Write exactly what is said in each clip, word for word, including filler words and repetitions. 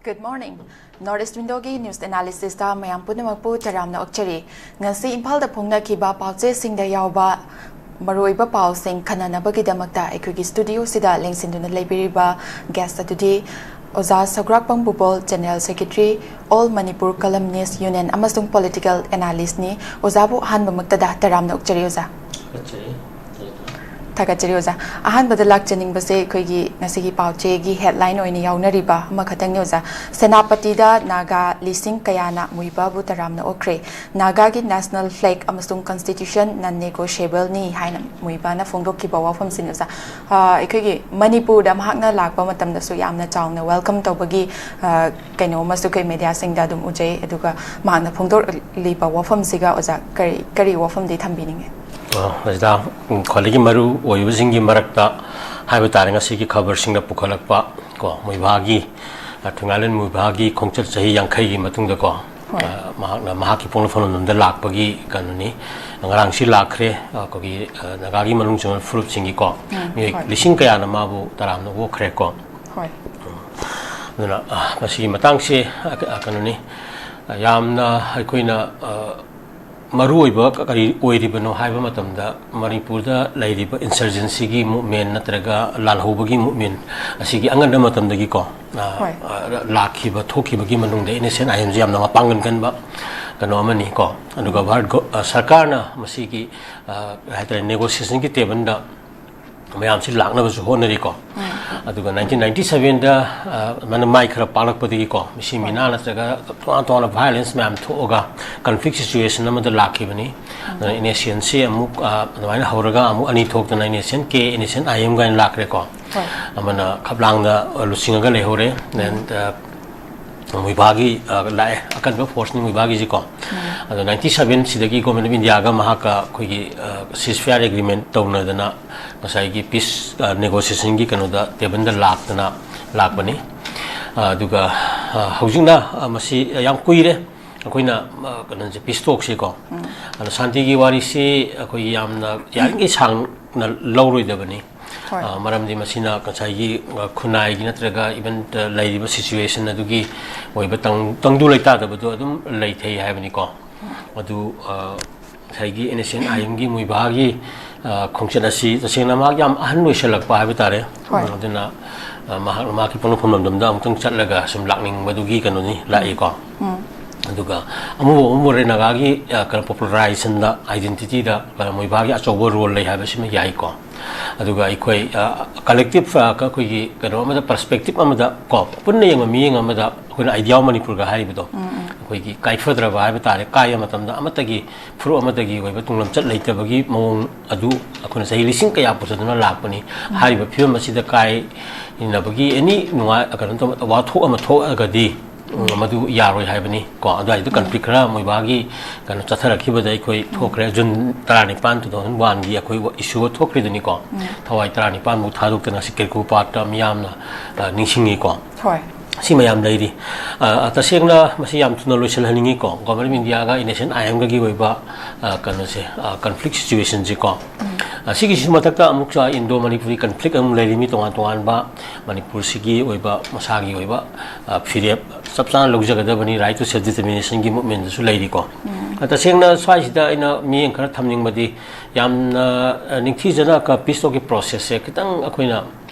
Good morning. North East Windowꯒꯤ news analysisꯇ ꯃꯌꯥꯝ ꯄꯨꯝꯅꯃꯛꯄꯨ ꯇꯔꯥꯝꯅ ꯑꯣꯛꯆꯔꯤ꯫ ꯉꯁꯤ ꯏꯝꯐꯥꯜꯗ ꯐꯣꯡꯅꯈꯤꯕ ꯄꯥꯎꯆꯦꯁꯤꯡꯗ ꯌꯥꯎꯕ ꯃꯔꯨꯑꯣꯏꯕ ꯄꯥꯎꯁꯤꯡ ꯈꯟꯅꯅꯕꯒꯤꯗꯃꯛꯇ ꯑꯩꯈꯣꯏꯒꯤ studioꯁꯤꯗ ꯂꯦꯡꯁꯤꯟꯗꯨꯅ ꯂꯩꯕꯤꯔꯤꯕ guest ꯑꯗꯨꯗꯤ ꯑꯣꯖꯥ ꯁꯧꯒ꯭ꯔꯥꯛꯄꯝ ꯕꯨꯕꯣꯜ, General Secretary, All Manipur Columnist Union ꯑꯃꯁꯨꯡ political analystꯅꯤ꯫ ꯑꯣꯖꯥꯕꯨ ꯑꯍꯥꯟꯕꯃꯛꯇꯗ ꯇꯔꯥꯝꯅ ꯑꯣꯛꯆꯔꯤ ꯑꯣꯖꯥ꯫ ꯊꯥꯒꯠꯆꯔꯤ ꯑꯣꯖꯥ꯫ ꯑꯍꯥꯟꯕꯗ ꯂꯥꯛꯆꯅꯤꯡꯕꯁꯦ ꯑꯩꯈꯣꯏꯒꯤ ꯉꯁꯤꯒꯤ ꯄꯥꯎꯆꯦꯒꯤ headline ꯑꯣꯏꯅ ꯌꯥꯎꯅꯔꯤꯕ ꯑꯃꯈꯛꯇꯪꯅꯤ ꯑꯣꯖꯥ꯫ ꯁꯦꯅꯥꯄꯇꯤꯗ ꯅꯥꯒꯥ ꯂꯤꯁꯤꯡ ꯀꯌꯥꯅ ꯃꯨꯏꯕꯥꯕꯨ ꯇꯔꯥꯝꯅ ꯑꯣꯛꯈ꯭ꯔꯦ꯫ ꯅꯥꯒꯥꯒꯤ national flag ꯑꯃꯁꯨꯡ constitution non-negotiableꯅꯤ ꯍꯥꯏꯅ ꯃꯨꯏꯕꯥꯅ ꯐꯣꯡꯗꯣꯛꯈꯤꯕ ꯋꯥꯐꯝꯁꯤꯅꯤ ꯑꯣꯖꯥ꯫ ꯑ, ꯑꯩꯈꯣꯏꯒꯤ ꯃꯅꯤꯄꯨꯔꯗ ꯃꯍꯥꯛꯅ ꯂꯥꯛꯄ ꯃꯇꯝꯗꯁꯨ ꯌꯥꯝꯅ ꯆꯥꯎꯅ welcome ꯇꯧꯕꯒꯤ, ꯑ, ꯀꯩꯅꯣ ꯑꯃꯁꯨ ꯑꯩꯈꯣꯏ mediaꯁꯤꯡꯗ ꯑꯗꯨꯝ ꯎꯖꯩ꯫ ꯑꯗꯨꯒ ꯃꯍꯥꯛꯅ ꯐꯣꯡꯗꯣꯛꯂꯤꯕ ꯋꯥꯐꯝꯁꯤꯒ ꯑꯣꯖꯥ ꯀꯔꯤ, ꯀꯔꯤ ꯋꯥꯐꯝꯗꯤ ꯊꯝꯕꯤꯅꯤꯡꯉꯤ? ꯑ, ꯔꯖꯤꯇꯥ, ꯎꯝ, ꯈ꯭ꯋꯥꯏꯗꯒꯤ ꯃꯔꯨ ꯑꯣꯏꯕꯁꯤꯡꯒꯤ ꯃꯔꯛꯇ ꯍꯥꯏꯕ ꯇꯥꯔꯦ, ꯉꯁꯤꯒꯤ ꯈꯕꯔꯁꯤꯡꯅ ꯄꯨꯈꯠꯂꯛꯄ ꯀꯣ, ꯃꯨꯏꯕꯥꯒꯤ, ꯑ, ꯊꯣꯏꯉꯥꯂꯦꯟ ꯃꯨꯏꯕꯥꯒꯤ ꯈꯣꯡꯆꯠ ꯆꯍꯤ ꯌꯥꯡꯈꯩꯒꯤ ꯃꯇꯨꯡꯗꯀꯣ, ꯍꯣꯏ꯫ ꯑ, ꯃꯍꯥꯛꯅ ꯃꯍꯥꯛꯀꯤ ꯄꯣꯛꯅꯐꯝ ꯂꯝꯗꯝꯗ ꯂꯥꯛꯄꯒꯤ ꯀꯩꯅꯣꯅꯤ꯫ ꯉꯔꯥꯡꯁꯤ ꯂꯥꯛꯈ꯭ꯔꯦ, ꯑ, ꯑꯩꯈꯣꯏꯒꯤ, ꯑ, ꯅꯥꯒꯥꯒꯤ ꯃꯅꯨꯡ ꯆꯟꯕ ꯐꯨꯔꯨꯞꯁꯤꯡꯒꯤꯀꯣ, ꯎꯝ, ꯃꯤꯑꯣꯏ ꯍꯣꯏ꯫ ꯂꯤꯁꯤꯡ ꯀꯌꯥꯅ ꯃꯥꯕꯨ ꯇꯔꯥꯝꯅ ꯑꯣꯛꯈ꯭ꯔꯦꯀꯣ꯫ ꯍꯣꯏ꯫ ꯑꯗꯨꯅ, ꯑ, ꯃꯁꯤꯒꯤ ꯃꯇꯥꯡꯁꯦ, ꯑ, ꯀ-, ꯑ, ꯀꯩꯅꯣꯅꯤ, ꯑ, ꯌꯥꯝꯅ ꯑꯩꯈꯣꯏꯅ, ꯑ, ꯃꯔꯨꯑꯣꯏꯕ ꯀ-, ꯀꯔꯤ ꯑꯣꯏꯔꯤꯕꯅꯣ ꯍꯥꯏꯕ ꯃꯇꯝꯗ, ꯃꯅꯤꯄꯨꯔꯗ ꯂꯩꯔꯤꯕ insurgencyꯒꯤ movement ꯅꯠꯇ꯭ꯔꯒ ꯂꯥꯜꯍꯧꯕꯒꯤ movement ꯑꯁꯤꯒꯤ ꯑꯉꯟꯕ ꯃꯇꯝꯗꯒꯤꯀꯣ, ꯑ, ꯍꯣꯏ꯫ ꯑ, ꯂꯥꯛꯈꯤꯕ, ꯊꯣꯛꯈꯤꯕꯒꯤ ꯃꯅꯨꯡꯗ NSCN-IMꯁꯤ ꯌꯥꯝꯅ ꯃꯄꯥꯡꯒꯜ ꯀꯟꯕ ꯀꯩꯅꯣ ꯑꯃꯅꯤ ꯀꯣ꯫ ꯑꯗꯨꯒ ꯚꯥꯔꯠ ꯒꯣ-, ꯑ, ꯁꯔꯀꯥꯔꯅ ꯃꯁꯤꯒꯤ, ꯑ, ꯀꯩ ꯍꯥꯏꯇꯥꯔꯦ, negotiationꯒꯤ tableꯗ ꯃꯌꯥꯝꯁꯤ ꯂꯥꯛꯅꯕꯁꯨ ꯍꯣꯠꯅꯔꯤꯀꯣ꯫ ꯎꯝ꯫ ꯑꯗꯨꯒ nineteen ninety sevenꯗ, ꯑ, ꯃꯥꯅ ꯃꯥꯏ ꯈꯔ ꯄꯥꯛꯂꯛꯄꯗꯒꯤꯀꯣ, ꯃꯤꯁꯤ ꯍꯣꯏ꯫ ꯃꯤꯅꯥ ꯅꯠꯇ꯭ꯔꯒ ꯇꯣꯉꯥꯟ ꯇꯣꯉꯥꯟꯕ violence ꯃꯌꯥꯝ ꯊꯣꯛꯑꯒ conflict situation ꯑꯃꯗ ꯂꯥꯛꯈꯤꯕꯅꯤ꯫ ꯎꯝ꯫ ꯑꯗꯨꯅ NSCNꯁꯤ ꯑꯃꯨꯛ, ꯑ, ꯑꯗꯨꯃꯥꯏꯅ ꯍꯧꯔꯒ ꯑꯃꯨꯛ ꯑꯅꯤ ꯊꯣꯛꯇꯅ NSCN-K, NSCN-IM ꯀꯥꯏꯅ ꯂꯥꯛꯈ꯭ꯔꯦꯀꯣ꯫ ꯍꯣꯏ꯫ ꯑꯃꯅ ꯈꯞꯂꯥꯡꯗ, ꯑ, ꯂꯨꯆꯤꯡꯉꯒ ꯂꯩꯍꯧꯔꯦ꯫ ꯎꯝ꯫ Then, ꯑ, ꯃꯨꯏꯕꯥꯒꯤ, ꯑ, ꯂꯥꯛꯑꯦ, ꯑꯀꯟꯕ forceꯅꯤ ꯃꯨꯏꯕꯥꯒꯤꯁꯤꯀꯣ꯫ ꯎꯝ꯫ ꯑꯗꯣ ninety seven ꯁꯤꯗꯒꯤ Government of Indiaꯒ ꯃꯍꯥꯛꯀ ꯑꯩꯈꯣꯏꯒꯤ, ꯑ, ceasefire agreement ꯇꯧꯅꯗꯅ ꯉꯁꯥꯏꯒꯤ peace, ꯑ, negotiationꯒꯤ ꯀꯩꯅꯣꯗ, tableꯗ ꯂꯥꯛꯇꯅ ꯂꯥꯛꯄꯅꯤ꯫ ꯑ, ꯑꯗꯨꯒ, ꯑ, ꯍꯧꯖꯤꯛꯅ, ꯑ, ꯃꯁꯤ ꯌꯥꯝ ꯀꯨꯏꯔꯦ ꯑꯩꯈꯣꯏꯅ, ꯑ, ꯀꯩꯅꯣꯁꯦ, peace talkꯁꯦꯀꯣ꯫ ꯎꯝ꯫ ꯑꯗꯣ ꯁꯥꯟꯇꯤꯒꯤ ꯋꯥꯔꯤꯁꯤ ꯑꯩꯈꯣꯏꯒꯤ ꯌꯥꯝꯅ ꯌꯥꯔꯤꯉꯩ ꯁꯥꯡꯅ ꯂꯧꯔꯣꯏꯗꯕꯅꯤ꯫ ꯍꯣꯏ꯫ ꯑ, ꯃꯔꯝꯗꯤ ꯃꯁꯤꯅ ꯉꯁꯥꯏꯒꯤ, ꯑ, ꯈꯨꯟꯅꯥꯏꯒꯤ ꯅꯠꯇ꯭ꯔꯒ even, ꯑ, ꯂꯩꯔꯤꯕ situation ꯑꯗꯨꯒꯤ ꯑꯣꯏꯕ ꯇꯪ-, ꯇꯪꯗꯨ ꯂꯩꯇꯥꯗꯕꯗꯣ ꯑꯗꯨꯝ ꯂꯩꯊꯩ ꯍꯥꯏꯕꯅꯤꯀꯣ꯫ ꯑꯗꯨ, ꯑ, ꯉꯁꯥꯏꯒꯤ NSCN-IM-ꯒꯤ ꯃꯣꯏꯕꯥꯒꯤ, ꯑ, ꯈꯣꯡꯆꯠ ꯑꯁꯤ ꯇꯁꯦꯡꯅ ꯃꯍꯥꯛ ꯌꯥꯝ ꯑꯍꯟ ꯑꯣꯏꯁꯜꯂꯛꯄ ꯍꯥꯏꯕ ꯇꯥꯔꯦ꯫ ꯍꯣꯏ꯫ ꯑꯗꯨꯅ, ꯑ, ꯃꯍꯥꯛ, ꯃꯍꯥꯛꯀꯤ ꯄꯣꯛꯅꯐꯝ ꯂꯝꯗꯝꯗ ꯑꯃꯨꯛꯇꯪ ꯆꯠꯂꯒ ꯁꯨꯝ ꯂꯥꯛꯅꯤꯡꯕꯗꯨꯒꯤ ꯀꯩꯅꯣꯅꯤ ꯂꯥꯛꯏꯀꯣ꯫ ꯎꯝ꯫ ꯑꯗꯨꯒ ꯑꯃꯨꯕ ꯑꯃꯨꯕ ꯔꯦꯅꯥꯒꯥꯒꯤ, ꯑ, ꯀꯩꯅꯣ, popularization-ꯗ, identity-ꯗ, ꯑ, ꯃꯣꯏꯕꯥꯒꯤ ꯑꯆꯧꯕ role ꯂꯩ ꯍꯥꯏꯕꯁꯤꯃ ꯌꯥꯏꯀꯣ꯫ ꯑꯗꯨꯒ ꯑꯩꯈꯣꯏ, ꯑ, collective, ꯑ, ꯑꯩꯈꯣꯏꯒꯤ ꯀꯩꯅꯣ ꯑꯃꯗ, perspective ꯑꯃꯗ ꯀꯣ, ꯄꯨꯟꯅ ꯌꯦꯡꯕ ꯃꯤꯠꯌꯦꯡ ꯑꯃꯗ ꯑꯩꯈꯣꯏꯅ Idea of Manipur-ꯒ ꯍꯥꯏꯔꯤꯕꯗꯣ, ꯎꯝ, ꯎꯝ꯫ ꯑꯩꯈꯣꯏꯒꯤ ꯀꯥꯏꯐꯗ꯭ꯔꯕ ꯍꯥꯏꯕ ꯇꯥꯔꯦ, ꯀꯥꯏꯕ ꯃꯇꯝꯗ ꯑꯃꯠꯇꯒꯤ, ꯐꯨꯔꯨꯞ ꯑꯃꯠꯇꯒꯤ ꯑꯣꯏꯕ ꯇꯨꯡꯂꯝꯆꯠ ꯂꯩꯇꯕꯒꯤ ꯃꯑꯣꯡ ꯑꯗꯨ ꯑꯩꯈꯣꯏꯅ ꯆꯍꯤ ꯂꯤꯁꯤꯡ ꯀꯌꯥ ꯄꯨꯁꯤꯟꯗꯨꯅ ꯂꯥꯛꯄꯅꯤ꯫ ꯎꯝ꯫ ꯍꯥꯏꯔꯤꯕ ꯐꯤꯕꯝ ꯑꯁꯤꯗ ꯀꯥꯏꯅꯕꯒꯤ any ꯅꯨꯡꯉꯥꯏ-, ꯀꯩꯅꯣ ꯇꯧꯕ, ꯋꯥꯊꯣꯛ ꯑꯃ ꯊꯣꯛꯑꯒꯗꯤ, ꯎꯝ, ꯃꯗꯨ ꯌꯥꯔꯣꯏ ꯍꯥꯏꯕꯅꯤ ꯀꯣ꯫ ꯑꯗꯨꯋꯥꯏꯗ conflict ꯈꯔ ꯃꯣꯏꯕꯥꯒꯤ ꯀꯩꯅꯣ ꯆꯠꯊꯔꯛꯈꯤꯕꯗ ꯑꯩꯈꯣꯏ ꯊꯣꯛꯈ꯭ꯔꯦ꯫ June ꯇꯔꯥꯅꯤꯄꯥꯟ, two thousand one-ꯒꯤ ꯑꯩꯈꯣꯏ issue ꯊꯣꯛꯈ꯭ꯔꯤꯗꯨꯅꯤꯀꯣ꯫ ꯎꯝ꯫ ꯊꯋꯥꯏ ꯇꯔꯥꯅꯤꯄꯥꯟꯃꯨꯛ ꯊꯥꯗꯣꯛꯇꯅ ꯁꯤ ꯀꯦꯀꯨ ꯄꯥꯠꯇ ꯃꯤꯌꯥꯝꯅ, ꯑ, ꯅꯤꯡꯁꯤꯡꯉꯤꯀꯣ꯫ ꯍꯣꯏ꯫ ꯁꯤ ꯃꯌꯥꯝ ꯂꯩꯔꯤ꯫ ꯑ, ꯇꯁꯦꯡꯅ ꯃꯁꯤ ꯌꯥꯝ ꯊꯨꯅ ꯂꯣꯏꯁꯤꯜꯍꯟꯅꯤꯡꯉꯤꯀꯣ꯫ Government of India-ꯒ NSCN-IM-ꯒꯒꯤ ꯑꯣꯏꯕ, ꯑ, ꯀꯩꯅꯣꯁꯦ, ꯑ, conflict situation-ꯁꯦꯀꯣ꯫ ꯎꯝ꯫ ꯑ, ꯁꯤꯒꯤꯁꯨ ꯃꯊꯛꯇ ꯑꯃꯨꯛꯁꯨ Indo-Manipuri conflict ꯑꯃꯨꯛ ꯂꯩꯔꯤ, ꯃꯤ ꯇꯣꯉꯥꯟ ꯇꯣꯉꯥꯟꯕ ꯃꯅꯤꯄꯨꯔꯁꯤꯒꯤ ꯑꯣꯏꯕ, ꯃꯁꯥꯒꯤ ꯑꯣꯏꯕ, ꯑ, ꯐꯤꯔꯦꯞ ꯆꯞ ꯆꯥꯅ ꯂꯧꯖꯒꯗꯕꯅꯤ, right to self determination-ꯒꯤ movement-ꯗꯁꯨ ꯂꯩꯔꯤꯀꯣ꯫ ꯎꯝ꯫ ꯑ, ꯇꯁꯦꯡꯅ ꯁ꯭ꯋꯥꯏꯁꯤꯗ ꯑꯩꯅ ꯃꯤꯠꯌꯦꯡ ꯈꯔ ꯊꯝꯅꯤꯡꯕꯗꯤ, ꯌꯥꯝꯅ, ꯑ, ꯅꯤꯡꯊꯤꯖꯅ ꯀ-, peace talk-ꯀꯤ process-ꯁꯦ ꯈꯤꯇꯪ ꯑꯩꯈꯣꯏꯅ,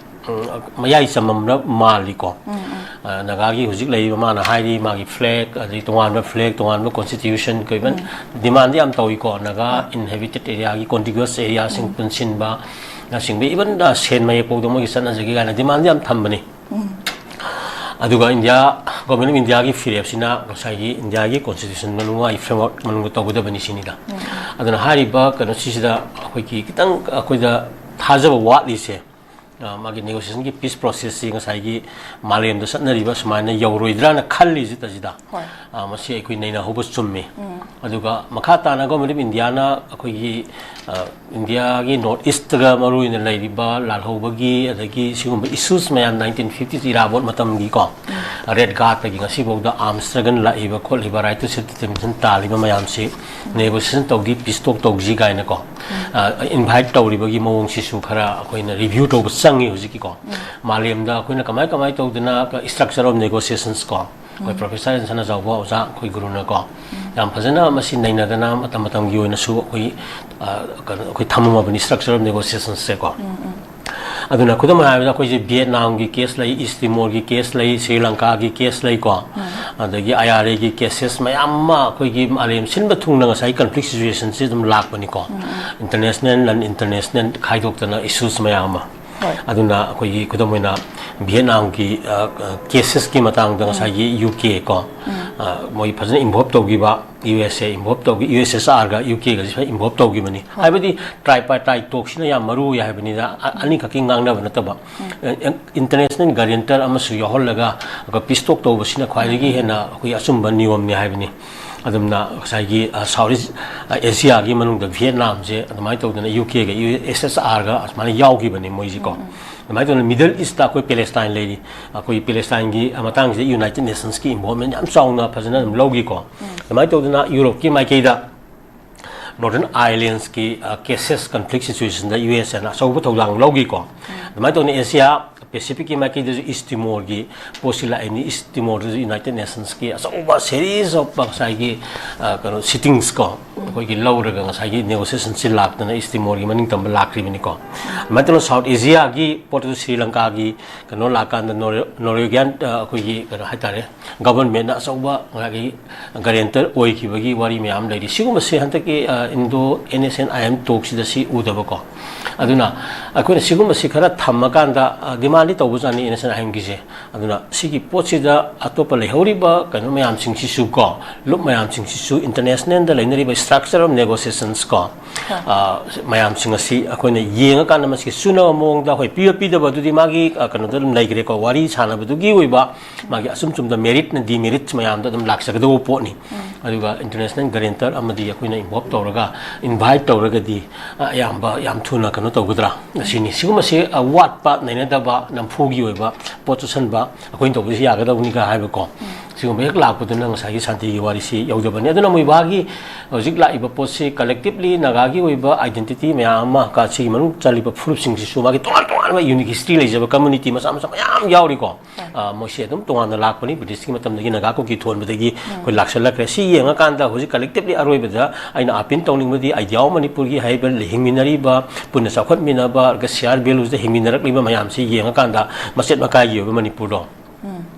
ꯎꯝ, ꯃꯌꯥꯏ ꯆꯝꯃꯝꯅ ꯃꯥꯜꯂꯤꯀꯣ꯫ ꯎꯝ, ꯎꯝ꯫ ꯑ, ꯅꯥꯒꯥꯒꯤ ꯍꯧꯖꯤꯛ ꯂꯩꯔꯤꯕ ꯃꯥꯅ ꯍꯥꯏꯔꯤ ꯃꯥꯒꯤ flag, ꯑꯗꯩ ꯇꯣꯉꯥꯟꯕ flag, ꯇꯣꯉꯥꯟꯕ constitution, ꯀꯩ even ꯎꯝ꯫ Demand ꯌꯥꯝ ꯇꯧꯏꯀꯣ꯫ ꯅꯥꯒꯥ ꯍꯣꯏ꯫ Inhabited area-ꯒꯤ contiguous area-ꯁꯤꯡ ꯎꯝ꯫ ꯄꯨꯟꯁꯤꯟꯕ, ꯅꯆꯤꯡꯕ, even, ꯑ, ꯁꯦꯟ ꯃꯌꯦꯛ ꯐꯥꯎꯗ ꯃꯣꯏꯒꯤ ꯆꯠꯅꯖꯒꯦ ꯀꯥꯏꯅ demand ꯌꯥꯝ ꯊꯝꯕꯅꯤ꯫ ꯎꯝ꯫ ꯑꯗꯨꯒ India, Government of India-ꯒꯤ ꯐꯤꯔꯦꯞꯁꯤꯅ ꯉꯁꯥꯏꯒꯤ India-ꯒꯤ constitution ꯃꯅꯨꯡ, ꯃꯥꯒꯤ framework ꯃꯅꯨꯡꯗ ꯇꯧꯒꯗꯕꯅꯤ ꯁꯤꯅꯤꯗ꯫ ꯎꯝ꯫ ꯑꯗꯨꯅ ꯍꯥꯏꯔꯤꯕ ꯀꯩꯅꯣꯁꯤꯁꯤꯗ ꯑꯩꯈꯣꯏꯒꯤ ꯈꯤꯇꯪ ꯑꯩꯈꯣꯏꯗ ꯊꯥꯖꯕ ꯋꯥꯠꯂꯤꯁꯦ, ꯑ, ꯃꯥꯒꯤ negotiation-ꯒꯤ peace process-ꯁꯤ ꯉꯁꯥꯏꯒꯤ ꯃꯥꯂꯦꯝꯗ ꯆꯠꯅꯔꯤꯕ ꯁꯨꯃꯥꯏꯅ ꯌꯧꯔꯣꯏꯗ꯭ꯔꯥꯅ ꯈꯜꯂꯤꯁꯤꯗ, ꯑ, ꯃꯁꯤ ꯑꯩꯈꯣꯏ ꯅꯩꯅꯍꯧꯕ ꯆꯨꯝꯃꯤ꯫ ꯎꯝ꯫ ꯑꯗꯨꯒ ꯃꯈꯥ ꯇꯥꯅ Government of India-ꯅ ꯑꯩꯈꯣꯏꯒꯤ, ꯑ, India-ꯒꯤ North East-ꯇꯒ ꯃꯔꯨ ꯑꯣꯏꯅ ꯂꯩꯔꯤꯕ ꯂꯥꯜꯍꯧꯕꯒꯤ, ꯑꯗꯒꯤ ꯁꯤꯒꯨꯝꯕ issues ꯃꯌꯥꯝ nineteen fifties ꯏꯔꯥꯕꯣꯠ ꯃꯇꯝꯒꯤꯀꯣ, ꯎꯝ꯫ ꯔꯦꯠ ꯒꯥꯔꯗꯇꯒꯤ ꯉꯁꯤꯐꯥꯎꯗ ꯑꯥꯔꯝ ꯁ꯭ꯇ꯭ꯔꯒꯜ ꯂꯥꯛꯏꯕ ꯈꯣꯠꯂꯤꯕ, ꯔꯥꯏꯠ ꯇꯨ ꯁꯦꯜꯐ ꯗꯤꯇꯔꯃꯤꯅꯦꯁꯟ ꯇꯥꯜꯂꯤꯕ ꯃꯌꯥꯝꯁꯤ ꯅꯦꯒꯣꯁꯤꯌꯦꯁꯟ ꯇꯧꯁꯤ, ꯄꯤꯁ ꯇꯣꯛ ꯇꯧꯁꯤ ꯀꯥꯏꯅꯀꯣ, ꯏꯟꯚꯥꯏꯠ ꯇꯧꯔꯤꯕꯒꯤ ꯃꯑꯣꯡꯁꯤꯁꯨ ꯈꯔ ꯑꯩꯈꯣꯏꯅ ꯔꯤꯚ꯭ꯌꯨ ꯇꯧꯕ ꯆꯪꯉꯤ ꯍꯧꯖꯤꯛꯀꯤꯀꯣ꯫ ꯃꯥꯂꯦꯝꯗ ꯑꯩꯈꯣꯏꯅ ꯀꯃꯥꯏ ꯀꯃꯥꯏ ꯇꯧꯗꯅ ꯏꯁꯇ꯭ꯔꯛꯆꯔ ꯑꯣꯐ ꯅꯦꯒꯣꯁꯤꯌꯦꯁꯟꯁ ꯀꯣ, ꯑꯩꯈꯣꯏ ꯄ꯭ꯔꯣꯐꯦꯁꯔ ꯑꯦꯟꯁꯟ ꯑꯆꯧꯕ ꯑꯣꯖꯥ ꯑꯩꯈꯣꯏ ꯒꯨꯔꯨꯅꯀꯣ, ꯌꯥꯝ ꯐꯖꯅ ꯃꯁꯤ ꯅꯩꯅꯗꯅ ꯃꯇꯝ ꯃꯇꯝꯒꯤ ꯑꯣꯏꯅꯁꯨ ꯑꯩꯈꯣꯏ, ꯑ, ꯀꯩꯅꯣ, ꯑꯩꯈꯣꯏ ꯊꯝꯃꯝꯃꯕꯅꯤ ꯏꯁꯇ꯭ꯔꯛꯆꯔ ꯑꯣꯐ ꯅꯦꯒꯣꯁꯤꯌꯦꯁꯟꯁꯦꯀꯣ꯫ ꯑꯗꯨꯅ ꯈꯨꯗꯝ ꯑꯣꯏꯅ ꯍꯥꯏꯔꯕꯗ ꯑꯩꯈꯣꯏꯁꯦ ꯚꯤꯌꯦꯠꯅꯥꯝꯒꯤ ꯀꯦꯁ ꯂꯩ, ꯏꯁ ꯇꯤꯃꯣꯔꯒꯤ ꯀꯦꯁ ꯂꯩ, ꯁ꯭ꯔꯤ ꯂꯪꯀꯥꯒꯤ ꯀꯦꯁ ꯂꯩꯀꯣ, ꯑꯗꯒꯤ ꯑꯥꯏ ꯑꯥꯔ ꯑꯦꯒꯤ ꯀꯦꯁꯦꯁ ꯃꯌꯥꯝ ꯑꯃ ꯑꯩꯈꯣꯏꯒꯤ ꯃꯥꯂꯦꯝ ꯁꯤꯟꯕ ꯊꯨꯡꯅ ꯉꯁꯥꯏ ꯀꯟꯐ꯭ꯂꯤꯛ ꯁꯤꯆꯨꯋꯦꯁꯟꯁꯤ ꯑꯗꯨꯝ ꯂꯥꯛꯄꯅꯤꯀꯣ꯫ ꯏꯟꯇꯔꯅꯦꯁꯅꯦꯜ, ꯅꯟ ꯏꯟꯇꯔꯅꯦꯁꯅꯦꯜ ꯈꯥꯏꯗꯣꯛꯇꯅ ꯏꯁꯨꯁ ꯃꯌꯥꯝ ꯑꯃ꯫ ꯑꯗꯨꯅ ꯑꯩꯈꯣꯏꯒꯤ ꯈꯨꯗꯝ ꯑꯣꯏꯅ ꯚꯤꯌꯦꯠꯅꯥꯝꯒꯤ, ꯑ, ꯑ, ꯀꯦꯁꯦꯁꯀꯤ ꯃꯇꯥꯡꯗ ꯉꯁꯥꯏꯒꯤ ꯌꯨ ꯀꯦ ꯀꯣ, ꯑ, ꯃꯣꯏ ꯐꯖꯅ ꯏꯟꯚꯣꯜꯕ ꯇꯧꯈꯤꯕ, ꯌꯨ ꯑꯦꯁ ꯑꯦ ꯏꯟꯚꯣꯜꯕ ꯇꯧꯈꯤ, ꯌꯨ ꯑꯦꯁ ꯑꯦꯁ ꯑꯥꯔꯒ ꯌꯨ ꯀꯦꯒꯁꯤ ꯐꯖꯅ ꯏꯟꯚꯣꯜꯕ ꯇꯧꯈꯤꯕꯅꯤ꯫ ꯍꯥꯏꯕꯗꯤ ꯇ꯭ꯔꯥꯏꯄꯥꯔꯇꯥꯏꯠ ꯇꯣꯛꯁꯤꯅ ꯌꯥꯝ ꯃꯔꯨ ꯑꯣꯏ ꯍꯥꯏꯕꯅꯤꯗ, ꯑ-, ꯑꯅꯤꯈꯛꯀꯤ ꯉꯥꯡꯅꯕ ꯅꯠꯇꯕ꯫ ꯏꯟꯇꯔꯅꯦꯁꯅꯦꯜ ꯒꯥꯔꯦꯟꯇꯔ ꯑꯃꯁꯨ ꯌꯥꯎꯍꯜꯂꯒ ꯄꯤꯁ ꯇꯣꯛ ꯇꯧꯕꯁꯤꯅ ꯈ꯭ꯋꯥꯏꯗꯒꯤ ꯍꯦꯟꯅ ꯑꯩꯈꯣꯏꯒꯤ ꯑꯆꯨꯝꯕ ꯅꯤꯌꯣꯝꯅꯤ ꯍꯥꯏꯕꯅꯤ꯫ ꯑꯗꯨꯝꯅ ꯉꯁꯥꯏꯒꯤ, ꯑ, ꯁꯥꯎꯠ ꯏꯁ, ꯑ, ꯑꯦꯁꯤꯌꯥꯒꯤ ꯃꯅꯨꯡꯗ ꯚꯤꯌꯦꯠꯅꯥꯝꯁꯦ ꯑꯗꯨꯃꯥꯏꯅ ꯇꯧꯗꯅ ꯌꯨ ꯀꯦꯒ ꯌꯨ ꯑꯦꯁ ꯑꯦꯁ ꯑꯥꯔꯒ ꯑꯁꯨꯃꯥꯏꯅ ꯌꯥꯎꯈꯤꯕꯅꯤ ꯃꯣꯏꯁꯤꯀꯣ꯫ ꯑꯗꯨꯃꯥꯏꯅ ꯇꯧꯗꯅ ꯃꯤꯗꯜ ꯏꯁꯇ ꯑꯩꯈꯣꯏ ꯄꯦꯂꯦꯁꯇꯥꯏꯟ ꯂꯩꯔꯤ꯫ ꯑꯩꯈꯣꯏ ꯄꯦꯂꯦꯁꯇꯥꯏꯟꯒꯤ ꯃꯇꯥꯡꯁꯤꯗ ꯌꯨꯅꯥꯏꯇꯦꯠ ꯅꯦꯁꯟꯁꯀꯤ ꯏꯟꯚꯣꯜꯕꯃꯦꯟ ꯌꯥꯝ ꯆꯥꯎꯅ ꯐꯖꯅ ꯑꯗꯨꯝ ꯂꯧꯈꯤꯀꯣ꯫ ꯑꯗꯨꯃꯥꯏꯅ ꯇꯧꯗꯅ ꯌꯨꯔꯣꯞꯀꯤ ꯃꯥꯏꯀꯩꯗ ꯅꯣꯔꯗꯔꯟ ꯑꯥꯏꯂꯦꯟꯁꯀꯤ, ꯑ, ꯀꯦꯁꯦꯁ ꯀꯟꯐ꯭ꯂꯤꯛ ꯁꯤꯆꯨꯋꯦꯁꯟꯗ ꯌꯨ ꯑꯦꯁ ꯑꯦꯅ ꯑꯆꯧꯕ ꯊꯧꯗꯥꯡ ꯂꯧꯈꯤꯀꯣ꯫ ꯑꯗꯨꯃꯥꯏꯅ ꯇꯧꯗꯅ ꯑꯦꯁꯤꯌꯥ ꯄꯦꯁꯤꯐꯤꯛꯀꯤ ꯃꯥꯏꯀꯩꯗꯁꯨ ꯏꯁ ꯇꯤꯃꯣꯔꯒꯤ ꯄꯣꯠꯁꯤ ꯂꯥꯛꯏꯅꯤ꯫ ꯏꯁ ꯇꯤꯃꯣꯔꯗꯁꯨ ꯌꯨꯅꯥꯏꯇꯦꯠ ꯅꯦꯁꯟꯁꯀꯤ ꯑꯆꯧꯕ ꯁꯦꯔꯤꯁ ꯑꯣꯐ ꯉꯁꯥꯏꯒꯤ, ꯑ, ꯀꯩꯅꯣ, ꯁꯤꯇꯤꯡꯁ ꯀꯣ, ꯑꯩꯈꯣꯏꯒꯤ ꯂꯧꯔꯒ ꯉꯁꯥꯏꯒꯤ ꯅꯦꯒꯣꯁꯤꯌꯦꯁꯟꯁꯤ ꯂꯥꯛꯇꯅ ꯏꯁ ꯇꯤꯃꯣꯔꯒꯤ ꯃꯅꯤꯡ ꯇꯝꯕ ꯂꯥꯛꯈ꯭ꯔꯤꯕꯅꯤꯀꯣ꯫ ꯑꯗꯨꯃꯥꯏꯅ ꯇꯧꯅ ꯁꯥꯎꯠ ꯑꯦꯁꯤꯌꯥꯒꯤ ꯄꯣꯠꯇꯁꯨ ꯁ꯭ꯔꯤ ꯂꯪꯀꯥꯒꯤ ꯀꯩꯅꯣ ꯂꯥꯛꯀꯥꯟꯗ ꯅꯣꯔ-, ꯅꯣꯔꯋꯦꯒꯤꯌꯥꯟ, ꯑ, ꯑꯩꯈꯣꯏꯒꯤ ꯀꯩꯅꯣ ꯍꯥꯏꯇꯥꯔꯦ, ꯒꯚꯔꯟꯃꯦꯟꯠꯅ ꯑꯆꯧꯕ ꯉꯁꯥꯏꯒꯤ ꯒꯥꯔꯦꯟꯇꯔ ꯑꯣꯏꯈꯤꯕꯒꯤ ꯋꯥꯔꯤ ꯃꯌꯥꯝ ꯂꯩꯔꯤ꯫ ꯁꯤꯒꯨꯝꯕꯁꯦ ꯍꯟꯗꯛꯀꯤ, ꯑ, Indo N S N I M ꯇꯣꯛꯁꯤꯗ ꯁꯤ ꯎꯗꯕꯀꯣ꯫ ꯑꯗꯨꯅ ꯑꯩꯈꯣꯏꯅ ꯁꯤꯒꯨꯝꯕꯁꯤ ꯈꯔ ꯊꯝꯃꯀꯥꯟꯗ, ꯑ, ꯗꯤꯃꯥꯟꯗꯤ ꯇꯧꯕꯖꯥꯠꯅꯤ ꯑꯦꯟ ꯑꯦꯁ ꯑꯦꯟ ꯑꯥꯏ ꯑꯦꯝꯒꯤꯁꯦ꯫ ꯑꯗꯨꯅ ꯁꯤꯒꯤ ꯄꯣꯠꯁꯤꯗ ꯑꯇꯣꯞꯄ ꯂꯩꯍꯧꯔꯤꯕ ꯀꯩꯅꯣ ꯃꯌꯥꯝꯁꯤꯡꯁꯤꯁꯨ ꯀꯣ, ꯂꯨꯞ ꯃꯌꯥꯝꯁꯤꯡꯁꯤꯁꯨ, ꯏꯟꯇꯔꯅꯦꯁꯅꯦꯜꯗ ꯂꯩꯅꯔꯤꯕ Structure of negotiations ꯀꯣ, ꯑ, ꯃꯌꯥꯝꯁꯤꯡ ꯑꯁꯤ ꯑꯩꯈꯣꯏꯅ ꯌꯦꯡꯉꯀꯥꯟꯗ ꯃꯁꯤꯒꯤ ꯆꯨꯅꯕ ꯃꯑꯣꯡꯗ, ꯍꯣꯏ, ꯄꯤꯕ ꯄꯤꯗꯕ ꯑꯗꯨꯗꯤ ꯃꯥꯒꯤ, ꯑ, ꯀꯩꯅꯣꯗ ꯑꯗꯨꯝ ꯂꯩꯈ꯭ꯔꯦꯀꯣ, ꯋꯥꯔꯤ ꯁꯥꯟꯅꯕꯗꯨꯒꯤ ꯑꯣꯏꯕ ꯃꯥꯒꯤ ꯑꯆꯨꯝ ꯆꯨꯝꯗ merit ꯅ demerit ꯃꯌꯥꯝꯗꯣ ꯑꯗꯨꯝ ꯂꯥꯛꯆꯒꯗꯧꯕ ꯄꯣꯠꯅꯤ꯫ ꯑꯗꯨꯒ international guarantor ꯑꯃꯗꯤ ꯑꯩꯈꯣꯏꯅ involve ꯇꯧꯔꯒ, invite ꯇꯧꯔꯒꯗꯤ, ꯑ, ꯑꯌꯥꯝꯕ ꯌꯥꯝ ꯊꯨꯅ ꯀꯩꯅꯣ ꯇꯧꯒꯗ꯭ꯔꯥ? ꯑꯁꯤꯅꯤ꯫ ꯁꯤꯒꯨꯝꯕꯁꯦ, ꯑ, ꯋꯥꯠꯄ, ꯅꯩꯅꯗꯕ, ꯅꯝꯐꯨꯒꯤ ꯑꯣꯏꯕ ꯄꯣꯠ ꯆꯠꯁꯟꯕ, ꯑꯩꯈꯣꯏꯅ ꯇꯧꯕꯁꯤ ꯌꯥꯒꯗꯧꯕꯅꯤꯒ ꯍꯥꯏꯕꯀꯣ꯫ ꯁꯤꯒꯨꯝꯕ ꯍꯦꯛ ꯂꯥꯛꯄꯗꯨꯅ ꯉꯁꯥꯏꯒꯤ ꯁꯥꯟꯇꯤꯒꯤ ꯋꯥꯔꯤꯁꯤ ꯌꯧꯗꯕꯅꯤ꯫ ꯑꯗꯨꯅ ꯃꯣꯏꯕꯥꯒꯤ ꯍꯧꯖꯤꯛ ꯂꯥꯛꯏꯕ ꯄꯣꯠꯁꯤ collectively ꯅꯥꯒꯥꯒꯤ ꯑꯣꯏꯕ identity ꯃꯌꯥꯝ ꯑꯃ, ꯀ-, ꯁꯤꯒꯤ ꯃꯅꯨꯡ ꯆꯜꯂꯤꯕ ꯐꯨꯔꯨꯞꯁꯤꯡꯁꯤꯁꯨ ꯃꯥꯒꯤ ꯇꯣꯉꯥꯟ ꯇꯣꯉꯥꯟꯕ unique history ꯂꯩꯖꯕ community ꯃꯆꯥ ꯃꯆꯥ ꯃꯌꯥꯝ ꯌꯥꯎꯔꯤꯀꯣ꯫ ꯑ, ꯃꯣꯏꯁꯦ ꯑꯗꯨꯝ ꯇꯣꯉꯥꯟꯅ ꯂꯥꯛꯄꯅꯤ꯫ ꯕ꯭ꯔꯤꯇꯤꯁꯀꯤ ꯃꯇꯝꯗꯒꯤ ꯅꯥꯒꯥ ꯀꯨꯀꯤ ꯊꯣꯟꯕꯗꯒꯤ ꯑꯩꯈꯣꯏ ꯂꯥꯛꯁꯜꯂꯛꯈ꯭ꯔꯦ꯫ ꯁꯤ ꯌꯦꯡꯉꯀꯥꯟꯗ ꯍꯧꯖꯤꯛ collectively ꯑꯔꯣꯏꯕꯗ ꯑꯩꯅ appeal ꯇꯧꯅꯤꯡꯕꯗꯤ idea of ꯃꯅꯤꯄꯨꯔꯒꯤ ꯍꯥꯏꯔꯤꯕ ꯍꯤꯡꯃꯤꯟꯅꯔꯤꯕ, ꯄꯨꯟꯅ ꯆꯥꯎꯈꯠꯃꯤꯟꯅꯕ, shared values ꯇ ꯍꯤꯡꯃꯤꯟꯅꯔꯛꯂꯤꯕ ꯃꯌꯥꯝꯁꯤ ꯌꯦꯡꯉꯀꯥꯟꯗ ꯃꯆꯦꯠ ꯃꯀꯥꯏꯒꯤ ꯑꯣꯏꯕ ꯃꯅꯤꯄꯨꯔꯗꯣ,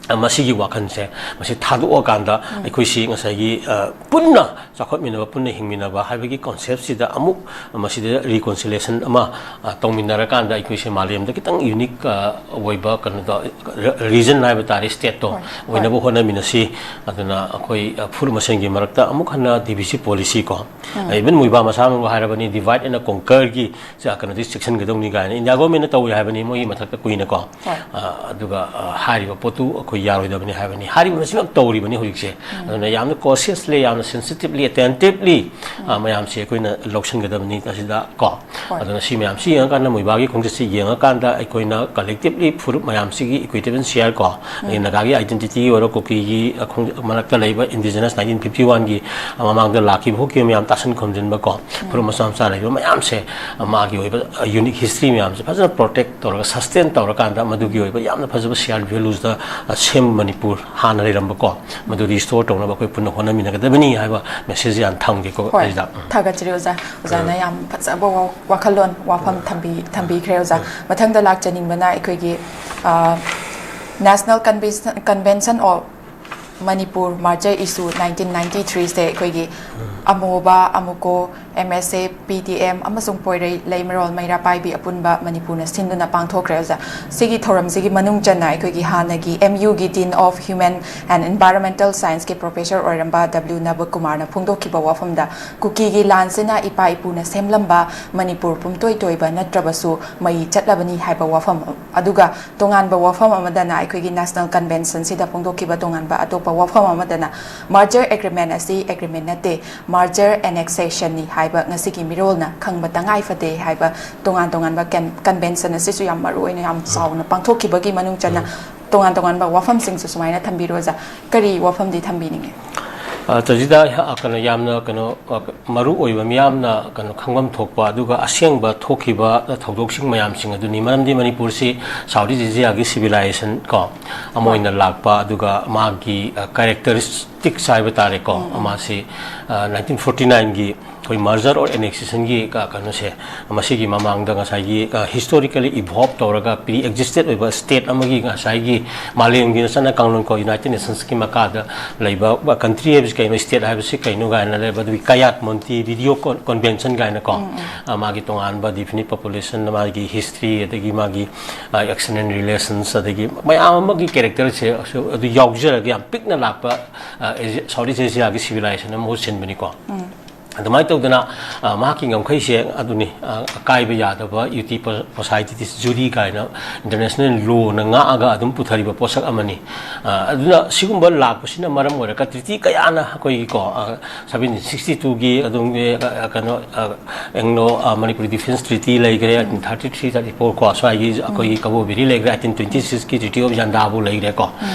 ꯑ, ꯃꯁꯤꯒꯤ ꯋꯥꯈꯜꯁꯦ, ꯃꯁꯤ ꯊꯥꯗꯣꯛꯑꯀꯥꯟꯗ ꯑꯩꯈꯣꯏꯁꯤ ꯉꯁꯥꯏꯒꯤ, ꯑ, ꯄꯨꯟꯅ ꯆꯥꯎꯈꯠꯃꯤꯟꯅꯕ, ꯄꯨꯟꯅ ꯍꯤꯡꯃꯤꯟꯅꯕ ꯍꯥꯏꯕꯒꯤ concept ꯁꯤꯗ ꯑꯃꯨꯛ ꯃꯁꯤꯗ reconciliation ꯑꯃ, ꯑ, ꯇꯧꯃꯤꯟꯅꯔꯀꯥꯟꯗ ꯑꯩꯈꯣꯏꯁꯦ ꯃꯥꯂꯦꯝꯗ ꯈꯤꯇꯪ unique, ꯑ, ꯑꯣꯏꯕ ꯀꯩꯅꯣꯗꯣ, ꯔ-, region ꯍꯥꯏꯕ ꯇꯥꯔꯦ, state ꯇꯣ, ꯍꯣꯏ, ꯍꯣꯏ, ꯑꯣꯏꯅꯕ ꯍꯣꯠꯅꯃꯤꯟꯅꯁꯤ꯫ ꯑꯗꯨꯅ ꯑꯩꯈꯣꯏ, ꯑ, ꯐꯨꯔꯨꯞ ꯃꯁꯦꯟꯒꯤ ꯃꯔꯛꯇ ꯑꯃꯨꯛ ꯍꯟꯅ divisive policy ꯀꯣ, even ꯃꯣꯏꯕꯥ ꯃꯁꯥꯃꯛꯅ ꯍꯥꯏꯔꯕꯅꯤ, divide and conquer ꯒꯤ ꯆ-, ꯀꯩꯅꯣꯗꯤ ꯆꯦꯛꯁꯤꯟꯒꯗꯧꯅꯤ ꯀꯥꯏꯅ India government ꯅ ꯇꯧꯏ ꯍꯥꯏꯕꯅꯤ ꯃꯣꯏꯒꯤ ꯃꯊꯛꯇ ꯀꯨꯏꯅꯀꯣ꯫ ꯍꯣꯏ꯫ ꯑ, ꯑꯗꯨꯒ, ꯑ, ꯍꯥꯏꯔꯤꯕ ꯄꯣꯠꯇꯨ ꯑꯩꯈꯣꯏ ꯌꯥꯔꯣꯏꯗꯕꯅꯤ ꯍꯥꯏꯕꯅꯤ꯫ ꯍꯥꯏꯔꯤꯕ ꯃꯁꯤꯃꯛ ꯇꯧꯔꯤꯕꯅꯤ ꯍꯧꯖꯤꯛꯁꯦ꯫ ꯑꯗꯨꯅ ꯌꯥꯝꯅ cautiously, ꯌꯥꯝꯅ sensitively, attentively, ꯑ, ꯃꯌꯥꯝꯁꯦ ꯑꯩꯈꯣꯏꯅ ꯂꯧꯁꯤꯟꯒꯗꯕꯅꯤ ꯑꯁꯤꯗ ꯀꯣ꯫ ꯍꯣꯏ꯫ ꯑꯗꯨꯅ ꯁꯤ ꯃꯌꯥꯝꯁꯤ ꯌꯦꯡꯉꯀꯥꯟꯗ, ꯃꯣꯏꯕꯥꯒꯤ ꯈꯣꯡꯆꯠꯁꯤ ꯌꯦꯡꯉꯀꯥꯟꯗ ꯑꯩꯈꯣꯏꯅ collectively ꯐꯨꯔꯨꯞ ꯃꯌꯥꯝꯁꯤꯒꯤ equitable share ꯀꯣ, ꯑꯗꯒꯤ ꯅꯥꯒꯥꯒꯤ identity ꯒꯤ ꯑꯣꯏꯔꯣ, ꯀꯨꯀꯤꯒꯤ, ꯑ, ꯈꯣꯡ-, ꯃꯔꯛꯇ ꯂꯩꯕ indigenous nineteen fifty one ꯒꯤ, ꯑ, ꯃꯃꯥꯡꯗ ꯂꯥꯛꯈꯤꯕ ꯍꯧꯈꯤꯕ ꯃꯌꯥꯝ ꯇꯥꯁꯤꯟ ꯈꯣꯝꯖꯤꯟꯕ ꯀꯣ, ꯐꯨꯔꯨꯞ ꯃꯆꯥ ꯃꯆꯥ ꯂꯩꯕ ꯃꯌꯥꯝꯁꯦ, ꯑ, ꯃꯥꯒꯤ ꯑꯣꯏꯕ, ꯑ, unique history ꯃꯌꯥꯝꯁꯦ ꯐꯖꯅ protect ꯇꯧꯔꯒ, sustain ꯇꯧꯔꯀꯥꯟꯗ ꯃꯗꯨꯒꯤ ꯑꯣꯏꯕ ꯌꯥꯝꯅ ꯐꯖꯕ shared values ꯇ, ꯑ, ꯁꯦꯝꯕ ꯃꯅꯤꯄꯨꯔ ꯍꯥꯟꯅ ꯂꯩꯔꯝꯕꯀꯣ, ꯃꯗꯨ restore ꯇꯧꯅꯕ ꯑꯩꯈꯣꯏ ꯄꯨꯟꯅ ꯍꯣꯠꯅꯃꯤꯟꯅꯒꯗꯕꯅꯤ ꯍꯥꯏꯕ message ꯌꯥꯝ ꯊꯝꯒꯦꯀꯣ꯫ ꯍꯣꯏ, ꯑꯩꯁꯤꯗ꯫ ꯎꯝ꯫ ꯊꯥꯒꯠꯆꯔꯤ ꯑꯣꯖꯥ꯫ ꯑꯣꯖꯥꯅ ꯌꯥꯝ ꯐꯖꯕ ꯋꯥ-, ꯋꯥꯈꯜꯂꯣꯟ, ꯋꯥꯐꯝ ꯊꯝꯕꯤ-, ꯊꯝꯕꯤꯈ꯭ꯔꯦ ꯑꯣꯖꯥ꯫ ꯃꯊꯪꯗ ꯂꯥꯛꯆꯅꯤꯡꯕꯅ ꯑꯩꯈꯣꯏꯒꯤ, ꯑ, National Convention, Convention of Manipur ꯃꯥꯔꯖꯔ ꯏꯁꯨ ꯅꯥꯏꯟꯇꯤꯟ ꯅꯥꯏꯟꯇꯤ ꯊ꯭ꯔꯤꯁꯦ ꯑꯩꯈꯣꯏꯒꯤ ꯑꯃꯣꯕ, ꯑꯃꯨꯀꯣ, ꯑꯦꯝ ꯑꯦꯁ ꯑꯦ, ꯄꯤ ꯇꯤ ꯑꯦꯝ ꯑꯃꯁꯨꯡ ꯄꯣꯏꯔꯩ ꯂꯩꯃꯔꯣꯜ ꯃꯩꯔꯥ ꯄꯥꯏꯕꯤ ꯑꯄꯨꯟꯕ ꯃꯅꯤꯄꯨꯔꯅ ꯁꯤꯟꯗꯨꯅ ꯄꯥꯡꯊꯣꯛꯈ꯭ꯔꯦ ꯑꯣꯖꯥ꯫ ꯁꯤꯒꯤ ꯊꯧꯔꯝꯁꯤꯒꯤ ꯃꯅꯨꯡ ꯆꯟꯅ ꯑꯩꯈꯣꯏꯒꯤ ꯍꯥꯟꯅꯒꯤ ꯑꯦꯝ ꯌꯨꯒꯤ Dean of Human and Environmental Scienceꯀꯤ professor ꯑꯣꯏꯔꯝꯕ ꯗꯕ꯭ꯂꯤꯎ ꯅꯕꯀꯨꯃꯥꯔꯅ ꯐꯣꯡꯗꯣꯛꯈꯤꯕ ꯋꯥꯐꯝꯗ, ꯀꯨꯀꯤꯒꯤ ꯂꯥꯟꯁꯤꯅ ꯏꯄꯥ ꯏꯄꯨꯅ ꯁꯦꯝꯂꯝꯕ ꯃꯅꯤꯄꯨꯔ ꯄꯨꯝꯇꯣꯏ ꯇꯣꯏꯕ ꯅꯠꯇ꯭ꯔꯕꯁꯨ ꯃꯩ ꯆꯠꯂꯕꯅꯤ ꯍꯥꯏꯕ ꯋꯥꯐꯝ, ꯑꯗꯨꯒ ꯇꯣꯉꯥꯟꯕ ꯋꯥꯐꯝ ꯑꯃꯗꯅ ꯑꯩꯈꯣꯏꯒꯤ National Conventionꯁꯤꯗ ꯐꯣꯡꯗꯣꯛꯈꯤꯕ ꯇꯣꯉꯥꯟꯕ ꯑꯇꯣꯞꯄ ꯋꯥꯐꯝ ꯑꯃꯗꯅ merger agreement ꯑꯁꯤ agreement ꯅꯠꯇꯦ, merger annexationꯅꯤ ꯍꯥꯏꯕ ꯉꯁꯤꯒꯤ ꯃꯤꯔꯣꯜꯅ ꯈꯪꯕ ꯇꯉꯥꯏ ꯐꯗꯦ ꯍꯥꯏꯕ ꯇꯣꯉꯥꯟ ꯇꯣꯉꯥꯟꯕ ꯀꯟ-, convention ꯑꯁꯤꯁꯨ ꯌꯥꯝ ꯃꯔꯨ ꯑꯣꯏꯅ ꯌꯥꯝ ꯆꯥꯎꯅ ꯄꯥꯡꯊꯣꯛꯈꯤꯕꯒꯤ ꯃꯅꯨꯡ ꯆꯟꯅ ꯇꯣꯉꯥꯟ ꯇꯣꯉꯥꯟꯕ ꯋꯥꯐꯝꯁꯤꯡꯁꯨ ꯁꯨꯃꯥꯏꯅ ꯊꯝꯕꯤꯔꯣ ꯑꯣꯖꯥ꯫ ꯀꯔꯤ ꯋꯥꯐꯝꯗꯤ ꯊꯝꯕꯤꯅꯤꯡꯉꯤ? ꯑ, ꯆꯖꯤꯗꯥ, ꯑ, ꯀꯩꯅꯣ, ꯌꯥꯝꯅ ꯀꯩꯅꯣ, ꯑ, ꯃꯔꯨ ꯑꯣꯏꯕ ꯃꯤꯌꯥꯝꯅ ꯀꯩꯅꯣ ꯈꯪꯐꯝ ꯊꯣꯛꯄ ꯑꯗꯨꯒ ꯑꯁꯦꯡꯕ ꯊꯣꯛꯈꯤꯕ ꯊꯧꯗꯣꯛꯁꯤꯡ ꯃꯌꯥꯝꯁꯤꯡ ꯑꯗꯨꯅꯤ꯫ ꯃꯔꯝꯗꯤ ꯃꯅꯤꯄꯨꯔꯁꯤ Southeast Asiaꯒꯤ civilization ꯀꯣ ꯑꯃ ꯑꯣꯏꯅ ꯂꯥꯛꯄ, ꯑꯗꯨꯒ ꯃꯥꯒꯤ, ꯑ, characteristics ꯍꯥꯏꯕ ꯇꯥꯔꯦꯀꯣ, ꯃꯥꯁꯤ, ꯑ, ꯅꯥꯏꯟꯇꯤꯟ ꯐꯣꯔꯇꯤ ꯅꯥꯏꯟꯒꯤ ꯑꯩꯈꯣꯏ merger or annexationꯒꯤ ꯀ-, ꯀꯩꯅꯣꯁꯦ, ꯃꯁꯤꯒꯤ ꯃꯃꯥꯡꯗ ꯉꯁꯥꯏꯒꯤ, ꯑ, historically evolve ꯇꯧꯔꯒ pre-existed ꯑꯣꯏꯕ state ꯑꯃꯒꯤ ꯉꯁꯥꯏꯒꯤ ꯃꯥꯂꯦꯝꯒꯤ ꯆꯠꯅ ꯀꯥꯡꯂꯣꯟ ꯀꯣ, United Nationsꯀꯤ ꯃꯈꯥꯗ ꯂꯩꯕ country ꯍꯥꯏꯕꯁꯤ ꯀꯩꯅꯣ, state ꯍꯥꯏꯕꯁꯤ ꯀꯩꯅꯣ ꯀꯥꯏꯅ ꯂꯩꯕ, ꯑꯗꯨꯒꯤ Kayat Monterrey Con-, Convention ꯀꯥꯏꯅ ꯀꯣ, ꯑ, ꯃꯥꯒꯤ ꯇꯣꯉꯥꯟꯕ definite population, ꯃꯥꯒꯤ history, ꯑꯗꯒꯤ ꯃꯥꯒꯤ, ꯑ, external relations, ꯑꯗꯒꯤ ꯃꯌꯥꯝ ꯑꯃꯒꯤ characterꯁꯦ ꯑꯗꯨ ꯌꯥꯎꯖꯔꯒ ꯌꯥꯝ ꯄꯤꯛꯅ ꯂꯥꯛꯄ, ꯑ, Asia-, Southeast Asiaꯒꯤ civilization ꯑꯃ ꯃꯍꯨꯠ ꯁꯤꯟꯕꯅꯤꯀꯣ꯫ ꯑꯗꯨꯃꯥꯏꯅ ꯇꯧꯗꯅ, ꯑ, ꯃꯍꯥꯛꯀꯤ ꯉꯝꯈꯩꯁꯦ ꯑꯗꯨꯅꯤ, ꯑ, ꯑꯀꯥꯏꯕ ꯌꯥꯗꯕ ꯌꯨꯇꯤ ꯄꯣ-, Possidity Jury ꯀꯥꯏꯅ international lawꯅ ꯉꯥꯛꯑꯒ ꯑꯗꯨꯝ ꯄꯨꯊꯔꯤꯕ ꯄꯣꯠꯁꯛ ꯑꯃꯅꯤ꯫ ꯑ, ꯑꯗꯨꯅ ꯁꯤꯒꯨꯝꯕ ꯂꯥꯛꯄꯁꯤꯅ ꯃꯔꯝ ꯑꯣꯏꯔꯒ treaty ꯀꯌꯥꯅ ꯑꯩꯈꯣꯏꯒꯤꯀꯣ, ꯑ, seventeen sixty twoꯒꯤ ꯑꯗꯨꯝ, ꯑ, ꯀꯩꯅꯣ, ꯑ, Anglo, ꯑ, Manipuri Defence Treaty ꯂꯩꯈ꯭ꯔꯦ, nineteen thirty three thirty four ꯀꯣ, ꯁ꯭ꯋꯥꯏꯒꯤ ꯑꯩꯈꯣꯏꯒꯤ ꯀꯕꯣ ꯚꯦꯂꯤ ꯂꯩꯈ꯭ꯔꯦ, eighteen twenty sixꯀꯤ Treaty of Yandabo ꯂꯩꯈ꯭ꯔꯦꯀꯣ꯫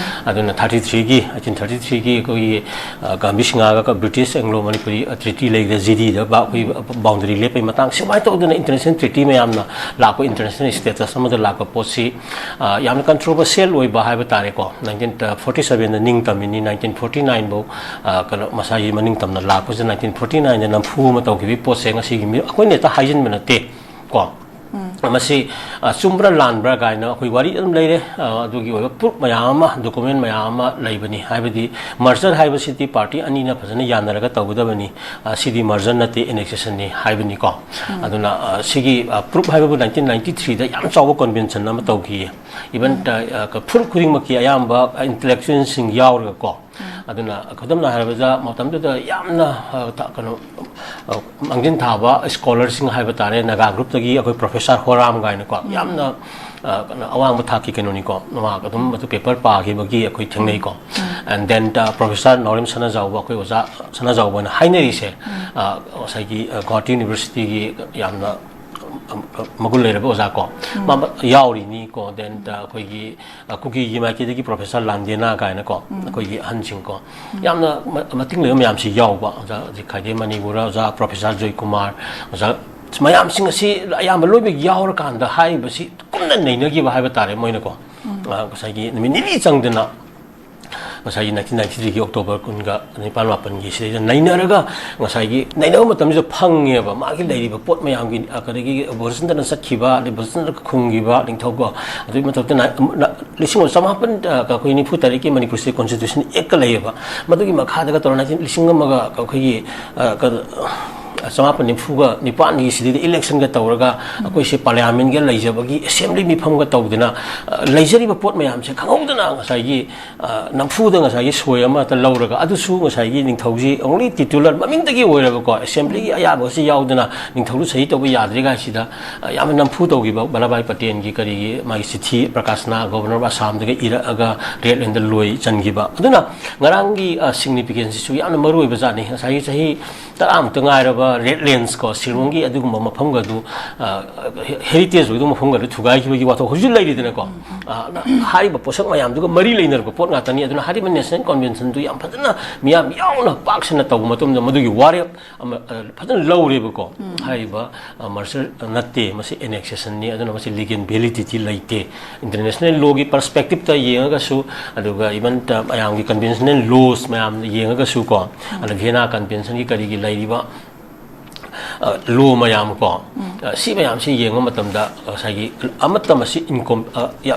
ꯑꯗꯨꯅ thirty threeꯒꯤ, eighteen thirty threeꯒꯤ ꯑꯩꯈꯣꯏꯒꯤ, ꯑ, ꯒꯥꯝꯚꯤ ꯁꯤꯡꯍꯒ British Anglo Manipuri Treaty ꯂꯩꯈ꯭ꯔꯦ, ꯖꯤꯔꯤꯗ ꯕ-, ꯑꯩꯈꯣꯏ boundary ꯂꯦꯞꯄꯒꯤ ꯃꯇꯥꯡ, ꯁꯨꯃꯥꯏꯅ ꯇꯧꯗꯅ international treaty ꯃꯌꯥꯝꯅ ꯂꯥꯛꯄ, international status ꯑꯃꯗ ꯂꯥꯛꯄ ꯄꯣꯠꯁꯤ, ꯑ, ꯌꯥꯝꯅ controversial ꯑꯣꯏꯕ ꯍꯥꯏꯕ ꯇꯥꯔꯦꯀꯣ꯫ Nineteen forty sevenꯗ ꯅꯤꯡ ꯇꯝꯃꯤꯅꯤ, nineteen forty nine ꯐꯥꯎ, ꯑ, ꯀꯩꯅꯣ, ꯃꯁꯥꯒꯤ ꯃꯅꯤꯡ ꯇꯝꯅ ꯂꯥꯛꯄꯁꯤꯗ nineteen forty nineꯗ ꯅꯝꯐꯨ ꯑꯃ ꯇꯧꯈꯤꯕꯒꯤ ꯄꯣꯠꯁꯦ ꯉꯁꯤꯒꯤ ꯃꯤ-, ꯑꯩꯈꯣꯏꯅ ꯍꯦꯛꯇ ꯍꯥꯏꯖꯤꯟꯕ ꯅꯠꯇꯦ ꯀꯣ꯫ ꯃꯁꯤ ꯑ, ꯆꯨꯝꯕ꯭ꯔꯥ ꯂꯥꯟꯕ꯭ꯔꯥ ꯀꯥꯏꯅ ꯑꯩꯈꯣꯏ ꯋꯥꯔꯤ ꯑꯗꯨꯝ ꯂꯩꯔꯦ꯫ ꯑ, ꯑꯗꯨꯒꯤ ꯑꯣꯏꯕ ꯄ꯭ꯔꯨꯞ ꯃꯌꯥꯝ ꯑꯃ, ꯗꯣꯀꯨꯃꯦꯟ ꯃꯌꯥꯝ ꯑꯃ ꯂꯩꯕꯅꯤ꯫ ꯍꯥꯏꯕꯗꯤ ꯃꯔꯖꯔ ꯍꯥꯏꯕꯁꯤꯗꯤ ꯄꯥꯔꯇꯤ ꯑꯅꯤꯅ ꯐꯖꯅ ꯌꯥꯅꯔꯒ ꯇꯧꯒꯗꯕꯅꯤ꯫ ꯑ, ꯁꯤꯗꯤ ꯃꯔꯖꯔ ꯅꯠꯇꯦ, ꯑꯦꯅꯦꯛꯁꯦꯁꯟꯅꯤ ꯍꯥꯏꯕꯅꯤꯀꯣ꯫ ꯑꯗꯨꯅ ꯑ, ꯁꯤꯒꯤ ꯄ꯭ꯔꯨꯞ ꯍꯥꯏꯕꯕꯨ ꯅꯥꯏꯟꯇꯤꯟ ꯅꯥꯏꯟꯇꯤ ꯊ꯭ꯔꯤꯗ ꯌꯥꯝ ꯆꯥꯎꯕ ꯀꯟꯚꯦꯟꯁꯟ ꯑꯃ ꯇꯧꯈꯤꯌꯦ꯫ ꯏꯚꯟ ꯐꯨꯔꯨꯞ ꯈꯨꯗꯤꯡꯃꯛꯀꯤ ꯑꯌꯥꯝꯕ ꯏꯟꯇꯦꯂꯦꯛꯆꯨꯋꯦꯜꯁꯤꯡ ꯌꯥꯎꯔꯒꯀꯣ꯫ ꯑꯗꯨꯅ ꯈꯨꯗꯝꯅ ꯍꯥꯏꯔꯕꯗ ꯃꯇꯝꯗꯨꯗ ꯌꯥꯝꯅ ꯑ, ꯊ- ꯀꯩꯅꯣ ꯑ, ꯃꯥꯡꯖꯤꯟ ꯊꯥꯕ ꯁ꯭ꯀꯣꯂꯔꯁꯤꯡ ꯍꯥꯏꯕ ꯇꯥꯔꯦ, ꯅꯥꯒꯥ ꯒ꯭ꯔꯨꯞꯇꯒꯤ ꯑꯩꯈꯣꯏ ꯄ꯭ꯔꯣꯐꯦꯁꯔ ꯍꯣꯔꯥꯝ ꯀꯥꯏꯅꯀꯣ꯫ ꯌꯥꯝꯅ ꯑ, ꯀꯩꯅꯣ, ꯑꯋꯥꯡꯕ ꯊꯥꯛꯀꯤ ꯀꯩꯅꯣꯅꯤꯀꯣ꯫ ꯃꯍꯥꯛ ꯑꯗꯨꯝ ꯑꯗꯨ ꯄꯦꯄꯔ ꯄꯥꯈꯤꯕꯒꯤ ꯑꯩꯈꯣꯏ ꯊꯦꯡꯅꯩꯀꯣ꯫ ꯑꯦꯟ ꯗꯦꯟ ꯄ꯭ꯔꯣꯐꯦꯁꯔ ꯅꯥꯎꯔꯦꯝ ꯁꯅꯥꯖꯥꯎꯕ, ꯑꯩꯈꯣꯏ ꯑꯣꯖꯥ ꯁꯅꯥꯖꯥꯎꯕꯅ ꯍꯥꯏꯅꯔꯤꯁꯦ, ꯑ, ꯉꯁꯥꯏꯒꯤ ꯑ, ꯒꯨꯋꯥꯍꯥꯇꯤ ꯌꯨꯅꯤꯚꯔꯁꯤꯇꯤꯒꯤ ꯌꯥꯝꯅ ꯑ, ꯑ, ꯃꯒꯨꯟ ꯂꯩꯔꯕ ꯑꯣꯖꯥ ꯀꯣ꯫ ꯃꯥ ꯌꯥꯎꯔꯤꯅꯤꯀꯣ꯫ ꯗꯦꯟ ꯑꯩꯈꯣꯏꯒꯤ ꯑ, ꯀꯨꯀꯤꯒꯤ ꯃꯥꯏꯀꯩꯗꯒꯤ ꯄ꯭ꯔꯣꯐꯦꯁꯔ ꯂꯥꯟꯗꯦꯅꯥ ꯀꯥꯏꯅꯀꯣ, ꯑꯩꯈꯣꯏꯒꯤ ꯑꯍꯟꯁꯤꯡꯀꯣ꯫ ꯌꯥꯝꯅ ꯃ- ꯃꯇꯤꯡ ꯂꯩꯕ ꯃꯌꯥꯝꯁꯤ ꯌꯥꯎꯕ, ꯑꯣꯖꯥ ꯍꯧꯖꯤꯛ ꯈꯥꯏꯗꯦ ꯃꯅꯤꯄꯨꯔ, ꯑꯣꯖꯥ ꯄ꯭ꯔꯣꯐꯦꯁꯔ ꯖꯣꯏꯀꯨꯃꯥꯔ, ꯑꯣꯖꯥ ꯃꯌꯥꯝꯁꯤꯡ ꯑꯁꯤ ꯑꯌꯥꯝꯕ ꯂꯣꯏꯅꯃꯛ ꯌꯥꯎꯔꯀꯥꯟꯗ ꯍꯥꯏꯔꯤꯕꯁꯤ ꯀꯨꯞꯅ ꯅꯩꯅꯈꯤꯕ ꯍꯥꯏꯕ ꯇꯥꯔꯦ ꯃꯣꯏꯅꯀꯣ꯫ ꯑ, ꯉꯁꯥꯏꯒꯤ ꯅꯨꯃꯤꯠ ꯅꯤꯅꯤ ꯆꯪꯗꯅ ꯉꯁꯥꯏꯒꯤ ꯅꯥꯏꯟꯇꯤꯟ ꯅꯥꯏꯟꯇꯤ ꯊ꯭ꯔꯤꯒꯤ ꯑꯣꯛꯇꯣꯕꯔ ꯀꯨꯟꯒ ꯅꯤꯄꯥꯜ ꯃꯥꯄꯟꯒꯤ ꯁꯤꯗꯩꯗ ꯅꯩꯅꯔꯒ, ꯉꯁꯥꯏꯒꯤ ꯅꯩꯅꯕ ꯃꯇꯝꯁꯤꯗ ꯐꯪꯉꯦꯕ ꯃꯥꯒꯤ ꯂꯩꯔꯤꯕ ꯄꯣꯠ ꯃꯌꯥꯝꯒꯤ, ꯑ, ꯀꯔꯤꯒꯤ ꯕꯣꯔꯤꯁꯟꯗꯅ ꯆꯠꯈꯤꯕ, ꯑꯗꯩ ꯕꯣꯔꯤꯁꯟꯗꯅ ꯈꯨꯝꯈꯤꯕ ꯅꯤꯡꯊꯧꯀꯣ꯫ ꯑꯗꯨꯒꯤ ꯃꯊꯛꯇ ꯅꯥ- ꯅꯥ- ꯂꯤꯁꯤꯡ ꯑꯃ ꯆꯃꯥꯄꯟ, ꯑ, ꯑꯩꯈꯣꯏ ꯅꯤꯐꯨ ꯇꯔꯦꯠꯀꯤ ꯃꯅꯤꯄꯨꯔ ꯁ꯭ꯇꯦꯠ ꯀꯣꯟꯁꯇꯤꯇ꯭ꯌꯨꯁꯟ ꯑꯦꯛꯀ ꯂꯩꯌꯦꯕ꯫ ꯃꯗꯨꯒꯤ ꯃꯈꯥꯗꯒ ꯇꯧꯔꯒ ꯅꯥꯏꯟꯇꯤꯟ, ꯂꯤꯁꯤꯡ ꯑꯃꯒ ꯑꯩꯈꯣꯏꯒꯤ, ꯑ, ꯀ- ꯆꯃꯥꯄꯟ ꯅꯤꯐꯨꯒ ꯅꯤꯄꯥꯟꯒꯤ ꯁꯤꯗꯩꯗ ꯏꯂꯦꯛꯁꯟꯒ ꯇꯧꯔꯒ ꯑꯩꯈꯣꯏꯁꯦ ꯄꯥꯔꯂꯤꯌꯥꯃꯦꯟꯒ ꯂꯩꯖꯕꯒꯤ ꯑꯦꯁꯦꯝꯕ꯭ꯂꯤ ꯃꯤꯐꯝꯒ ꯇꯧꯗꯅ, ꯑ, ꯂꯩꯖꯔꯤꯕ ꯄꯣꯠ ꯃꯌꯥꯝꯁꯦ ꯈꯪꯍꯧꯗꯅ ꯉꯁꯥꯏꯒꯤ, ꯑ, ꯅꯝꯐꯨꯗ ꯉꯁꯥꯏꯒꯤ ꯁꯣꯏ ꯑꯃꯇ ꯂꯧꯔꯒ, ꯑꯗꯨꯁꯨ ꯉꯁꯥꯏꯒꯤ ꯅꯤꯡꯊꯧꯁꯤ only titular ꯃꯃꯤꯡꯗꯒꯤ ꯑꯣꯏꯔꯒꯀꯣ, ꯑꯦꯁꯦꯝꯕ꯭ꯂꯤꯒꯤ ꯑꯌꯥꯕꯁꯤ ꯌꯥꯎꯗꯅ ꯅꯤꯡꯊꯧꯗ ꯁꯍꯤ ꯇꯧꯕ ꯌꯥꯗ꯭ꯔꯤꯉꯥꯏꯁꯤꯗ, ꯑ, ꯌꯥꯝꯅ ꯅꯝꯐꯨ ꯇꯧꯈꯤꯕ ꯚꯜꯂꯚꯚꯥꯏ ꯄꯇꯦꯜꯒꯤ ꯀꯔꯤꯒꯤ ꯃꯥꯒꯤ ꯆꯤꯊꯤ ꯄ꯭ꯔꯀꯥꯁꯅꯥ ꯒꯣꯕꯔꯅꯔ ꯑꯁꯥꯝꯗꯒꯤ ꯏꯔꯛꯑꯒ ꯔꯦꯗ ꯂꯦꯟꯗ ꯂꯣꯏ ꯆꯟꯈꯤꯕ꯫ ꯑꯗꯨꯅ ꯉꯔꯥꯡꯒꯤ, ꯑ, ꯁꯤꯒꯅꯤꯐꯤꯀꯦꯟꯁꯤꯁꯨ ꯌꯥꯝꯅ ꯃꯔꯨ ꯑꯣꯏꯕ ꯖꯥꯠꯅꯤ꯫ ꯉꯁꯥꯏꯒꯤ ꯆꯍꯤ ꯇꯔꯥꯃꯨꯛꯇ ꯉꯥꯏꯔꯕ ꯔꯦꯗ ꯂꯦꯟꯁ ꯀꯣ, ꯁꯤꯂꯣꯡꯒꯤ ꯑꯗꯨꯒꯨꯝꯕ ꯃꯐꯝꯒꯗꯨ, ꯑ, ꯍꯦ- ꯍꯦꯔꯤꯇꯦꯖ ꯑꯣꯏꯗꯧꯕ ꯃꯐꯝꯒꯗꯨ ꯊꯨꯒꯥꯏꯈꯤꯕꯒꯤ ꯋꯥꯊꯣꯛ ꯍꯧꯖꯤꯛ ꯂꯩꯔꯤꯗꯅꯀꯣ꯫ ꯑ, ꯍꯥꯏꯔꯤꯕ ꯄꯣꯠꯁꯛ ꯃꯌꯥꯝꯗꯨꯒ ꯃꯔꯤ ꯂꯩꯅꯔꯕ ꯄꯣꯠ ꯉꯥꯛꯇꯅꯤ꯫ ꯑꯗꯨꯅ ꯍꯥꯏꯔꯤꯕ ꯅꯦꯁꯅꯦꯜ ꯀꯟꯚꯦꯟꯁꯟꯗꯨ ꯌꯥꯝ ꯐꯖꯅ ꯃꯤꯌꯥꯝ ꯌꯥꯎꯅ ꯄꯥꯛ ꯁꯟꯅ ꯇꯧꯕ ꯃꯇꯝꯗ ꯃꯗꯨꯒꯤ ꯋꯥꯔꯦꯞ ꯑꯃ, ꯑ, ꯐꯖꯅ ꯂꯧꯔꯦꯕꯀꯣ꯫ ꯍꯥꯏꯔꯤꯕ, ꯑ, ꯃꯔꯖꯔ ꯅꯠꯇꯦ, ꯃꯁꯤ ꯑꯦꯅꯦꯛꯁꯦꯁꯟꯅꯤ, ꯑꯗꯨꯅ ꯃꯁꯤ ꯂꯤꯒꯦꯜ ꯚꯦꯂꯤꯗꯤꯇꯤ ꯂꯩꯇꯦ꯫ ꯏꯟꯇꯔꯅꯦꯁꯅꯦꯜ ꯂꯣꯒꯤ ꯄꯔꯁꯄꯦꯛꯇꯤꯞꯇ ꯌꯦꯡꯉꯒꯁꯨ, ꯑꯗꯨꯒ ꯏꯚꯟ ꯃꯌꯥꯝꯒꯤ ꯀꯟꯚꯦꯟꯁꯅꯦꯜ ꯂꯣꯁ ꯃꯌꯥꯝ ꯌꯦꯡꯉꯒꯁꯨ ꯀꯣ, ꯑꯗ ꯚꯤꯌꯦꯅꯥ ꯀꯟꯚꯦꯟꯁꯟꯒꯤ ꯀꯔꯤꯒꯤ ꯂꯩꯔꯤꯕ ꯂꯣ ꯃꯌꯥꯝ ꯀꯣ, ꯁꯤ ꯃꯌꯥꯝꯁꯤ ꯌꯦꯡꯕ ꯃꯇꯝꯗ ꯉꯁꯥꯏꯒꯤ ꯑꯃꯠꯇ ꯃꯁꯤ ꯏꯟꯀꯣꯝ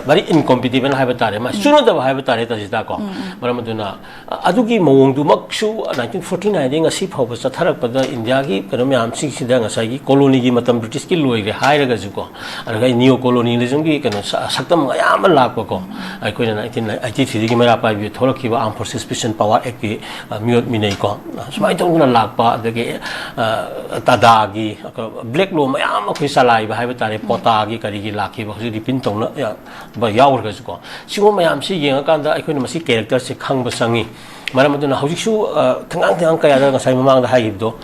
ꯚꯦꯔꯤ ꯏꯟꯀꯣꯝꯄꯤꯇꯤꯕꯜ ꯍꯥꯏꯕ ꯇꯥꯔꯦ, ꯃꯥ ꯆꯨꯅꯗꯕ ꯍꯥꯏꯕ ꯇꯥꯔꯦ ꯇꯥꯖꯤꯇꯥ ꯀꯣ꯫ ꯃꯔꯝ ꯑꯗꯨꯅ ꯑꯗꯨꯒꯤ ꯃꯑꯣꯡꯗꯨꯃꯛꯁꯨ ꯅꯥꯏꯟꯇꯤꯟ ꯐꯣꯔꯇꯤ ꯅꯥꯏꯟꯗꯒꯤ ꯉꯁꯤ ꯐꯥꯎꯕ ꯆꯠꯊꯔꯛꯄꯗ ꯏꯟꯗꯤꯌꯥꯒꯤ ꯀꯩꯅꯣ ꯃꯌꯥꯝꯁꯤꯡꯁꯤꯗ ꯉꯁꯥꯏꯒꯤ ꯀꯣꯂꯣꯅꯤꯒꯤ ꯃꯇꯝ ꯕ꯭ꯔꯤꯇꯤꯁꯀꯤ ꯂꯣꯏꯈ꯭ꯔꯦ ꯍꯥꯏꯔꯒꯁꯨꯀꯣ, ꯑꯗꯨꯒ ꯑꯩ ꯅꯤꯌꯣ ꯀꯣꯂꯣꯅꯤꯌꯦꯂꯤꯖꯝꯒꯤ ꯀꯩꯅꯣ ꯁ- ꯁꯛꯇꯝ ꯃꯌꯥꯝ ꯑꯃ ꯂꯥꯛꯄꯀꯣ, ꯑꯩꯈꯣꯏꯅ ꯅꯥꯏꯟꯇꯤꯟ ꯑꯩꯠꯇꯤ ꯊ꯭ꯔꯤꯗꯒꯤ ꯃꯩꯔꯥ ꯄꯥꯏꯕꯤ ꯊꯣꯛꯂꯛꯈꯤꯕ armed forces peace and power ꯑꯦꯛꯀꯤ ꯃꯤꯑꯣꯠ ꯃꯤꯅꯩꯀꯣ, ꯁꯨꯃꯥꯏꯅ ꯇꯧꯗꯅ ꯂꯥꯛꯄ, ꯑꯗꯒꯤ ꯇꯥꯗꯥꯒꯤ ꯕ꯭ꯂꯦꯛ ꯂꯣ ꯃꯌꯥꯝ ꯑꯩꯈꯣꯏ ꯆꯂꯥꯏꯕ ꯍꯥꯏꯕ ꯇꯥꯔꯦ, ꯄꯣꯇꯥꯒꯤ ꯀꯔꯤꯒꯤ ꯂꯥꯛꯈꯤꯕ ꯍꯧꯖꯤꯛ ꯔꯤꯄꯤꯟ ꯇꯧꯅꯕ ꯌꯥꯎꯈ꯭ꯔꯒꯁꯨꯀꯣ, ꯁꯤꯒꯨꯝꯕ ꯃꯌꯥꯝꯁꯤ ꯌꯦꯡꯉꯀꯥꯟꯗ ꯑꯩꯈꯣꯏꯅ ꯃꯁꯤ ꯀꯦꯔꯦꯛꯇꯔꯁꯦ ꯈꯪꯕ ꯆꯪꯉꯤ꯫ ꯃꯔꯝ ꯑꯗꯨꯅ ꯍꯧꯖꯤꯛꯁꯨ ꯊꯦꯡꯉꯥꯡ ꯊꯦꯡꯉꯥꯡ ꯀꯌꯥꯗ ꯉꯁꯥꯏ ꯃꯃꯥꯡꯗ ꯍꯥꯏꯈꯤꯕꯗꯣ,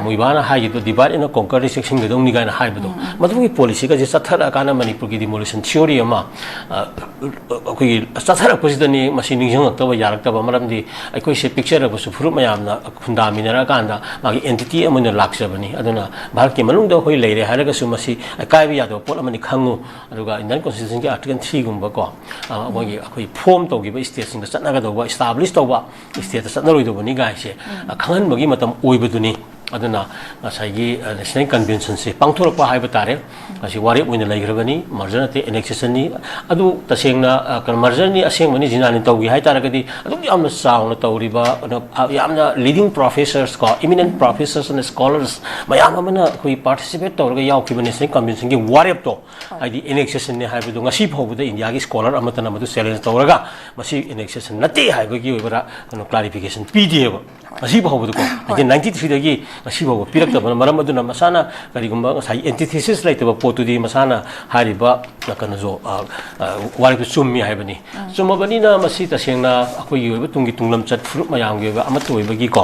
ꯃꯣꯏꯕꯥꯅ ꯍꯥꯏꯈꯤꯕꯗꯣ, ꯗꯤꯚꯥꯏꯠ ꯑꯦꯟ ꯀꯣꯡꯀꯔꯗꯤ ꯆꯦꯛꯁꯤꯟꯒꯗꯧꯅꯤ ꯀꯥꯏꯅ ꯍꯥꯏꯕꯗꯣ, ꯃꯗꯨꯒꯤ ꯄꯣꯂꯤꯁꯤꯒꯁꯦ ꯆꯠꯊꯔꯛꯑꯀꯥꯟꯗ ꯃꯅꯤꯄꯨꯔꯒꯤ ꯗꯤꯃꯣꯂꯤꯁꯟ ꯊꯤꯑꯣꯔꯤ ꯑꯃ ꯑꯩꯈꯣꯏꯒꯤ ꯆꯠꯊꯔꯛꯄꯁꯤꯗꯅꯤ ꯃꯁꯤ ꯅꯤꯡꯁꯤꯡꯂꯛꯇꯕ ꯌꯥꯔꯛꯇꯕ꯫ ꯃꯔꯝꯗꯤ ꯑꯩꯈꯣꯏꯁꯦ ꯄꯤꯛꯆꯔꯕꯁꯨ ꯐꯨꯔꯨꯞ ꯃꯌꯥꯝꯅ ꯈꯨꯟꯗꯥꯃꯤꯟꯅꯔꯀꯥꯟꯗ ꯃꯥꯒꯤ ꯑꯦꯟꯇꯤꯇꯤ ꯑꯃ ꯑꯣꯏꯅ ꯂꯥꯛꯆꯕꯅꯤ꯫ ꯑꯗꯨꯅ ꯚꯥꯔꯠꯀꯤ ꯃꯅꯨꯡꯗ ꯑꯩꯈꯣꯏ ꯂꯩꯔꯦ ꯍꯥꯏꯔꯒꯁꯨ ꯃꯁꯤ ꯀꯥꯏꯕ ꯌꯥꯗꯕ ꯄꯣꯠ ꯑꯃꯅꯤ ꯈꯪꯉꯨ꯫ ꯑꯗꯨꯒ ꯏꯟꯗꯤꯌꯟ ꯀꯣꯟꯁꯇꯤꯇ꯭ꯌꯨꯁꯟꯒꯤ ꯑꯥꯔꯇꯤꯀꯜ ꯊ꯭ꯔꯤꯒꯨꯝꯕꯀꯣ, ꯑꯩꯈꯣꯏꯒꯤ ꯑꯩꯈꯣꯏ ꯐꯣꯔꯝ ꯇꯧꯈꯤꯕ ꯁ꯭ꯇꯦꯠꯁꯤꯡꯗ ꯆꯠꯅꯒꯗꯧꯕ, ꯏꯁꯇꯥꯕ꯭ꯂꯤꯁ ꯇꯧꯕ ꯁ꯭ꯇꯦꯠꯇ ꯆꯠꯅꯔꯣꯏꯗꯧꯕꯅꯤ ꯀꯥꯏꯁꯦ ꯈꯪꯍꯟꯕꯒꯤ ꯃꯇꯝ ꯑꯣꯏꯕꯗꯨꯅꯤ꯫ ꯑꯗꯨꯅ ꯉꯁꯥꯏꯒꯤ ꯅꯦꯁꯅꯦꯜ ꯀꯟꯚꯦꯟꯁꯟꯁꯦ ꯄꯥꯡꯊꯣꯔꯛꯄ ꯍꯥꯏꯕ ꯇꯥꯔꯦ꯫ ꯃꯁꯤ ꯋꯥꯔꯦꯞ ꯑꯣꯏꯅ ꯂꯩꯈ꯭ꯔꯕꯅꯤ, ꯃꯔꯖꯔ ꯅꯠꯇꯦ, ꯑꯦꯅꯦꯛꯁꯦꯁꯟꯅꯤ꯫ ꯑꯗꯨ ꯇꯁꯦꯡꯅ ꯃꯔꯖꯔꯅꯤ, ꯑꯁꯦꯡꯕꯅꯤ, ꯖꯤꯅꯥꯅꯤ ꯇꯧꯒꯦ ꯍꯥꯏ ꯇꯥꯔꯒꯗꯤ ꯑꯗꯨꯛ ꯌꯥꯝꯅ ꯆꯥꯎꯅ ꯇꯧꯔꯤꯕ, ꯌꯥꯝꯅ ꯂꯤꯗꯤꯡ ꯄ꯭ꯔꯣꯐꯦꯁꯔꯁ ꯀꯣ, ꯏꯃꯤꯅꯦꯟ ꯄ꯭ꯔꯣꯐꯦꯁꯔꯁ ꯑꯦꯟ ꯁ꯭ꯀꯣꯂꯔꯁ ꯃꯌꯥꯝ ꯑꯃꯅ ꯑꯩꯈꯣꯏ ꯄꯥꯔꯇꯤꯁꯤꯄꯦꯠ ꯇꯧꯔꯒ ꯌꯥꯎꯈꯤꯕ ꯅꯦꯁꯅꯦꯜ ꯀꯟꯚꯦꯟꯁꯟꯒꯤ ꯋꯥꯔꯦꯞꯇꯣ, ꯍꯥꯏꯗꯤ ꯑꯦꯅꯦꯛꯁꯦꯁꯟꯅꯤ ꯍꯥꯏꯕꯗꯨ ꯉꯁꯤ ꯐꯥꯎꯕꯗ ꯏꯟꯗꯤꯌꯥꯒꯤ ꯁ꯭ꯀꯣꯂꯔ ꯑꯃꯠꯇꯅ ꯃꯗꯨ ꯆꯦꯂꯦꯟꯖ ꯇꯧꯔꯒ ꯃꯁꯤ ꯑꯦꯅꯦꯛꯁꯦꯁꯟ ꯅꯠꯇꯦ ꯍꯥꯏꯕꯒꯤ ꯑꯣꯏꯕ ꯀꯩꯅꯣ ꯀ꯭ꯂꯥꯔꯤꯐꯤꯀꯦꯁꯟ ꯄꯤꯗꯦꯕ꯫ ꯉꯁꯤ ꯐꯥꯎꯕꯗꯀꯣ, ꯅꯥꯏꯟꯇꯤꯟ ꯅꯥꯏꯟꯇꯤ ꯊ꯭ꯔꯤꯗꯒꯤ ꯉꯁꯤ ꯐꯥꯎꯕ ꯄꯤꯔꯛꯇꯕꯅ ꯃꯔꯝ ꯑꯗꯨꯅ ꯃꯁꯥꯅ ꯀꯔꯤꯒꯨꯝꯕ ꯉꯁꯥꯏꯒꯤ ꯑꯦꯟꯇꯤꯊꯦꯁꯤꯁ ꯂꯩꯇꯕ ꯄꯣꯠꯇꯨꯗꯤ ꯃꯁꯥꯅ ꯍꯥꯏꯔꯤꯕ ꯀꯩꯅꯣꯁꯨ, ꯋꯥꯔꯦꯞꯇꯨ ꯆꯨꯝꯃꯤ ꯍꯥꯏꯕꯅꯤ꯫ ꯆꯨꯝꯃꯕꯅꯤꯅ ꯃꯁꯤ ꯇꯁꯦꯡꯅ ꯑꯩꯈꯣꯏꯒꯤ ꯑꯣꯏꯕ ꯇꯨꯡꯒꯤ ꯇꯨꯡꯂꯝꯆꯠ ꯐꯨꯔꯨꯞ ꯃꯌꯥꯝꯒꯤ ꯑꯣꯏꯕ ꯑꯃꯠꯇ ꯑꯣꯏꯕꯒꯤꯀꯣ,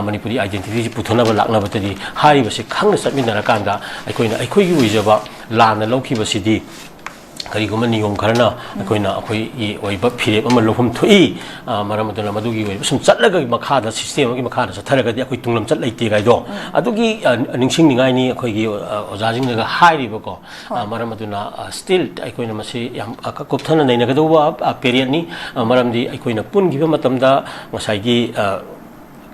ꯃꯅꯤꯄꯨꯔꯤ ꯑꯥꯏꯗꯦꯟꯇꯤꯇꯤꯁꯤ ꯄꯨꯊꯣꯛꯅꯕ ꯂꯥꯛꯅꯕꯗꯗꯤ ꯍꯥꯏꯔꯤꯕꯁꯤ ꯈꯪꯅ ꯆꯠꯃꯤꯟꯅꯔꯀꯥꯟꯗ ꯑꯩꯈꯣꯏꯅ ꯑꯩꯈꯣꯏꯒꯤ ꯑꯣꯏꯖꯕ ꯂꯥꯟꯅ ꯂꯧꯈꯤꯕꯁꯤꯗꯤ ꯀꯔꯤꯒꯨꯝꯕ ꯅꯤꯌꯣꯝ ꯈꯔꯅ ꯑꯩꯈꯣꯏꯅ ꯑꯩꯈꯣꯏꯒꯤ ꯑꯣꯏꯕ ꯐꯤꯔꯦꯞ ꯑꯃ ꯂꯧꯐꯝ ꯊꯣꯛꯏ꯫ ꯃꯔꯝ ꯑꯗꯨꯅ ꯃꯗꯨꯒꯤ ꯑꯣꯏꯕ ꯁꯨꯝ ꯆꯠꯂꯒ ꯃꯈꯥꯗ, ꯁꯤꯁꯇꯦꯝ ꯑꯃꯒꯤ ꯃꯈꯥꯗ ꯆꯠꯊꯔꯒꯗꯤ ꯑꯩꯈꯣꯏ ꯇꯨꯡꯂꯝꯆꯠ ꯂꯩꯇꯦ ꯀꯥꯏꯗꯣ, ꯑꯗꯨꯒꯤ ꯅꯤꯡꯁꯤꯡꯅꯤꯡꯉꯥꯏꯅꯤ ꯑꯩꯈꯣꯏꯒꯤ ꯑꯣꯖꯥꯁꯤꯡꯅꯒ ꯍꯥꯏꯔꯤꯕꯀꯣ꯫ ꯃꯔꯝ ꯑꯗꯨꯅ ꯁ꯭ꯇꯤꯜ ꯑꯩꯈꯣꯏꯅ ꯃꯁꯤ ꯌꯥꯝ ꯀꯨꯞꯊꯅ ꯅꯩꯅꯒꯗꯧꯕ ꯄꯦꯔꯦꯠꯅꯤ꯫ ꯃꯔꯝꯗꯤ ꯑꯩꯈꯣꯏꯅ ꯄꯨꯟꯈꯤꯕ ꯃꯇꯝꯗ ꯉꯁꯥꯏꯒꯤ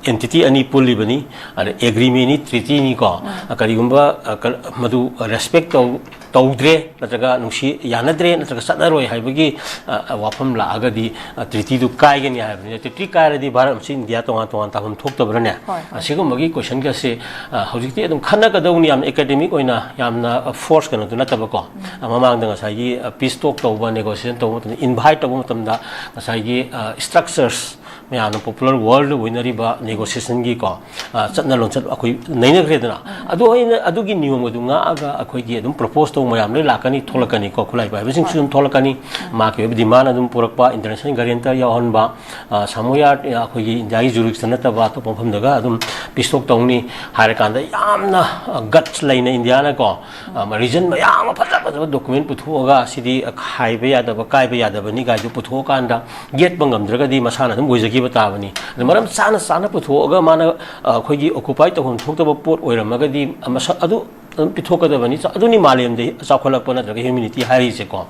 ꯑꯦꯟꯇꯤꯇꯤ ꯑꯅꯤ ꯄꯨꯜꯂꯤꯕꯅꯤ, ꯑꯗ ꯑꯦꯒ꯭ꯔꯤꯃꯦꯟꯅꯤ, ꯇ꯭ꯔꯤꯇꯤꯅꯤꯀꯣ꯫ ꯀꯔꯤꯒꯨꯝꯕ, ꯑ, ꯀ-, ꯃꯗꯨ ꯔꯦꯁꯄꯦꯛ ꯇꯧ-, ꯇꯧꯗ꯭ꯔꯦ, ꯅꯠꯇ꯭ꯔꯒ ꯅꯨꯡꯁꯤ ꯌꯥꯅꯗ꯭ꯔꯦ, ꯅꯠꯇ꯭ꯔꯒ ꯆꯠꯅꯔꯣꯏ ꯍꯥꯏꯕꯒꯤ, ꯑ, ꯑ, ꯋꯥꯐꯝ ꯂꯥꯛꯑꯒꯗꯤ, ꯑ, ꯇ꯭ꯔꯤꯇꯤꯗꯨ ꯀꯥꯏꯒꯅꯤ ꯍꯥꯏꯕꯅꯤꯅ, ꯇ꯭ꯔꯤꯇꯤ ꯀꯥꯏꯔꯗꯤ ꯚꯥꯔꯠ ꯑꯁꯤ ꯏꯟꯗꯤꯌꯥ ꯇꯣꯉꯥꯟ ꯇꯣꯉꯥꯟ ꯇꯥꯐꯝ ꯊꯣꯛꯇꯕ꯭ꯔꯅꯦ? ꯍꯣꯏ, ꯍꯣꯏ꯫ ꯑꯁꯤꯒꯨꯝꯕꯒꯤ ꯀꯣꯏꯁꯟꯒꯁꯦ, ꯑ, ꯍꯧꯖꯤꯛꯇꯤ ꯑꯗꯨꯝ ꯈꯟꯅꯒꯗꯧꯅꯤ, ꯌꯥꯝꯅ ꯑꯦꯀꯥꯗꯦꯃꯤꯛ ꯑꯣꯏꯅ ꯌꯥꯝꯅ, ꯑ, ꯐꯣꯔꯁ ꯀꯩꯅꯣꯗꯨ ꯅꯠꯇꯕꯀꯣ꯫ ꯑ, ꯃꯃꯥꯡꯗ ꯉꯁꯥꯏꯒꯤ, ꯑ, ꯄꯤꯁ ꯇꯣꯛ ꯇꯧꯕ, ꯅꯦꯒꯣꯁꯤꯌꯦꯁꯟ ꯇꯧꯕ ꯃꯇꯝꯗ, ꯏꯟꯚꯥꯏꯠ ꯇꯧꯕ ꯃꯇꯝꯗ ꯉꯁꯥꯏꯒꯤ, ꯑ, ꯁ꯭ꯇ꯭ꯔꯛꯆꯔꯁ, ꯃꯌꯥꯝꯅ ꯄꯣꯄꯨꯂꯔ ꯋꯥꯔꯜꯗ ꯑꯣꯏꯅꯔꯤꯕ ꯅꯦꯒꯣꯁꯤꯌꯦꯁꯟꯒꯤꯀꯣ, ꯑ, ꯆꯠꯅ ꯂꯣꯟꯆꯠ ꯑꯩꯈꯣꯏ ꯅꯩꯅꯈ꯭ꯔꯦꯗꯅ꯫ ꯑꯗꯨ ꯑꯩꯅ ꯑꯗꯨꯒꯤ ꯅꯤꯌꯣꯝ ꯑꯗꯨ ꯉꯥꯛꯑꯒ ꯑꯩꯈꯣꯏꯒꯤ ꯑꯗꯨꯝ ꯄ꯭ꯔꯣꯄꯣꯁ ꯇꯧꯕ ꯃꯌꯥꯝ ꯂꯣꯏ ꯂꯥꯛꯀꯅꯤ, ꯊꯣꯛꯂꯛꯀꯅꯤꯀꯣ, ꯈꯨꯠꯂꯥꯏ ꯄꯥꯏꯕꯁꯤꯡꯁꯨ ꯑꯗꯨꯝ ꯊꯣꯛꯂꯛꯀꯅꯤ, ꯃꯥꯒꯤ ꯑꯣꯏꯕ ꯗꯤꯃꯥꯟ ꯑꯗꯨꯝ ꯄꯨꯔꯛꯄ, ꯏꯟꯇꯔꯅꯦꯁꯅꯦꯜ ꯒꯥꯔꯦꯟꯇꯔ ꯌꯥꯎꯍꯟꯕ, ꯑ, ꯁꯥꯃꯨ ꯌꯥꯔ, ꯑ, ꯑꯩꯈꯣꯏꯒꯤ ꯏꯟꯗꯤꯌꯥꯒꯤ ꯖꯨꯔꯤꯁꯇ ꯅꯠꯇꯕ ꯑꯇꯣꯞꯄ ꯃꯐꯝꯗꯒ ꯑꯗꯨꯝ ꯄꯤꯁ ꯇꯣꯛ ꯇꯧꯅꯤ ꯍꯥꯏꯔꯀꯥꯟꯗ ꯌꯥꯝꯅ, ꯑ, ꯒꯠꯁ ꯂꯩꯅ ꯏꯟꯗꯤꯌꯥꯅꯀꯣ, ꯑ, ꯔꯤꯖꯟ ꯃꯌꯥꯝ ꯑꯃ ꯐꯖ ꯐꯖꯕ ꯗꯣꯀꯨꯃꯦꯟ ꯄꯨꯊꯣꯛꯑꯒ ꯁꯤꯗꯤ ꯈꯥꯏꯕ ꯌꯥꯗꯕ, ꯀꯥꯏꯕ ꯌꯥꯗꯕꯅꯤ ꯀꯥꯏꯗꯨ ꯄꯨꯊꯣꯛꯑꯀꯥꯟꯗ ꯌꯦꯠꯄ ꯉꯝꯗ꯭ꯔꯒꯗꯤ ꯃꯁꯥꯅ ꯑꯗꯨꯝ ꯑꯣꯏꯖꯈꯤꯕ ꯇꯥꯕꯅꯤ꯫ ꯑꯗꯨ ꯃꯔꯝ ꯆꯥꯅ ꯆꯥꯅ ꯄꯨꯊꯣꯛꯑꯒ ꯃꯥꯅ, ꯑ, ꯑꯩꯈꯣꯏꯒꯤ ꯑꯣꯀꯨꯄꯥꯏ ꯇꯧꯐꯝ ꯊꯣꯛꯇꯕ ꯄꯣꯠ ꯑꯣꯏꯔꯝꯃꯒꯗꯤ ꯃꯁꯛ ꯑꯗꯨ ꯑꯗꯨꯝ ꯄꯤꯊꯣꯛꯀꯗꯕꯅꯤ꯫ ꯑꯗꯨꯅꯤ ꯃꯥꯂꯦꯝꯗ ꯆꯥꯎꯈꯠꯂꯛꯄ ꯅꯠꯇ꯭ꯔꯒ ꯍ꯭ꯌꯨꯃꯤꯅꯤꯇꯤ ꯍꯥꯏꯔꯤꯁꯦꯀꯣ꯫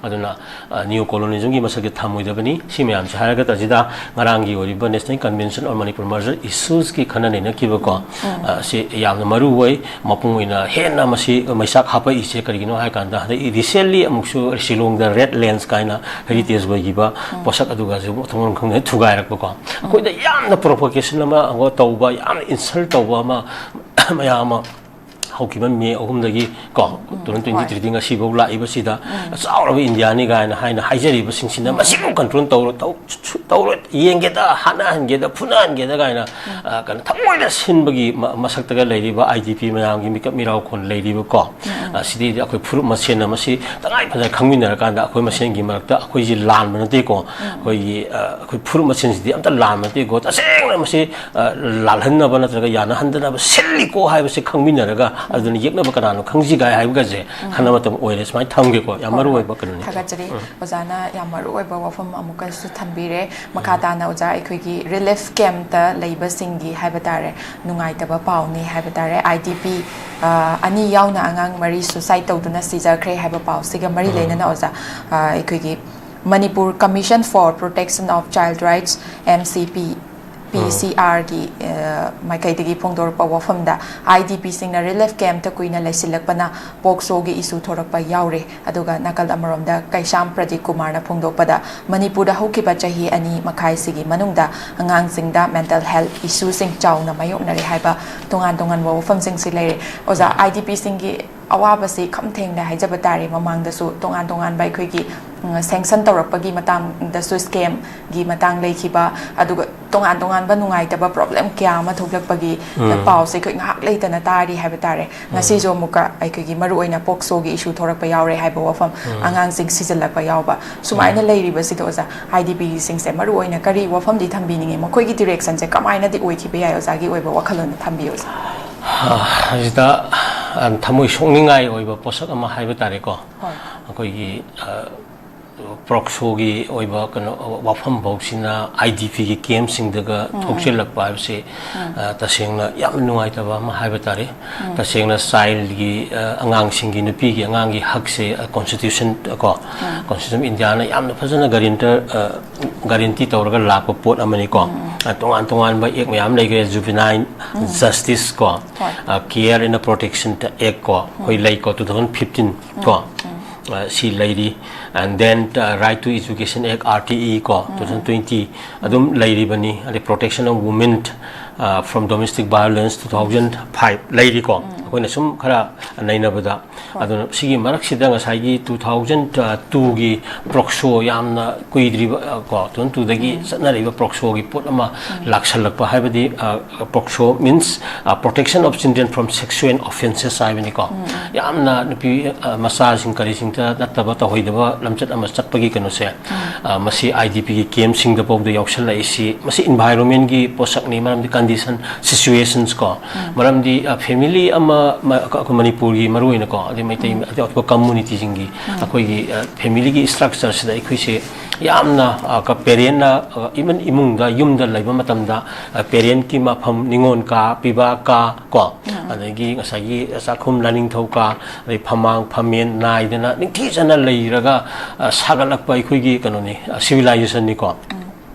ꯑꯗꯨꯅ, ꯑ, ꯅꯤꯌꯣ ꯀꯣꯂꯣꯅꯤꯖꯝꯒꯤ ꯃꯁꯛꯁꯦ ꯊꯝꯃꯣꯏꯗꯕꯅꯤ꯫ ꯁꯤ ꯃꯌꯥꯝꯁꯦ ꯍꯥꯏꯔꯒ ꯇꯁꯤꯗ ꯉꯔꯥꯡꯒꯤ ꯑꯣꯏꯔꯤꯕ National Convention on Manipur Merger Issues ꯀꯤ ꯈꯟꯅ ꯅꯩꯅꯈꯤꯕꯀꯣ, ꯑ, ꯁꯤ ꯌꯥꯝꯅ ꯃꯔꯨ ꯑꯣꯏ꯫ ꯃꯄꯨꯡ ꯑꯣꯏꯅ ꯍꯦꯟꯅ ꯃꯁꯤ ꯃꯩꯆꯥꯛ ꯍꯥꯞꯄꯛꯏꯁꯦ ꯀꯔꯤꯒꯤꯅꯣ ꯍꯥꯏ ꯀꯥꯟꯗ, ꯍꯟꯗꯛ ꯔꯤꯁꯦꯟꯂꯤ ꯑꯃꯨꯛꯁꯨ ꯁꯤꯂꯣꯡꯗ ꯔꯦꯗ ꯂꯦꯟꯁ ꯀꯥꯏꯅ ꯍꯦꯔꯤꯇꯦꯖ ꯑꯣꯏꯈꯤꯕ ꯄꯣꯠꯁꯛ ꯑꯗꯨꯒꯁꯨ ꯃꯊꯣꯡ ꯃꯔꯝ ꯈꯪꯗꯅ ꯊꯨꯒꯥꯏꯔꯛꯄꯀꯣ꯫ ꯑꯩꯈꯣꯏꯗ ꯌꯥꯝꯅ ꯄ꯭ꯔꯣꯚꯣꯀꯦꯁꯟ ꯑꯃ ꯇꯧꯕ, ꯌꯥꯝꯅ ꯏꯟꯁꯜ ꯇꯧꯕ ꯑꯃ, ꯃꯌꯥꯝ ꯑꯃ ꯍꯧꯈꯤꯕ ꯃꯦ ꯑꯍꯨꯝꯗꯒꯤ ꯀꯣ, ꯇꯨ ꯊꯥꯎꯖꯟ ꯇ꯭ꯋꯦꯟꯇꯤ ꯊ꯭ꯔꯤꯗꯒꯤ ꯉꯁꯤꯐꯥꯎ ꯂꯥꯛꯏꯕꯁꯤꯗ ꯆꯥꯎꯔꯕ ꯏꯟꯗꯤꯌꯥꯅꯤ ꯀꯥꯏꯅ ꯍꯥꯏꯅ ꯍꯥꯏꯖꯔꯤꯕꯁꯤꯡꯁꯤꯅ ꯃꯁꯤꯕꯨ ꯀꯟꯇ꯭ꯔꯣꯜ ꯇꯧꯔ-, ꯇꯧ-, ꯁꯨ-, ꯇꯧꯔꯣꯏ, ꯌꯦꯡꯒꯦꯗ, ꯍꯥꯠꯅꯍꯟꯒꯦꯗ, ꯐꯨꯅꯍꯟꯒꯦꯗ ꯀꯥꯏꯅ, ꯑ, ꯀꯩꯅꯣ, ꯊꯃꯣꯏꯗ ꯁꯤꯟꯕꯒꯤ ꯃ-, ꯃꯁꯛꯇꯒ ꯂꯩꯔꯤꯕ ꯑꯥꯏ ꯗꯤ ꯄꯤ ꯃꯌꯥꯝꯒꯤ ꯃꯤꯀꯞ ꯃꯤꯔꯥꯎꯈꯣꯟ ꯂꯩꯔꯤꯕꯀꯣ, ꯑ, ꯁꯤꯗꯩꯗꯤ ꯑꯩꯈꯣꯏ ꯐꯨꯔꯨꯞ ꯃꯁꯦꯟꯅ ꯃꯁꯤ ꯇꯉꯥꯏ ꯐꯗꯅ ꯈꯪꯃꯤꯟꯅꯔꯀꯥꯟꯗ ꯑꯩꯈꯣꯏ ꯃꯁꯦꯟꯒꯤ ꯃꯔꯛꯇ ꯑꯩꯈꯣꯏꯁꯤ ꯂꯥꯟꯕ ꯅꯠꯇꯦꯀꯣ, ꯑꯩꯈꯣꯏꯒꯤ, ꯑ, ꯑꯩꯈꯣꯏ ꯐꯨꯔꯨꯞ ꯃꯁꯦꯟꯁꯤꯗꯤ ꯑꯝꯇ ꯂꯥꯟꯕ ꯅꯠꯇꯦꯀꯣ, ꯇꯁꯦꯡꯅ ꯃꯁꯤ, ꯑ, ꯂꯥꯜꯍꯟꯅꯕ ꯅꯠꯇ꯭ꯔꯒ ꯌꯥꯅꯍꯟꯗꯅꯕ ꯁꯤꯜꯂꯤꯀꯣ ꯍꯥꯏꯕꯁꯤ ꯈꯪꯃꯤꯟꯅꯔꯒ, ꯑꯗꯨꯅ ꯌꯦꯛꯅꯕ ꯀꯅꯥꯅꯣ ꯈꯪꯁꯤ ꯀꯥꯏ ꯍꯥꯏꯕꯒꯁꯦ ꯈꯟꯅꯕ ꯃꯇꯝ ꯑꯣꯏꯔꯦ꯫ ꯁꯨꯃꯥꯏꯅ ꯊꯝꯒꯦꯀꯣ, ꯌꯥꯝ ꯍꯣꯏ, ꯃꯔꯨ ꯍꯣꯏ꯫ ꯑꯣꯏꯕ ꯀꯩꯅꯣꯅꯤ꯫ ꯊꯥꯒꯠꯆꯔꯤ꯫ ꯑꯣꯖꯥꯅ ꯌꯥꯝ ꯃꯔꯨ ꯑꯣꯏꯕ ꯋꯥꯐꯝ ꯑꯃꯨꯛꯀꯁꯨ ꯊꯝꯕꯤꯔꯦ꯫ ꯃꯈꯥ ꯇꯥꯅ ꯑꯣꯖꯥ, ꯑꯩꯈꯣꯏꯒꯤ ꯔꯤꯂꯤꯐ ꯀꯦꯝꯞꯇ ꯂꯩꯕꯁꯤꯡꯒꯤ ꯍꯥꯏꯕ ꯇꯥꯔꯦ, ꯅꯨꯡꯉꯥꯏꯇꯕ ꯄꯥꯎꯅꯤ ꯍꯥꯏꯕ ꯇꯥꯔꯦ꯫ ꯑꯥꯏ ꯗꯤ ꯄꯤ, ꯑ, ꯑꯅꯤ ꯌꯥꯎꯅ ꯑꯉꯥꯡ ꯃꯔꯤ ꯁꯨꯁꯥꯏꯗ ꯇꯧꯗꯨꯅ ꯁꯤꯖꯈ꯭ꯔꯦ ꯍꯥꯏꯕ ꯄꯥꯎꯁꯤꯒ ꯃꯔꯤ ꯂꯩꯅꯅ ꯑꯣꯖꯥ, ꯑ, ꯑꯩꯈꯣꯏꯒꯤ Manipur Commission for Protection of Child Rights, M C ꯄꯤ, ꯄꯤ ꯁꯤ ꯑꯥꯔꯒꯤ ꯃꯥꯏꯀꯩꯗꯒꯤ ꯐꯣꯡꯗꯣꯔꯛꯄ ꯋꯥꯐꯝꯗ, ꯑꯥꯏ ꯗꯤ ꯄꯤꯁꯤꯡꯅ ꯔꯤꯂꯤꯐ ꯀꯦꯝꯞꯇ ꯀꯨꯏꯅ ꯂꯩꯁꯤꯜꯂꯛꯄꯅ ꯄꯣꯛꯁꯣꯒꯤ ꯏꯁꯨ ꯊꯣꯔꯛꯄ ꯌꯥꯎꯔꯦ꯫ ꯑꯗꯨꯒ ꯅꯥꯀꯜ ꯑꯃꯔꯣꯝꯗ ꯀꯩꯁꯥꯝ ꯄ꯭ꯔꯗꯤꯞ ꯀꯨꯃꯥꯔꯅ ꯐꯣꯡꯗꯣꯛꯄꯗ, ꯃꯅꯤꯄꯨꯔꯗ ꯍꯧꯈꯤꯕ ꯆꯍꯤ ꯑꯅꯤ ꯃꯈꯥꯏꯁꯤꯒꯤ ꯃꯅꯨꯡꯗ ꯑꯉꯥꯡꯁꯤꯡꯗ ꯃꯦꯟꯇꯦꯜ ꯍꯦꯜꯊ ꯏꯁꯨꯁꯤꯡ ꯆꯥꯎꯅ ꯃꯥꯌꯣꯛꯅꯔꯦ ꯍꯥꯏꯕ ꯇꯣꯉꯥꯟ ꯇꯣꯉꯥꯟꯕ ꯋꯥꯐꯝꯁꯤꯡꯁꯤ ꯂꯩꯔꯦ꯫ ꯑꯣꯖꯥ, ꯑꯥꯏ ꯗꯤ ꯄꯤꯁꯤꯡꯒꯤ ꯑꯋꯥꯕꯁꯤ ꯈꯝ ꯊꯦꯡꯅ ꯍꯥꯏꯖꯕ ꯇꯥꯔꯦ꯫ ꯃꯃꯥꯡꯗꯁꯨ ꯇꯣꯉꯥꯟ ꯇꯣꯉꯥꯟꯕ ꯑꯩꯈꯣꯏꯒꯤ, ꯎꯝ, ꯁꯦꯡꯁꯟ ꯇꯧꯔꯛꯄꯒꯤ ꯃꯇꯥꯡꯗꯁꯨ, ꯁ꯭ꯀꯦꯝꯒꯤ ꯃꯇꯥꯡ ꯂꯩꯈꯤꯕ, ꯑꯗꯨꯒ ꯇꯣꯉꯥꯟ ꯇꯣꯉꯥꯟꯕ ꯅꯨꯡꯉꯥꯏꯇꯕ ꯄ꯭ꯔꯣꯕ꯭ꯂꯦꯝ ꯀꯌꯥ ꯑꯃ ꯊꯣꯛꯂꯛꯄꯒꯤ ꯎꯝ꯫ ꯄꯥꯎꯁꯦ ꯑꯩꯈꯣꯏ ꯉꯥꯏꯍꯥꯛ ꯂꯩꯇꯅ ꯇꯥꯔꯤ ꯍꯥꯏꯕ ꯇꯥꯔꯦ꯫ ꯎꯝ꯫ ꯉꯁꯤꯁꯨ ꯑꯃꯨꯛꯀ ꯑꯩꯈꯣꯏꯒꯤ ꯃꯔꯨꯑꯣꯏꯅ ꯄꯣꯛꯁꯣꯒꯤ ꯏꯁꯨ ꯊꯣꯔꯛꯄ ꯌꯥꯎꯔꯦ ꯍꯥꯏꯕ ꯋꯥꯐꯝ, ꯎꯝ꯫ ꯑꯉꯥꯡꯁꯤꯡ ꯁꯤꯖꯤꯜꯂꯛꯄ ꯌꯥꯎꯕ, ꯁꯨꯃꯥꯏꯅ ꯎꯝ꯫ ꯂꯩꯔꯤꯕꯁꯤꯗ ꯑꯣꯖꯥ, ꯑꯥꯏ ꯗꯤ ꯄꯤꯁꯤꯡꯁꯦ ꯃꯔꯨꯑꯣꯏꯅ ꯀꯔꯤ ꯋꯥꯐꯝꯗꯤ ꯊꯝꯕꯤꯅꯤꯡꯉꯤ? ꯃꯈꯣꯏꯒꯤ ꯗꯤꯔꯦꯛꯁꯟꯁꯦ ꯀꯃꯥꯏꯅꯗꯤ ꯑꯣꯏꯈꯤꯕ ꯌꯥꯏ? ꯑꯣꯖꯥꯒꯤ ꯑꯣꯏꯕ ꯋꯥꯈꯜꯂꯣꯟꯗ ꯊꯝꯕꯤꯌꯨ, ꯑꯣꯖꯥ꯫ ꯑ, ꯑꯁꯤꯗ, ꯑ, ꯊꯃꯣꯏ ꯁꯣꯛꯅꯤꯡꯉꯥꯏ ꯑꯣꯏꯕ ꯄꯣꯠꯁꯛ ꯑꯃ ꯍꯥꯏꯕ ꯇꯥꯔꯦꯀꯣ꯫ ꯍꯣꯏ꯫ ꯑꯩꯈꯣꯏꯒꯤ, ꯑ, ꯄ꯭ꯔꯣꯛꯁꯣꯒꯤ ꯑꯣꯏꯕ ꯀꯩꯅꯣ, ꯋꯥꯐꯝ ꯐꯥꯎꯁꯤꯅ ꯑꯥꯏ ꯗꯤ ꯄꯤꯒꯤ ꯀꯦꯝꯞꯁꯤꯡꯗꯒ ꯎꯝ, ꯎꯝ꯫ ꯊꯣꯛꯆꯤꯜꯂꯛꯄ ꯍꯥꯏꯕꯁꯤ, ꯎꯝ꯫ ꯑ, ꯇꯁꯦꯡꯅ ꯌꯥꯝꯅ ꯅꯨꯡꯉꯥꯏꯇꯕ ꯑꯃ ꯍꯥꯏꯕ ꯇꯥꯔꯦ꯫ ꯎꯝ꯫ ꯇꯁꯦꯡꯅ ꯆꯥꯏꯜꯒꯤ, ꯑ, ꯑꯉꯥꯡꯁꯤꯡꯒꯤ, ꯅꯨꯄꯤꯒꯤ ꯑꯉꯥꯡꯒꯤ ꯍꯛꯁꯦ, ꯑ, ꯀꯣꯟꯁꯇꯤꯇ꯭ꯌꯨꯁꯟ ꯀꯣ, ꯎꯝ꯫ ꯀꯣꯟꯁꯇꯤꯇ꯭ꯌꯨꯁꯟ ꯑꯣꯐ ꯏꯟꯗꯤꯌꯥꯅ ꯌꯥꯝꯅ ꯐꯖꯅ ꯒꯥꯔꯦꯟꯇꯔ, ꯑ, ꯒꯥꯔꯦꯟꯇꯤ ꯇꯧꯔꯒ ꯂꯥꯛꯄ ꯄꯣꯠ ꯑꯃꯅꯤꯀꯣ꯫ ꯎꯝ, ꯎꯝ꯫ ꯑ, ꯇꯣꯉꯥꯟ ꯇꯣꯉꯥꯟꯕ ꯑꯦꯛ ꯃꯌꯥꯝ ꯂꯩꯈ꯭ꯔꯦ, ꯖꯨꯕꯤꯅꯥꯏꯜ ꯎꯝ꯫ ꯖꯁꯇꯤꯁ ꯀꯣ, ꯍꯣꯏ꯫ ꯑ, ꯀꯦꯌꯔ ꯑꯦꯟ ꯄ꯭ꯔꯣꯇꯦꯛꯁꯟ ꯑꯦꯛ ꯀꯣ, ꯑꯩꯈꯣꯏ ꯎꯝ꯫ ꯂꯩꯀꯣ, ꯇꯨ ꯊꯥꯎꯖꯟ ꯐꯤꯐꯇꯤꯟ ꯀꯣ꯫ ꯎꯝ, ꯎꯝ꯫ ꯑ, ꯁꯤ ꯂꯩꯔꯤ꯫ And then, uh, Right to Education Act, R T E ꯀꯣ, ꯎꯝ꯫ Two thousand twenty ꯑꯗꯨꯝ ꯂꯩꯔꯤꯕꯅꯤ꯫ ꯑꯗꯩ Protection of Women, uh, from Domestic Violence, two thousand five ꯂꯩꯔꯤꯀꯣ꯫ ꯎꯝ꯫ ꯑꯩꯈꯣꯏꯅ ꯁꯨꯝ ꯈꯔ ꯅꯩꯅꯕꯗ꯫ ꯍꯣꯏ꯫ ꯑꯗꯨꯅ ꯁꯤꯒꯤ ꯃꯔꯛꯁꯤꯗ ꯉꯁꯥꯏꯒꯤ two thousand twoꯒꯤ ꯄ꯭ꯔꯣꯛꯁꯣ ꯌꯥꯝꯅ ꯀꯨꯏꯗ꯭ꯔꯤꯕ, ꯑ, ꯀꯣ, two thousand twoꯗꯒꯤ ꯎꯝ꯫ ꯆꯠꯅꯔꯤꯕ ꯄ꯭ꯔꯣꯛꯁꯣꯒꯤ ꯄꯣꯠ ꯑꯃ ꯎꯝ꯫ ꯂꯥꯛꯁꯜꯂꯛꯄ ꯍꯥꯏꯕꯗꯤ, ꯑ, ꯄ꯭ꯔꯣꯛꯁꯣ means, ꯑ, Protection of Children from Sexual Offences ꯍꯥꯏꯕꯅꯤꯀꯣ꯫ ꯎꯝ, ꯎꯝ꯫ ꯌꯥꯝꯅ ꯅꯨꯄꯤ, ꯑ, ꯃꯆꯥꯁꯤꯡ ꯀꯔꯤꯁꯤꯡꯗ ꯅꯠꯇꯕ ꯇꯧꯍꯩꯗꯕ ꯂꯝꯆꯠ ꯑꯃ ꯆꯠꯄꯒꯤ ꯀꯩꯅꯣꯁꯦ, ꯎꯝ꯫ ꯑ, ꯃꯁꯤ ꯑꯥꯏ ꯗꯤ ꯄꯤꯒꯤ ꯀꯦꯝꯞꯁꯤꯡꯗ ꯐꯥꯎꯗ ꯌꯥꯎꯁꯜꯂꯛꯏꯁꯤ, ꯃꯁꯤ ꯏꯟꯚꯥꯏꯔꯣꯟꯃꯦꯟꯒꯤ ꯄꯣꯠꯁꯛꯅꯤ, ꯃꯔꯝꯗꯤ ꯀꯟꯗꯤꯁꯟ, ꯁꯤꯆꯨꯋꯦꯁꯟꯁ ꯀꯣ, ꯎꯝ꯫ ꯃꯔꯝꯗꯤ, ꯑ, ꯐꯦꯃꯤꯂꯤ ꯑꯃ, ꯃ-, ꯑꯩꯈꯣꯏ ꯃꯅꯤꯄꯨꯔꯒꯤ ꯃꯔꯨꯑꯣꯏꯅꯀꯣ, ꯑꯗꯩ ꯃꯩꯇꯩ, ꯎꯝ꯫ ꯑꯇꯩ ꯑꯇꯣꯞꯄ ꯀꯝꯃꯨꯅꯤꯇꯤꯁꯤꯡꯒꯤ ꯎꯝ꯫ ꯑꯩꯈꯣꯏꯒꯤ, ꯑ, ꯐꯦꯃꯤꯂꯤꯒꯤ ꯏꯁꯇ꯭ꯔꯛꯆꯔꯁꯤꯗ ꯑꯩꯈꯣꯏꯁꯦ ꯌꯥꯝꯅ, ꯑ, ꯀ-, ꯄꯦꯔꯦꯟꯅ, ꯑ, even ꯏꯃꯨꯡꯗ, ꯌꯨꯝꯗ ꯂꯩꯕ ꯃꯇꯝꯗ, ꯑ, ꯄꯦꯔꯦꯟꯀꯤ ꯃꯐꯝ, ꯅꯤꯉꯣꯜ ꯀꯥ, ꯄꯤꯕꯥ ꯀꯥ ꯀꯣ, ꯎꯝ꯫ ꯑꯗꯒꯤ ꯉꯁꯥꯏꯒꯤ ꯆꯥꯛꯈꯨꯝ ꯂꯥꯅꯤꯡꯊꯧ ꯀꯥ, ꯑꯗꯩ ꯐꯃꯥꯡ ꯐꯃꯦꯟ ꯅꯥꯏꯗꯅ ꯅꯤꯡꯊꯤꯖꯅ ꯂꯩꯔꯒ, ꯑ, ꯁꯥꯒꯠꯂꯛꯄ ꯑꯩꯈꯣꯏꯒꯤ ꯀꯩꯅꯣꯅꯤ, ꯑ, ꯁꯤꯚꯤꯂꯥꯏꯖꯦꯁꯟꯅꯤꯀꯣ꯫ ꯎꯝ꯫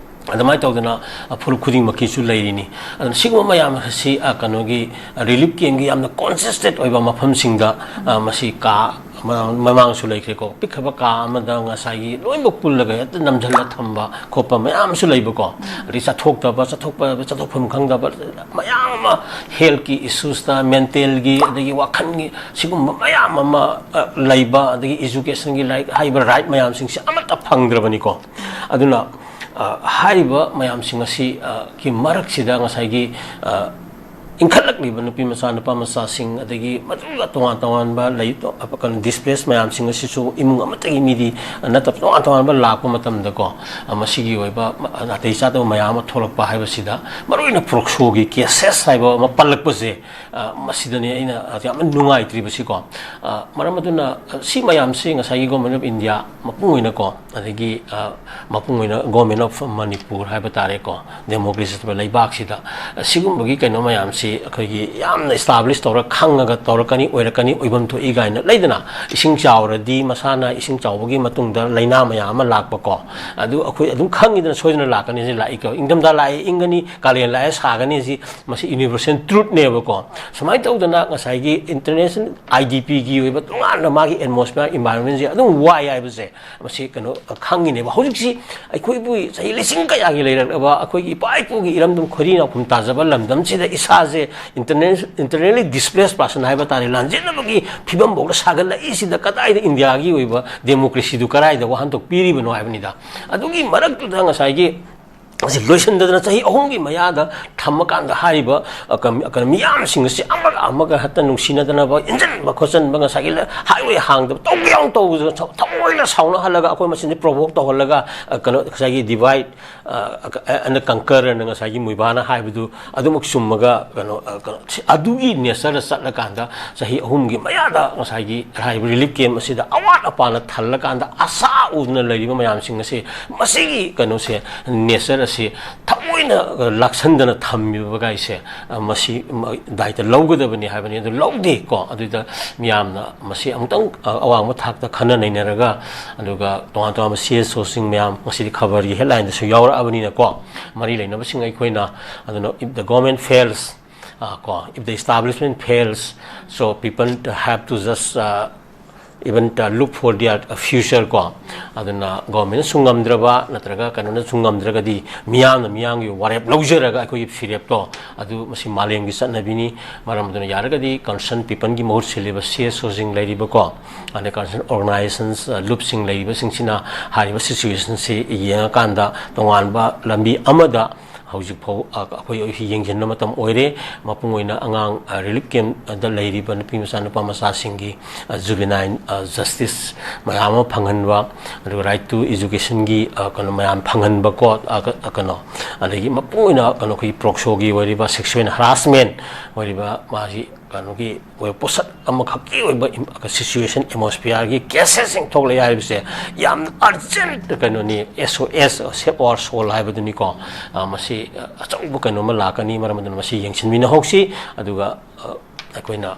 ꯑꯗꯨꯃꯥꯏꯅ ꯇꯧꯗꯅ ꯐꯨꯔꯨꯞ ꯈꯨꯗꯤꯡꯃꯛꯀꯤꯁꯨ ꯂꯩꯔꯤꯅꯤ꯫ ꯑꯗꯨꯅ ꯁꯤꯒꯨꯝꯕ ꯃꯌꯥꯝ ꯑꯁꯤ ꯀꯩꯅꯣꯒꯤ ꯔꯤꯂꯤꯐ ꯀꯦꯝꯒꯤ ꯌꯥꯝꯅ ꯀꯣꯟꯁꯦꯁꯇꯦꯠ ꯑꯣꯏꯕ ꯃꯐꯝꯁꯤꯡꯗ ꯃꯁꯤ ꯀꯥ ꯃꯃꯥꯡꯁꯨ ꯂꯩꯈ꯭ꯔꯦꯀꯣ꯫ ꯄꯤꯛꯈ꯭ꯔꯕ ꯀꯥ ꯑꯃꯗ ꯉꯁꯥꯏꯒꯤ ꯂꯣꯏꯅꯃꯛ ꯄꯨꯜꯂꯒ ꯍꯦꯛꯇ ꯅꯝꯁꯤꯜꯂ ꯊꯝꯕ ꯈꯣꯠꯄ ꯃꯌꯥꯝ ꯑꯃꯁꯨ ꯂꯩꯕꯀꯣ꯫ ꯑꯗꯩ ꯆꯠꯊꯣꯛꯇꯕ, ꯆꯠꯊꯣꯛꯄ ꯆꯠꯊꯣꯛꯐꯝ ꯈꯪꯗꯕ ꯃꯌꯥꯝ ꯑꯃ, ꯍꯦꯜꯠꯀꯤ ꯏꯁꯨꯁꯇ, ꯃꯦꯟꯇꯦꯜꯒꯤ, ꯑꯗꯒꯤ ꯋꯥꯈꯜꯒꯤ, ꯁꯤꯒꯨꯝꯕ ꯃꯌꯥꯝ ꯑꯃ ꯂꯩꯕ, ꯑꯗꯒꯤ ꯏꯖꯨꯀꯦꯁꯟꯒꯤ ꯂꯥꯏꯔꯤꯛ ꯍꯥꯏꯕ ꯔꯥꯏꯠ ꯃꯌꯥꯝꯁꯤꯡꯁꯦ ꯑꯃꯠꯇ ꯐꯪꯗ꯭ꯔꯕꯅꯤꯀꯣ꯫ ꯑꯗꯨꯅ ꯍꯥꯏꯔꯤꯕ ꯃꯌꯥꯝꯁꯤꯡ ꯑꯁꯤꯒꯤ ꯃꯔꯛꯁꯤꯗ ꯉꯁꯥꯏꯒꯤ ꯏꯟꯈꯠꯂꯛꯂꯤꯕ ꯅꯨꯄꯤ ꯃꯆꯥ, ꯅꯨꯄꯥ ꯃꯆꯥꯁꯤꯡ, ꯑꯗꯒꯤ ꯃꯗꯨꯒ ꯇꯣꯉꯥꯟ ꯇꯣꯉꯥꯟꯕ ꯂꯩ, ꯀꯩꯅꯣ, ꯗꯤꯁꯄ꯭ꯂꯦꯁ ꯃꯌꯥꯝꯁꯤꯡ ꯑꯁꯤꯁꯨ ꯏꯃꯨꯡ ꯑꯃꯠꯇꯒꯤ ꯃꯤꯗꯤ ꯅꯠꯇꯕ, ꯇꯣꯉꯥꯟ ꯇꯣꯉꯥꯟꯕ ꯂꯥꯛꯄ ꯃꯇꯝꯗꯀꯣ, ꯃꯁꯤꯒꯤ ꯑꯣꯏꯕ ꯅꯥꯇꯩ ꯆꯥꯗꯕ ꯃꯌꯥꯝ ꯑꯃ ꯊꯣꯛꯂꯛꯄ ꯍꯥꯏꯕꯁꯤꯗ, ꯃꯔꯨꯑꯣꯏꯅ ꯄ꯭ꯔꯣꯛꯁꯣꯒꯤ ꯀꯦꯁꯦꯁ ꯍꯥꯏꯕ ꯑꯃ ꯄꯜꯂꯛꯄꯁꯦ, ꯃꯁꯤꯗꯅꯤ ꯑꯩꯅ ꯌꯥꯝꯅ ꯅꯨꯡꯉꯥꯏꯇ꯭ꯔꯤꯕꯁꯤꯀꯣ꯫ ꯃꯔꯝ ꯑꯗꯨꯅ ꯁꯤ ꯃꯌꯥꯝꯁꯤ ꯉꯁꯥꯏꯒꯤ Government of India ꯃꯄꯨꯡ ꯑꯣꯏꯅꯀꯣ, ꯑꯗꯒꯤ ꯃꯄꯨꯡ ꯑꯣꯏꯅ Government of ꯃꯅꯤꯄꯨꯔ ꯍꯥꯏꯕ ꯇꯥꯔꯦꯀꯣ, ꯗꯦꯃꯣꯀ꯭ꯔꯦꯁꯤ ꯂꯩꯕꯥꯛꯁꯤꯗ ꯁꯤꯒꯨꯝꯕꯒꯤ ꯀꯩꯅꯣ ꯃꯌꯥꯝꯁꯤ ꯑꯩꯈꯣꯏꯒꯤ ꯌꯥꯝꯅ ꯏꯁꯇꯥꯕ꯭ꯂꯤꯁ ꯇꯧꯔ ꯈꯪꯉꯒ ꯇꯧꯔꯛꯀꯅꯤ, ꯑꯣꯏꯔꯛꯀꯅꯤ, ꯑꯣꯏꯐꯝ ꯊꯣꯛꯏ ꯀꯥꯏꯅ ꯂꯩꯗꯅ, ꯏꯁꯤꯡ ꯆꯥꯎꯔꯗꯤ ꯃꯁꯥꯅ ꯏꯁꯤꯡ ꯆꯥꯎꯕꯒꯤ ꯃꯇꯨꯡꯗ ꯂꯥꯏꯅꯥ ꯃꯌꯥꯝ ꯑꯃ ꯂꯥꯛꯄꯀꯣ, ꯑꯗꯨ ꯑꯩꯈꯣꯏ ꯑꯗꯨꯝ ꯈꯪꯉꯤꯗꯅ, ꯁꯣꯏꯗꯅ ꯂꯥꯛꯀꯅꯤ, ꯁꯤ ꯂꯥꯛꯏꯀꯣ, ꯏꯪꯊꯝꯊꯥ ꯂꯥꯛꯑꯦ ꯏꯪꯒꯅꯤ, ꯀꯥꯂꯦꯟ ꯂꯥꯛꯑꯦ ꯁꯥꯒꯅꯤ, ꯁꯤ ꯃꯁꯤ ꯌꯨꯅꯤꯚꯔꯁꯦꯜ ꯇ꯭ꯔꯨꯠꯅꯦꯕꯀꯣ꯫ ꯁꯨꯃꯥꯏꯅ ꯇꯧꯗꯅ ꯉꯁꯥꯏꯒꯤ ꯏꯟꯇꯔꯅꯦꯁꯅꯦꯜ ꯑꯥꯏ ꯗꯤ ꯄꯤꯒꯤ ꯑꯣꯏꯕ ꯇꯣꯉꯥꯟꯅ ꯃꯥꯒꯤ ꯑꯦꯠꯃꯣꯁꯐꯤꯌꯔ, ꯏꯟꯚꯥꯏꯔꯣꯟꯃꯦꯟꯁꯦ ꯑꯗꯨꯝ ꯋꯥꯏ ꯍꯥꯏꯕꯁꯦ ꯃꯁꯤ ꯀꯩꯅꯣ ꯈꯪꯉꯤꯅꯦꯕ꯫ ꯍꯧꯖꯤꯛꯁꯤ ꯑꯩꯈꯣꯏꯕꯨ ꯆꯍꯤ ꯂꯤꯁꯤꯡ ꯀꯌꯥꯒꯤ ꯂꯩꯔꯛꯂꯕ ꯑꯩꯈꯣꯏꯒꯤ ꯏꯄꯥ ꯏꯄꯨꯒꯤ ꯏꯔꯝꯗꯝ ꯈꯣꯏꯔꯤ ꯅꯥꯎꯐꯝ ꯇꯥꯖꯕ ꯂꯝꯗꯝꯁꯤꯗ ꯏꯁꯥꯁꯦ ꯏꯟꯇꯔꯅꯦꯁ-, ꯏꯟꯇꯔꯅꯦꯜꯂꯤ ꯗꯤꯁꯄ꯭ꯂꯦꯁ ꯄꯥꯔꯁꯟ ꯍꯥꯏꯕ ꯇꯥꯔꯦ, ꯂꯥꯟꯖꯦꯟꯅꯕꯒꯤ ꯐꯤꯕꯝꯐꯥꯎꯗ ꯁꯥꯒꯠꯂꯛꯏꯁꯤꯗ ꯀꯗꯥꯏꯗ ꯏꯟꯗꯤꯌꯥꯒꯤ ꯑꯣꯏꯕ ꯗꯦꯃꯣꯀ꯭ꯔꯦꯁꯤꯗꯨ ꯀꯗꯥꯏꯗ ꯋꯥꯍꯟꯊꯣꯛ ꯄꯤꯔꯤꯕꯅꯣ ꯍꯥꯏꯕꯅꯤꯗ꯫ ꯑꯗꯨꯒꯤ ꯃꯔꯛꯇꯨꯗ ꯉꯁꯥꯏꯒꯤ ꯃꯁꯤ ꯂꯣꯏꯁꯤꯟꯗꯗꯅ ꯆꯍꯤ ꯑꯍꯨꯝꯒꯤ ꯃꯌꯥꯗ ꯊꯝꯃꯀꯥꯟꯗ ꯍꯥꯏꯔꯤꯕ, ꯑ, ꯀꯝ-, ꯀꯩꯅꯣ, ꯃꯤꯌꯥꯝꯁꯤꯡ ꯑꯁꯤ ꯑꯃꯒ ꯑꯃꯒ ꯍꯦꯛꯇ ꯅꯨꯡꯁꯤꯅꯗꯅꯕ, ꯏꯟꯖꯟꯕ ꯈꯣꯠꯆꯟꯕ, ꯉꯁꯥꯏꯒꯤ ꯂ-, ꯍꯥꯏꯋꯦ ꯍꯥꯡꯗꯕ, ꯇꯧꯕ ꯌꯥꯎꯅ ꯇꯧꯕꯗ ꯊ-, ꯊꯃꯣꯏꯅ ꯁꯥꯎꯅꯍꯜꯂꯒ ꯑꯩꯈꯣꯏ ꯃꯁꯦꯟꯁꯦ ꯄ꯭ꯔꯣꯚꯣꯛ ꯇꯧꯍꯜꯂꯒ, ꯑ, ꯀꯩꯅꯣ, ꯉꯁꯥꯏꯒꯤ ꯗꯤꯚꯥꯏꯠ, ꯑ, ꯑ, ꯑꯦꯟ ꯀꯪꯀꯔ ꯑꯅ ꯉꯁꯥꯏꯒꯤ ꯃꯣꯏꯕꯥꯅ ꯍꯥꯏꯕꯗꯨ ꯑꯗꯨꯃꯛ ꯆꯨꯝꯃꯒ, ꯀꯩꯅꯣ, ꯑ, ꯀꯩꯅꯣ, ꯁꯤ-, ꯑꯗꯨꯒꯤ ꯅꯦꯆꯔꯗ ꯆꯠꯂꯀꯥꯟꯗ ꯆꯍꯤ ꯑꯍꯨꯝꯒꯤ ꯃꯌꯥꯗ ꯉꯁꯥꯏꯒꯤ ꯍꯥꯏꯔꯤꯕ ꯔꯤꯂꯤꯐ ꯀꯦꯝ ꯑꯁꯤꯗ ꯑꯋꯥꯠ ꯑꯄꯥꯅ ꯊꯜꯂꯀꯥꯟꯗ ꯑꯁꯥ ꯎꯗꯅ ꯂꯩꯔꯤꯕ ꯃꯌꯥꯝꯁꯤꯡ ꯑꯁꯤ ꯃꯁꯤꯒꯤ ꯀꯩꯅꯣꯁꯦ, ꯅꯦꯆꯔ ꯁꯤ ꯊꯑꯣꯏꯅ ꯂꯥꯛꯁꯟꯗꯅ ꯊꯝꯃꯤꯕꯒꯥꯏꯁꯦ, ꯑ, ꯃꯁꯤ, ꯃ-, ꯗꯥꯏꯇ ꯂꯧꯒꯗꯕꯅꯤ ꯍꯥꯏꯕꯅꯤ꯫ ꯑꯗꯨ ꯂꯧꯗꯦ ꯀꯣ꯫ ꯑꯗꯨꯗ ꯃꯤꯌꯥꯝꯅ ꯃꯁꯤ ꯑꯃꯨꯛꯇꯪ, ꯑ, ꯑꯋꯥꯡꯕ ꯊꯥꯛꯇ ꯈꯟꯅ ꯅꯩꯅꯔꯒ, ꯑꯗꯨꯒ ꯇꯣꯉꯥꯟ ꯇꯣꯉꯥꯟꯕ ꯁꯤ ꯑꯦꯁ ꯑꯣꯁꯤꯡ ꯃꯌꯥꯝ ꯉꯁꯤꯗꯤ ꯈꯕꯔꯒꯤ ꯍꯦꯗꯂꯥꯏꯟꯗꯁꯨ ꯌꯥꯎꯔꯛꯑꯕꯅꯤꯅꯀꯣ, ꯃꯔꯤ ꯂꯩꯅꯕꯁꯤꯡ ꯑꯩꯈꯣꯏꯅ, ꯑꯗꯨꯅ, if the government fails, ꯑ, ꯀꯣ, if the establishment fails, so people have to just, uh, even, uh, look for their future ꯀꯣ꯫ ꯑꯗꯨꯅ ꯒꯣꯔꯃꯦꯟꯅꯁꯨ ꯉꯝꯗ꯭ꯔꯕ ꯅꯠꯇ꯭ꯔꯒ ꯀꯩꯅꯣꯅꯁꯨ ꯉꯝꯗ꯭ꯔꯒꯗꯤ, ꯃꯤꯌꯥꯝꯅ ꯃꯤꯌꯥꯝꯒꯤ ꯋꯥꯔꯦꯞ ꯂꯧꯖꯔꯒ ꯑꯩꯈꯣꯏꯒꯤ ꯐꯤꯔꯦꯞꯇꯣ, ꯑꯗꯨ ꯃꯁꯤ ꯃꯥꯂꯦꯝꯒꯤ ꯆꯠꯅꯕꯤꯅꯤ꯫ ꯃꯔꯝ ꯑꯗꯨꯅ ꯌꯥꯔꯒꯗꯤ concerned peopleꯒꯤ ꯃꯍꯨꯠ ꯁꯤꯜꯂꯤꯕ ꯁꯤ ꯑꯦꯁ ꯑꯣꯁꯤꯡ ꯂꯩꯔꯤꯕꯀꯣ, ꯑꯗꯩ concerned organisations, ꯑ, ꯂꯨꯞꯁꯤꯡ ꯂꯩꯔꯤꯕꯁꯤꯡꯁꯤꯅ ꯍꯥꯏꯔꯤꯕ ꯁꯤꯆꯨꯋꯦꯁꯟꯁꯤ ꯌꯦꯡꯉꯀꯥꯟꯗ ꯇꯣꯉꯥꯟꯕ ꯂꯝꯕꯤ ꯑꯃꯗ ꯍꯧꯖꯤꯛ ꯐꯥꯎ, ꯑ, ꯑꯩꯈꯣꯏ ꯌꯦꯡꯁꯤꯟꯕ ꯃꯇꯝ ꯑꯣꯏꯔꯦ꯫ ꯃꯄꯨꯡ ꯑꯣꯏꯅ ꯑꯉꯥꯡ, ꯑ, ꯔꯤꯂꯤꯐ ꯀꯦꯝꯗ ꯂꯩꯔꯤꯕ ꯅꯨꯄꯤ ꯃꯆꯥ, ꯅꯨꯄꯥ ꯃꯆꯥꯁꯤꯡꯒꯤ, ꯑ, ꯖꯨꯕꯤꯅꯥꯏꯜ, ꯑ, ꯖꯁꯇꯤꯁ ꯃꯌꯥꯝ ꯑꯃ ꯐꯪꯍꯟꯕ, ꯑꯗꯨꯒ ꯔꯥꯏꯠ ꯇꯨ ꯏꯖꯨꯀꯦꯁꯟꯒꯤ, ꯑ, ꯀꯩꯅꯣ ꯃꯌꯥꯝ ꯐꯪꯍꯟꯕ ꯀꯣ, ꯑ, ꯀ-, ꯑ, ꯀꯩꯅꯣ, ꯑꯗꯒꯤ ꯃꯄꯨꯡ ꯑꯣꯏꯅ ꯀꯩꯅꯣ ꯑꯩꯈꯣꯏꯒꯤ ꯄ꯭ꯔꯣꯛꯁꯣꯒꯤ ꯑꯣꯏꯔꯤꯕ ꯁꯦꯛꯁꯨꯋꯦꯜ ꯍꯔꯥꯁꯃꯦꯟ ꯑꯣꯏꯔꯤꯕ ꯃꯥꯒꯤ ꯀꯩꯅꯣꯒꯤ ꯑꯣꯏꯕ ꯄꯣꯠꯁꯛ ꯑꯃꯈꯛꯀꯤ ꯑꯣꯏꯕ ꯏꯝ-, ꯁꯤꯆꯨꯋꯦꯁꯟ ꯑꯦꯠꯃꯣꯁꯐꯤꯌꯔꯒꯤ ꯀꯦꯁꯦꯁꯁꯤꯡ ꯊꯣꯛꯂꯛꯑꯦ ꯍꯥꯏꯕꯁꯦ ꯌꯥꯝꯅ ꯑꯔꯖꯦꯟ ꯀꯩꯅꯣꯅꯤ, ꯑꯦꯁ ꯑꯣ ꯑꯦꯁ, ꯁꯦꯞ ꯑꯋꯥꯔ ꯁꯣꯜ ꯍꯥꯏꯕꯗꯨꯅꯤꯀꯣ꯫ ꯑ, ꯃꯁꯤ, ꯑ, ꯑꯆꯧꯕ ꯀꯩꯅꯣꯝꯃ ꯂꯥꯛꯀꯅꯤ꯫ ꯃꯔꯝ ꯑꯗꯨꯅ ꯃꯁꯤ ꯌꯦꯡꯁꯤꯟꯃꯤꯟꯅꯍꯧꯁꯤ꯫ ꯑꯗꯨꯒ, ꯑ, ꯑꯩꯈꯣꯏꯅ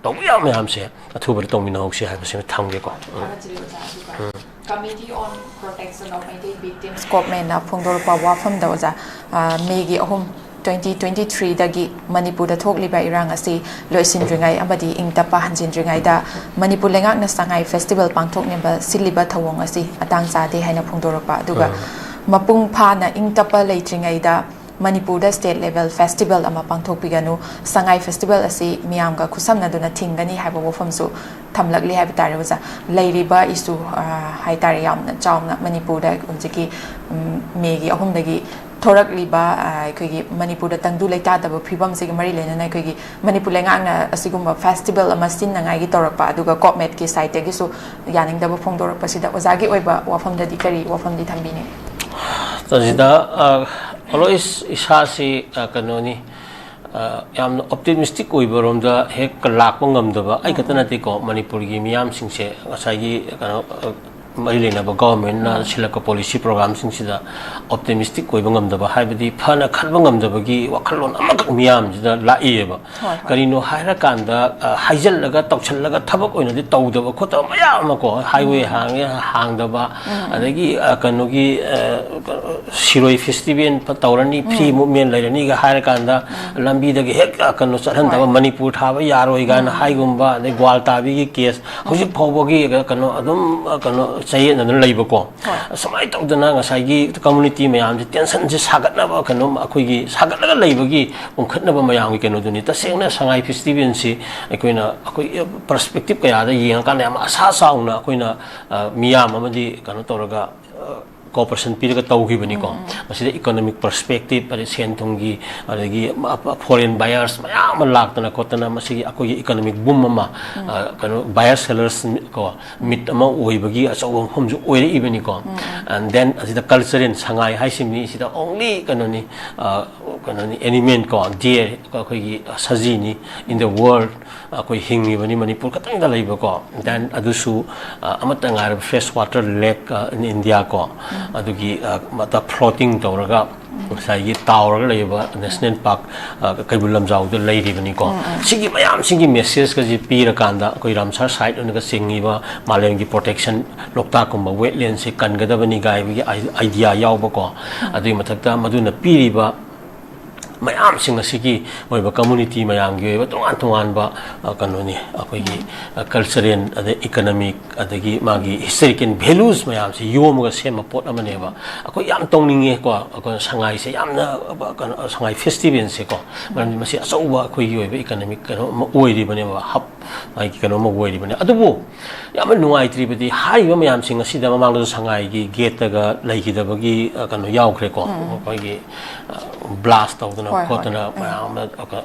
ꯇꯧꯕ ꯌꯥꯕ ꯃꯌꯥꯝꯁꯦ ꯑꯊꯨꯕꯗ ꯇꯧꯃꯤꯟꯅꯍꯧꯁꯤ ꯍꯥꯏꯕꯁꯤꯃ ꯊꯝꯒꯦꯀꯣ꯫ ꯎꯝ꯫ ꯊꯥꯒꯠꯆꯔꯤ ꯑꯣꯖꯥ꯫ ꯑꯗꯨꯒ Committee on Protection of Meitei Victims ꯀꯣꯞꯃꯦꯟꯅ ꯐꯣꯡꯗꯣꯔꯛꯄ ꯋꯥꯐꯝꯗ ꯑꯣꯖꯥ, ꯑ, ꯃꯦꯒꯤ ꯑꯍꯨꯝ, twenty twenty-threeꯗꯒꯤ ꯃꯅꯤꯄꯨꯔꯗ ꯊꯣꯛꯂꯤꯕ ꯏꯔꯥꯡ ꯑꯁꯤ ꯂꯣꯏꯁꯤꯟꯗ꯭ꯔꯤꯉꯩ ꯑꯃꯗꯤ ꯏꯪ ꯇꯞꯄ ꯍꯟꯖꯤꯟꯗ꯭ꯔꯤꯉꯩꯗ ꯃꯅꯤꯄꯨꯔ ꯂꯩꯉꯥꯛꯅ ꯁꯉꯥꯏ ꯐꯦꯁꯇꯤꯚꯦꯜ ꯄꯥꯡꯊꯣꯛꯅꯕ ꯁꯤꯜꯂꯤꯕ ꯊꯧꯑꯣꯡ ꯑꯁꯤ ꯃꯇꯥꯡ ꯆꯥꯗꯦ ꯍꯥꯏꯅ ꯐꯣꯡꯗꯣꯔꯛꯄ꯫ ꯑꯗꯨꯒ ꯎꯝ꯫ ꯃꯄꯨꯡ ꯐꯥꯅ ꯏꯪ ꯇꯞꯄ ꯂꯩꯇ꯭ꯔꯤꯉꯩꯗ ꯃꯅꯤꯄꯨꯔꯗ ꯁ꯭ꯇꯦꯠ ꯂꯦꯚꯦꯜ ꯐꯦꯁꯇꯤꯚꯦꯜ ꯑꯃ ꯄꯥꯡꯊꯣꯛꯄꯤꯒꯅꯨ, ꯁꯉꯥꯏ ꯐꯦꯁꯇꯤꯚꯦꯜ ꯑꯁꯤ ꯃꯤꯌꯥꯝꯒ ꯈꯨꯠꯁꯝꯅꯗꯨꯅ ꯊꯤꯡꯒꯅꯤ ꯍꯥꯏꯕ ꯋꯥꯐꯝꯁꯨ ꯊꯝꯂꯛꯂꯤ ꯍꯥꯏꯕ ꯇꯥꯔꯦ ꯑꯣꯖꯥ꯫ ꯂꯩꯔꯤꯕ ꯏꯁꯨ, ꯑ, ꯍꯥꯏ ꯇꯥꯔꯦ, ꯌꯥꯝꯅ ꯆꯥꯎꯅ ꯃꯅꯤꯄꯨꯔꯗ ꯍꯧꯖꯤꯛꯀꯤ, ꯎꯝ, ꯃꯦꯒꯤ ꯑꯍꯨꯝꯗꯒꯤ ꯊꯣꯔꯛꯂꯤꯕ, ꯑ, ꯑꯩꯈꯣꯏꯒꯤ ꯃꯅꯤꯄꯨꯔꯗ ꯇꯪꯗꯨ ꯂꯩꯇꯥꯗꯕ ꯐꯤꯕꯝꯁꯤꯒ ꯃꯔꯤ ꯂꯩꯅꯅ ꯑꯩꯈꯣꯏꯒꯤ ꯃꯅꯤꯄꯨꯔ ꯂꯩꯉꯥꯛꯅ ꯑꯁꯤꯒꯨꯝꯕ ꯐꯦꯁꯇꯤꯚꯦꯜ ꯑꯃ ꯁꯤꯟꯅꯉꯥꯏꯒꯤ ꯇꯧꯔꯛꯄ, ꯑꯗꯨꯒ ꯀꯣꯞꯃꯦꯠꯀꯤ ꯁꯥꯏꯠꯇꯒꯤꯁꯨ ꯌꯥꯅꯤꯡꯗꯕ ꯐꯣꯡꯗꯣꯔꯛꯄꯁꯤꯗ ꯑꯣꯖꯥꯒꯤ ꯑꯣꯏꯕ ꯋꯥꯐꯝꯗꯗꯤ ꯀꯔꯤ ꯋꯥꯐꯝꯗꯤ ꯊꯝꯕꯤꯅꯤꯡꯉꯤ? ꯇꯥꯖꯤꯗ, ꯑ, always ꯏꯁꯥꯁꯤ, ꯑ, ꯀꯩꯅꯣꯅꯤ, ꯑ, ꯌꯥꯝꯅ ꯑꯣꯞꯇꯤꯃꯤꯁꯇꯤꯛ ꯑꯣꯏꯕꯔꯣꯝꯗ ꯍꯦꯛ ꯂꯥꯛꯄ ꯉꯝꯗꯕ ꯑꯩ ꯈꯛꯇ ꯅꯠꯇꯦꯀꯣ, ꯃꯅꯤꯄꯨꯔꯒꯤ ꯃꯤꯌꯥꯝꯁꯤꯡꯁꯦ ꯉꯁꯥꯏꯒꯤ ꯀꯩꯅꯣ, ꯑ, ꯃꯔꯤ ꯂꯩꯅꯕ ꯒꯣꯚꯔꯟꯃꯦꯟꯠꯅ ꯁꯤꯜꯂꯛꯄ ꯄꯣꯂꯤꯁꯤ ꯄ꯭ꯔꯣꯒ꯭ꯔꯥꯝꯁꯤꯡꯁꯤꯗ ꯑꯣꯞꯇꯤꯃꯤꯁꯇꯤꯛ ꯑꯣꯏꯕ ꯉꯝꯗꯕ, ꯍꯥꯏꯕꯗꯤ ꯐꯅ ꯈꯟꯕ ꯉꯝꯗꯕꯒꯤ ꯋꯥꯈꯜꯂꯣꯟ ꯑꯃꯈꯛ ꯃꯤꯌꯥꯝꯁꯤꯗ ꯂꯥꯛꯏꯑꯕ꯫ ꯍꯣꯏ, ꯍꯣꯏ꯫ ꯀꯔꯤꯅꯣ ꯍꯥꯏꯔꯀꯥꯟꯗ, ꯑ, ꯍꯥꯏꯖꯤꯜꯂꯒ ꯇꯧꯁꯜꯂꯒ ꯊꯕꯛ ꯑꯣꯏꯅꯗꯤ ꯇꯧꯗꯕ ꯈꯣꯠꯇꯕ ꯃꯌꯥꯝ ꯑꯃꯀꯣ, ꯍꯥꯏꯋꯦ ꯍꯥꯡꯉꯦ ꯍꯥꯡꯗꯕ, ꯑꯗꯒꯤ, ꯑ, ꯀꯩꯅꯣꯒꯤ, ꯑ, ꯁꯤꯔꯣꯏ ꯐꯦꯁꯇꯤꯚꯦꯜ ꯇꯧꯔꯅꯤ, ꯐ꯭ꯔꯤ ꯃꯨꯚꯃꯦꯟꯠ ꯂꯩꯔꯅꯤꯒ ꯍꯥꯏꯔꯀꯥꯟꯗ ꯂꯝꯕꯤꯗꯒꯤ ꯍꯦꯛ, ꯑ, ꯀꯩꯅꯣ ꯆꯠꯍꯟꯗꯕ, ꯍꯣꯏ꯫ ꯃꯅꯤꯄꯨꯔ ꯊꯥꯕ ꯌꯥꯔꯣꯏ ꯀꯥꯏꯅ ꯍꯥꯏꯒꯨꯝꯕ, ꯑꯗꯩ ꯒ꯭ꯋꯥꯜ ꯇꯥꯕꯤꯒꯤ ꯀꯦꯁ ꯍꯧꯖꯤꯛ ꯐꯥꯎꯕꯒꯤ, ꯑ, ꯀꯩꯅꯣ ꯑꯗꯨꯝ, ꯑ, ꯀꯩꯅꯣ ꯆꯌꯦꯠꯅꯗꯨꯅ ꯂꯩꯕꯀꯣ꯫ ꯍꯣꯏ꯫ ꯁꯨꯃꯥꯏꯅ ꯇꯧꯗꯅ ꯉꯁꯥꯏꯒꯤ ꯀꯝꯃꯨꯅꯤꯇꯤ ꯃꯌꯥꯝꯁꯦ ꯇꯦꯟꯁꯟꯁꯦ ꯁꯥꯒꯠꯅꯕ, ꯀꯩꯅꯣ ꯑꯩꯈꯣꯏꯒꯤ ꯁꯥꯒꯠꯂꯒ ꯂꯩꯕꯒꯤ ꯎꯪꯈꯠꯅꯕ ꯃꯌꯥꯝꯒꯤ ꯀꯩꯅꯣꯗꯨꯅꯤ꯫ ꯇꯁꯦꯡꯅ ꯁꯉꯥꯏ ꯐꯦꯁꯇꯤꯚꯦꯜꯁꯤ ꯑꯩꯈꯣꯏꯅ, ꯑꯩꯈꯣꯏ ꯄꯔꯁꯄꯦꯛꯇꯤꯞ ꯀꯌꯥꯗ ꯌꯦꯡꯉꯀꯥꯟꯗ ꯌꯥꯝ ꯑꯁꯥ ꯆꯥꯎꯅ ꯑꯩꯈꯣꯏꯅ, ꯑ, ꯃꯤꯌꯥꯝ ꯑꯃꯗꯤ ꯀꯩꯅꯣ ꯇꯧꯔꯒ, ꯑ, ꯀꯣꯑꯣꯄꯔꯦꯁꯟ ꯄꯤꯔꯒ ꯇꯧꯈꯤꯕꯅꯤꯀꯣ꯫ ꯃꯁꯤꯗ ꯏꯀꯣꯅꯣꯃꯤꯛ ꯄꯔꯁꯄꯦꯛꯇꯤꯞ, ꯑꯗꯩ ꯁꯦꯟ ꯊꯨꯝꯒꯤ, ꯑꯗꯒꯤ ꯐꯣꯔꯦꯟ ꯕꯥꯌꯔꯁ ꯃꯌꯥꯝ ꯑꯃ ꯂꯥꯛꯇꯅ ꯈꯣꯠꯇꯅ ꯃꯁꯤꯒꯤ ꯑꯩꯈꯣꯏꯒꯤ ꯏꯀꯣꯅꯣꯃꯤꯛ ꯕꯨꯝ ꯑꯃ, ꯑ, ꯀꯩꯅꯣ, ꯕꯥꯌꯔ ꯁꯦꯂꯔꯁ ꯀꯣ, ꯃꯤꯠ ꯑꯃ ꯑꯣꯏꯕꯒꯤ ꯑꯆꯧꯕ ꯃꯐꯝꯁꯨ ꯑꯣꯏꯔꯛꯏꯕꯅꯤꯀꯣ꯫ And then ꯑꯁꯤꯗ ꯀꯜꯆꯔꯦꯜ ꯁꯉꯥꯏ ꯍꯥꯏꯁꯤꯃꯤ, ꯁꯤꯗ only ꯀꯩꯅꯣꯅꯤ, ꯑ, ꯀꯩꯅꯣꯅꯤ, ꯑꯦꯅꯤꯃꯦꯜ ꯀꯣ, ꯗꯤꯌꯔ, ꯑꯩꯈꯣꯏꯒꯤ ꯁꯖꯤꯅꯤ in the world, ꯑꯩꯈꯣꯏ ꯍꯤꯡꯉꯤꯕꯅꯤ ꯃꯅꯤꯄꯨꯔ ꯈꯛꯇꯪꯗ ꯂꯩꯕꯀꯣ꯫ Then ꯑꯗꯨꯁꯨ, ꯑ, ꯑꯃꯠꯇ ꯉꯥꯏꯔꯕ fresh water lake, ꯑ, in India ꯀꯣ, ꯑꯗꯨꯒꯤ, ꯑ, ꯃꯊꯛ floating ꯇꯧꯔꯒ ꯉꯁꯥꯏꯒꯤ ꯇꯥꯎꯔꯒ ꯂꯩꯕ ꯅꯦꯁꯅꯦꯜ ꯄꯥꯔꯛ, ꯑ, ꯀꯩꯕꯨꯜ ꯂꯝꯖꯥꯎꯗ ꯂꯩꯔꯤꯕꯅꯤꯀꯣ꯫ ꯁꯤꯒꯤ ꯃꯌꯥꯝꯁꯤꯒꯤ ꯃꯦꯁꯦꯖꯀꯁꯤ ꯄꯤꯔꯀꯥꯟꯗ ꯑꯩꯈꯣꯏ ꯔꯥꯝꯁꯥꯔ ꯁꯥꯏꯠ ꯑꯣꯏꯅꯒ ꯆꯤꯡꯉꯤꯕ ꯃꯥꯂꯦꯝꯒꯤ ꯄ꯭ꯔꯣꯇꯦꯛꯁꯟ ꯂꯣꯛꯇꯥꯛꯀꯨꯝꯕ ꯋꯦꯠꯂꯦꯟꯁꯦ ꯀꯟꯒꯗꯕꯅꯤ ꯀꯥꯏꯕꯒꯤ ꯑꯥꯏ-, ꯑꯥꯏꯗꯤꯌꯥ ꯌꯥꯎꯕꯀꯣ꯫ ꯑꯗꯨꯒꯤ ꯃꯊꯛꯇ ꯃꯗꯨꯅ ꯄꯤꯔꯤꯕ ꯃꯌꯥꯝꯁꯤꯡ ꯑꯁꯤꯒꯤ ꯑꯣꯏꯕ ꯀꯝꯃꯨꯅꯤꯇꯤ ꯃꯌꯥꯝꯒꯤ ꯑꯣꯏꯕ ꯇꯣꯉꯥꯟ ꯇꯣꯉꯥꯟꯕ, ꯑ, ꯀꯩꯅꯣꯅꯤ, ꯑꯩꯈꯣꯏꯒꯤ, ꯑ, ꯀꯜꯆꯔꯦꯜ, ꯑꯗꯩ ꯏꯀꯅꯃꯤꯛ, ꯑꯗꯒꯤ ꯃꯥꯒꯤ ꯍꯤꯁꯇꯣꯔꯤꯀꯦꯜ ꯚꯦꯂꯨꯁ ꯃꯌꯥꯝꯁꯤ ꯌꯣꯝꯃꯒ ꯁꯦꯝꯕ ꯄꯣꯠ ꯑꯃꯅꯦꯕ꯫ ꯑꯩꯈꯣꯏ ꯌꯥꯝ ꯇꯧꯅꯤꯡꯉꯦꯀꯣ, ꯑꯩꯈꯣꯏ ꯁꯉꯥꯏꯁꯦ ꯌꯥꯝꯅ, ꯑ, ꯀꯩꯅꯣ, ꯁꯉꯥꯏ ꯐꯦꯁꯇꯤꯚꯦꯜꯁꯦꯀꯣ, ꯃꯔꯝꯗꯤ ꯃꯁꯤ ꯑꯆꯧꯕ ꯑꯩꯈꯣꯏꯒꯤ ꯑꯣꯏꯕ ꯏꯀꯅꯃꯤꯛ ꯀꯩꯅꯣ ꯑꯃ ꯑꯣꯏꯔꯤꯕꯅꯦꯕ, ꯍꯕ ꯍꯥꯏꯒꯤ ꯀꯩꯅꯣ ꯑꯃ ꯑꯣꯏꯔꯤꯕꯅꯦ꯫ ꯑꯗꯨꯕꯨ ꯌꯥꯝꯅ ꯅꯨꯡꯉꯥꯏꯇ꯭ꯔꯤꯕꯗꯤ ꯍꯥꯏꯔꯤꯕ ꯃꯌꯥꯝꯁꯤꯡ ꯑꯁꯤꯗ ꯃꯃꯥꯡꯗꯁꯨ ꯁꯉꯥꯏꯒꯤ ꯒꯦꯠꯇꯒ ꯂꯩꯈꯤꯗꯕꯒꯤ, ꯑ, ꯀꯩꯅꯣ ꯌꯥꯎꯈ꯭ꯔꯦꯀꯣ, ꯑꯩꯈꯣꯏꯒꯤ, ꯑ, ꯕ꯭ꯂꯥꯁ ꯇꯧꯗꯅ ꯍꯣꯏ, ꯍꯣꯏ꯫ ꯈꯣꯠꯇꯅ ꯃꯌꯥꯝ ꯑꯃ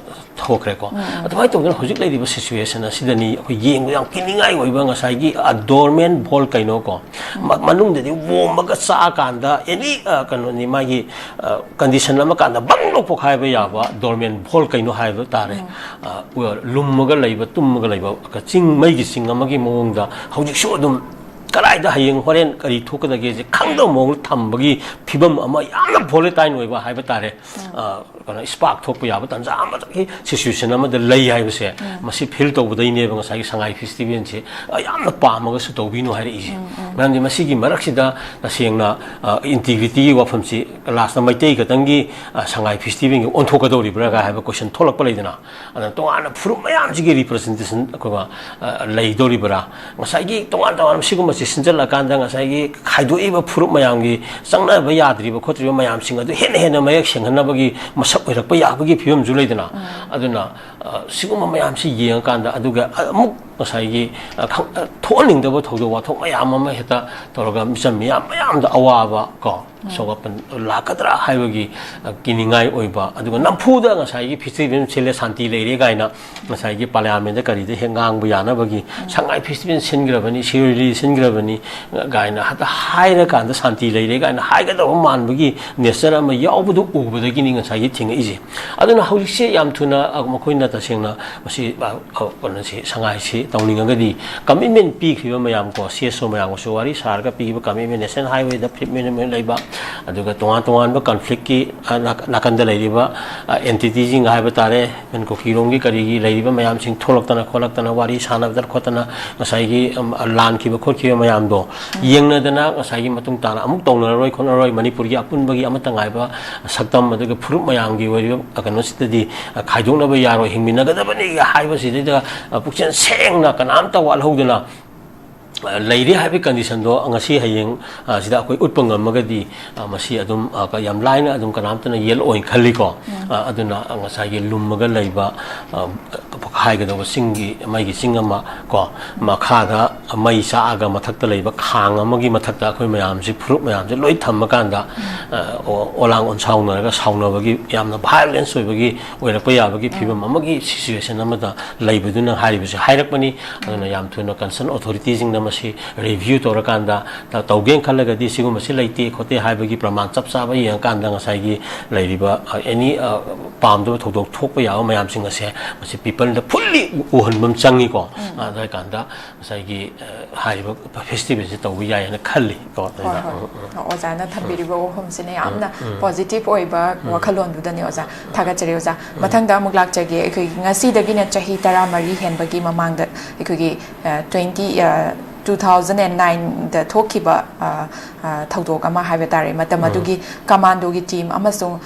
ꯊꯣꯛꯈ꯭ꯔꯦꯀꯣ꯫ ꯑꯗꯨꯃꯥꯏꯅ ꯇꯧꯗꯅ ꯍꯧꯖꯤꯛ ꯂꯩꯔꯤꯕ ꯁꯤꯆꯨꯋꯦꯁꯟ ꯑꯁꯤꯗꯅꯤ ꯑꯩꯈꯣꯏ ꯌꯦꯡꯕ ꯌꯥꯝ ꯀꯤꯅꯤꯡꯉꯥꯏ ꯑꯣꯏꯕ ꯉꯁꯥꯏꯒꯤ, ꯑ, ꯗꯣꯔꯃꯦꯟ ꯚꯣꯜꯀꯩꯅꯣ ꯀꯣ, ꯃ-, ꯃꯅꯨꯡꯗꯗꯤ ꯑꯣꯝꯃꯒ ꯆꯥꯛꯑꯀꯥꯟꯗ ꯑꯦꯅꯤ, ꯑ, ꯀꯩꯅꯣꯅꯤ ꯃꯥꯒꯤ, ꯑ, ꯀꯟꯗꯤꯁꯟ ꯑꯃ ꯀꯥꯟꯗ ꯕꯪ ꯂꯧ ꯄꯣꯛꯈꯥꯏꯕ ꯌꯥꯕ ꯗꯣꯔꯃꯦꯟ ꯚꯣꯜꯀꯩꯅꯣ ꯍꯥꯏꯕ ꯇꯥꯔꯦ꯫ ꯑ, ꯂꯨꯝꯃꯒ ꯂꯩꯕ, ꯇꯨꯝꯃꯒ ꯂꯩꯕ ꯆꯤꯡ, ꯃꯩꯒꯤ ꯆꯤꯡ ꯑꯃꯒꯤ ꯃꯑꯣꯡꯗ ꯍꯧꯖꯤꯛꯁꯨ ꯑꯗꯨꯝ ꯀꯗꯥꯏꯗ ꯍꯌꯦꯡ ꯍꯣꯔꯦꯟ ꯀꯔꯤ ꯊꯣꯛꯀꯗꯒꯦꯁꯦ ꯈꯪꯗꯕ ꯃꯑꯣꯡꯗ ꯊꯝꯕꯒꯤ ꯐꯤꯕꯝ ꯑꯃ, ꯌꯥꯝꯅ volatile ꯑꯣꯏꯕ ꯍꯥꯏꯕ ꯇꯥꯔꯦ꯫ ꯑ, ꯀꯩꯅꯣ, spark ꯊꯣꯛꯄ ꯌꯥꯕ ꯇꯥꯟꯖꯥ ꯑꯃꯗꯒꯤ situation ꯑꯃꯗ ꯂꯩ ꯍꯥꯏꯕꯁꯦ, ꯃꯁꯤ feel ꯇꯧꯕꯗꯩꯅꯦꯕ ꯉꯁꯥꯏꯒꯤ ꯁꯉꯥꯏ festivalꯁꯦ, ꯑ, ꯌꯥꯝꯅ ꯄꯥꯝꯃꯒꯁꯨ ꯇꯧꯕꯤꯅꯨ ꯍꯥꯏꯔꯛꯏꯁꯦ꯫ ꯃꯔꯝꯗꯤ ꯃꯁꯤꯒꯤ ꯃꯔꯛꯁꯤꯗ ꯇꯁꯦꯡꯅ, ꯑ, integrityꯒꯤ ꯋꯥꯐꯝꯁꯤ lastꯇ ꯃꯩꯇꯩ ꯈꯛꯇꯪꯒꯤ, ꯑ, ꯁꯉꯥꯏ festivalꯒꯤ ꯑꯣꯟꯊꯣꯛꯀꯗꯧꯔꯤꯕ꯭ꯔꯥ ꯀꯥꯏ ꯍꯥꯏꯕ question ꯊꯣꯛꯂꯛꯄ ꯂꯩꯗꯅ, ꯑꯗꯨꯅ ꯇꯣꯉꯥꯟꯅ ꯐꯨꯔꯨꯞ ꯃꯌꯥꯝꯁꯤꯒꯤ representation ꯑꯩꯈꯣꯏ, ꯑ, ꯂꯩꯗꯧꯔꯤꯕ꯭ꯔꯥ? ꯉꯁꯥꯏꯒꯤ ꯇꯣꯉꯥꯟ ꯇꯣꯉꯥꯟꯕ ꯁꯤꯒꯨꯝꯕꯁꯤ ꯁꯤꯟꯖꯜꯂꯀꯥꯟꯗ ꯉꯁꯥꯏꯒꯤ ꯈꯥꯏꯗꯣꯛꯏꯕ ꯐꯨꯔꯨꯞ ꯃꯌꯥꯝꯒꯤ ꯆꯪꯅꯕ ꯌꯥꯗ꯭ꯔꯤꯕ ꯈꯣꯠꯇ꯭ꯔꯤꯕ ꯃꯌꯥꯝꯁꯤꯡ ꯑꯗꯨ ꯍꯦꯟꯅ ꯍꯦꯟꯅ ꯃꯌꯦꯛ ꯁꯦꯡꯍꯟꯅꯕꯒꯤ ꯃꯁꯛ ꯑꯣꯏꯔꯛꯄ ꯌꯥꯕꯒꯤ ꯐꯤꯕꯝꯁꯨ ꯂꯩꯗꯅ꯫ ꯑꯗꯨꯅ, ꯑ, ꯁꯤꯒꯨꯝꯕ ꯃꯌꯥꯝꯁꯤ ꯌꯦꯡꯉꯀꯥꯟꯗ, ꯑꯗꯨꯒ ꯑꯃꯨꯛ ꯉꯁꯥꯏꯒꯤ, ꯑ, ꯈꯪ-, ꯑ, ꯊꯣꯛꯍꯟꯅꯤꯡꯗꯕ ꯊꯧꯗꯣꯛ ꯋꯥꯊꯣꯛ ꯃꯌꯥꯝ ꯑꯃ ꯍꯦꯛꯇ ꯇꯧꯔꯒ ꯃꯤꯆꯝ ꯃꯤꯌꯥꯝ ꯃꯌꯥꯝꯗ ꯑꯋꯥꯕ ꯀꯣ, ꯁꯣꯛꯂꯛꯄ ꯂꯥꯛꯀꯗ꯭ꯔꯥ ꯍꯥꯏꯕꯒꯤ, ꯑ, ꯀꯤꯅꯤꯡꯉꯥꯏ ꯑꯣꯏꯕ, ꯑꯗꯨꯒ ꯅꯝꯐꯨꯗ ꯉꯁꯥꯏꯒꯤ festival ꯁꯤꯜꯂꯦ, ꯁꯥꯟꯇꯤ ꯂꯩꯔꯦ ꯀꯥꯏꯅ ꯉꯁꯥꯏꯒꯤ parliamentꯗ ꯀꯔꯤꯗ ꯍꯦꯛ ꯉꯥꯡꯕ ꯌꯥꯅꯕꯒꯤ, "ꯁꯉꯥꯏ festival ꯁꯤꯟꯈ꯭ꯔꯕꯅꯤ, ꯁꯤꯔꯣꯏ ꯂꯤꯂꯤ ꯁꯤꯟꯈ꯭ꯔꯕꯅꯤ" ꯀꯥꯏꯅ ꯍꯦꯛꯇ ꯍꯥꯏꯔꯀꯥꯟꯗ ꯁꯥꯟꯇꯤ ꯂꯩꯔꯦ ꯀꯥꯏꯅ ꯍꯥꯏꯒꯗꯕ ꯃꯥꯟꯕꯒꯤ nature ꯑꯃ ꯌꯥꯎꯕꯗꯨ ꯎꯕꯗꯒꯤꯅꯤ ꯉꯁꯥꯏꯒꯤ ꯊꯦꯡꯉꯛꯏꯁꯦ꯫ ꯑꯗꯨꯅ ꯍꯧꯖꯤꯛꯁꯦ ꯌꯥꯝ ꯊꯨꯅ, ꯑ, ꯃꯈꯣꯏꯅ ꯇꯁꯦꯡꯅ ꯃꯁꯤ, ꯑ, ꯑ, ꯀꯩꯅꯣꯁꯤ, ꯁꯉꯥꯏꯁꯤ ꯇꯧꯅꯤꯡꯉꯒꯗꯤ commitment ꯄꯤꯈ꯭ꯔꯤꯕ ꯃꯌꯥꯝ ꯀꯣ, CSO ꯃꯌꯥꯝꯒꯁꯨ ꯋꯥꯔꯤ ꯁꯥꯔꯒ ꯄꯤꯈꯤꯕ commitment, National Highwayꯗ ꯐꯤꯠ ꯃꯤꯅꯤꯠ ꯂꯩꯕ, ꯑꯗꯨꯒ ꯇꯣꯉꯥꯟ ꯇꯣꯉꯥꯟꯕ conflictꯀꯤ, ꯑ, ꯅꯥ-, ꯅꯥꯀꯟꯗ ꯂꯩꯔꯤꯕ, ꯑ, entityꯁꯤꯡ ꯍꯥꯏꯕ ꯇꯥꯔꯦ, ꯃꯦꯟ ꯀꯨꯀꯤꯔꯣꯝꯒꯤ ꯀꯔꯤꯒꯤ ꯂꯩꯔꯤꯕ ꯃꯌꯥꯝꯁꯤꯡ ꯊꯣꯛꯂꯛꯇꯅ ꯈꯣꯠꯂꯛꯇꯅ ꯋꯥꯔꯤ ꯁꯥꯟꯅꯗꯅ ꯈꯣꯠꯇꯅ ꯉꯁꯥꯏꯒꯤ, ꯎꯝ, ꯂꯥꯟꯈꯤꯕ ꯈꯣꯠꯈꯤꯕ ꯃꯌꯥꯝꯗꯣ ꯌꯦꯡꯅꯗꯅ ꯉꯁꯥꯏꯒꯤ ꯃꯇꯨꯡ ꯇꯥꯅ ꯑꯃꯨꯛ ꯇꯧꯅꯔꯔꯣꯏ ꯈꯣꯠꯅꯔꯣꯏ, ꯃꯅꯤꯄꯨꯔꯒꯤ ꯑꯄꯨꯟꯕꯒꯤ ꯑꯃꯠꯇ ꯉꯥꯏꯕ ꯁꯛꯇꯝ ꯑꯗꯨꯒ ꯐꯨꯔꯨꯞ ꯃꯌꯥꯝꯒꯤ ꯑꯣꯏꯔꯤꯕ ꯀꯩꯅꯣꯁꯤꯗꯗꯤ ꯈꯥꯏꯗꯣꯛꯅꯕ ꯌꯥꯔꯣꯏ, ꯍꯤꯡꯃꯤꯟꯅꯒꯗꯕꯅꯤ ꯍꯥꯏꯕꯁꯤꯗꯩꯗ ꯄꯨꯛꯆꯦꯜ ꯁꯦꯡꯅ ꯀꯅꯥꯝꯇ ꯋꯥꯠꯍꯧꯗꯅ ꯂꯩꯔꯦ ꯍꯥꯏꯕꯒꯤ conditionꯗꯣ ꯉꯁꯤ ꯍꯌꯦꯡ, ꯑ, ꯁꯤꯗ ꯑꯩꯈꯣꯏ ꯎꯠꯄ ꯉꯝꯃꯒꯗꯤ, ꯑ, ꯃꯁꯤ ꯑꯗꯨꯝ, ꯑ, ꯌꯥꯝ ꯂꯥꯏꯅ ꯑꯗꯨꯝ ꯀꯅꯥꯝꯇꯅ ꯌꯦꯜꯂꯛꯑꯣꯏꯅ ꯈꯜꯂꯤꯀꯣ꯫ ꯑ, ꯑꯗꯨꯅ ꯉꯁꯥꯏꯒꯤ ꯂꯨꯝꯃꯒ ꯂꯩꯕ, ꯑ, ꯍꯥꯏꯒꯗꯧꯕ ꯆꯤꯡꯒꯤ, ꯃꯩꯒꯤ ꯆꯤꯡ ꯑꯃ ꯀꯣ, ꯃꯈꯥꯗ ꯃꯩ ꯆꯥꯛꯑꯒ ꯃꯊꯛꯇ ꯂꯩꯕ ꯈꯥꯡ ꯑꯃꯒꯤ ꯃꯊꯛꯇ ꯑꯩꯈꯣꯏ ꯃꯌꯥꯝꯁꯤ, ꯐꯨꯔꯨꯞ ꯃꯌꯥꯝꯁꯤ ꯂꯣꯏ ꯊꯝꯃꯀꯥꯟꯗ, ꯑ, ꯑꯣ-, ꯑꯣꯂꯥꯡ ꯑꯣꯟꯁꯥꯎꯅꯔꯒ ꯁꯥꯎꯅꯕꯒꯤ ꯌꯥꯝꯅ violence ꯑꯣꯏꯕꯒꯤ, ꯑꯣꯏꯔꯛꯄ ꯌꯥꯕꯒꯤ ꯐꯤꯕꯝ ꯑꯃꯒꯤ situation ꯑꯃꯗ ꯂꯩꯕꯗꯨꯅ ꯍꯥꯏꯔꯤꯕꯁꯦ ꯍꯥꯏꯔꯛꯄꯅꯤ꯫ ꯑꯗꯨꯅ ꯌꯥꯝ ꯊꯨꯅ concern authorityꯁꯤꯡꯅ ꯃꯁꯤ ꯁꯤ ꯔꯤꯚ꯭ꯌꯨ ꯇꯧꯔꯀꯥꯟꯗ ꯇꯧꯒꯦꯅ ꯈꯜꯂꯒꯗꯤ ꯁꯤꯒꯨꯝꯕꯁꯤ ꯂꯩꯇꯦ ꯈꯣꯠꯇꯦ ꯍꯥꯏꯕꯒꯤ ꯄ꯭ꯔꯃꯥꯟ ꯆꯞ ꯆꯥꯕ ꯌꯦꯡꯉꯀꯥꯟꯗ ꯉꯁꯥꯏꯒꯤ ꯂꯩꯔꯤꯕ ꯑꯦꯅꯤ ꯄꯥꯝꯗꯕ ꯊꯧꯗꯣꯛ ꯊꯣꯛꯄ ꯌꯥꯕ ꯃꯌꯥꯝꯁꯤꯡ ꯑꯁꯦ ꯃꯁꯤ ꯄꯤꯄꯜꯗ ꯐꯨꯜꯂꯤ ꯎꯍꯟꯕ ꯑꯃ ꯆꯪꯉꯤꯀꯣ꯫ ꯑꯗꯨ ꯑꯣꯏꯀꯥꯟꯗ ꯉꯁꯥꯏꯒꯤ ꯍꯥꯏꯔꯤꯕ ꯐꯦꯁꯇꯤꯚꯦꯜꯁꯦ ꯇꯧꯕ ꯌꯥꯏ ꯍꯥꯏꯅ ꯈꯜꯂꯤ꯫ ꯍꯣꯏ ꯍꯣꯏ꯫ ꯑꯣꯖꯥꯅ ꯊꯝꯕꯤꯔꯤꯕ ꯋꯥꯐꯝꯁꯤꯅ ꯌꯥꯝꯅ ꯄꯣꯖꯤꯇꯤꯚ ꯑꯣꯏꯕ ꯋꯥꯈꯜꯂꯣꯟꯗꯨꯗꯅꯤ ꯑꯣꯖꯥ꯫ ꯊꯥꯒꯠꯆꯔꯤ ꯑꯣꯖꯥ꯫ ꯃꯊꯪꯗ ꯑꯃꯨꯛ ꯂꯥꯛꯆꯒꯦ꯫ ꯑꯩꯈꯣꯏꯒꯤ ꯉꯁꯤꯗꯒꯤꯅ ꯆꯍꯤ ꯇꯔꯥꯃꯔꯤ ꯍꯦꯟꯕꯒꯤ ꯃꯃꯥꯡꯗ ꯑꯩꯈꯣꯏꯒꯤ ꯇ꯭ꯋꯦꯟꯇꯤ ꯇꯨ ꯊꯥꯎꯖꯟ ꯑꯦꯟ ꯅꯥꯏꯟꯗ ꯊꯣꯛꯈꯤꯕ ꯊꯧꯗꯣꯛ ꯑꯃ ꯍꯥꯏꯕ ꯇꯥꯔꯦ꯫ ꯃꯇꯝ ꯑꯗꯨꯒꯤ ꯀꯃꯥꯟꯗꯣꯒꯤ ꯇꯤꯝ ꯑꯃꯁꯨꯡ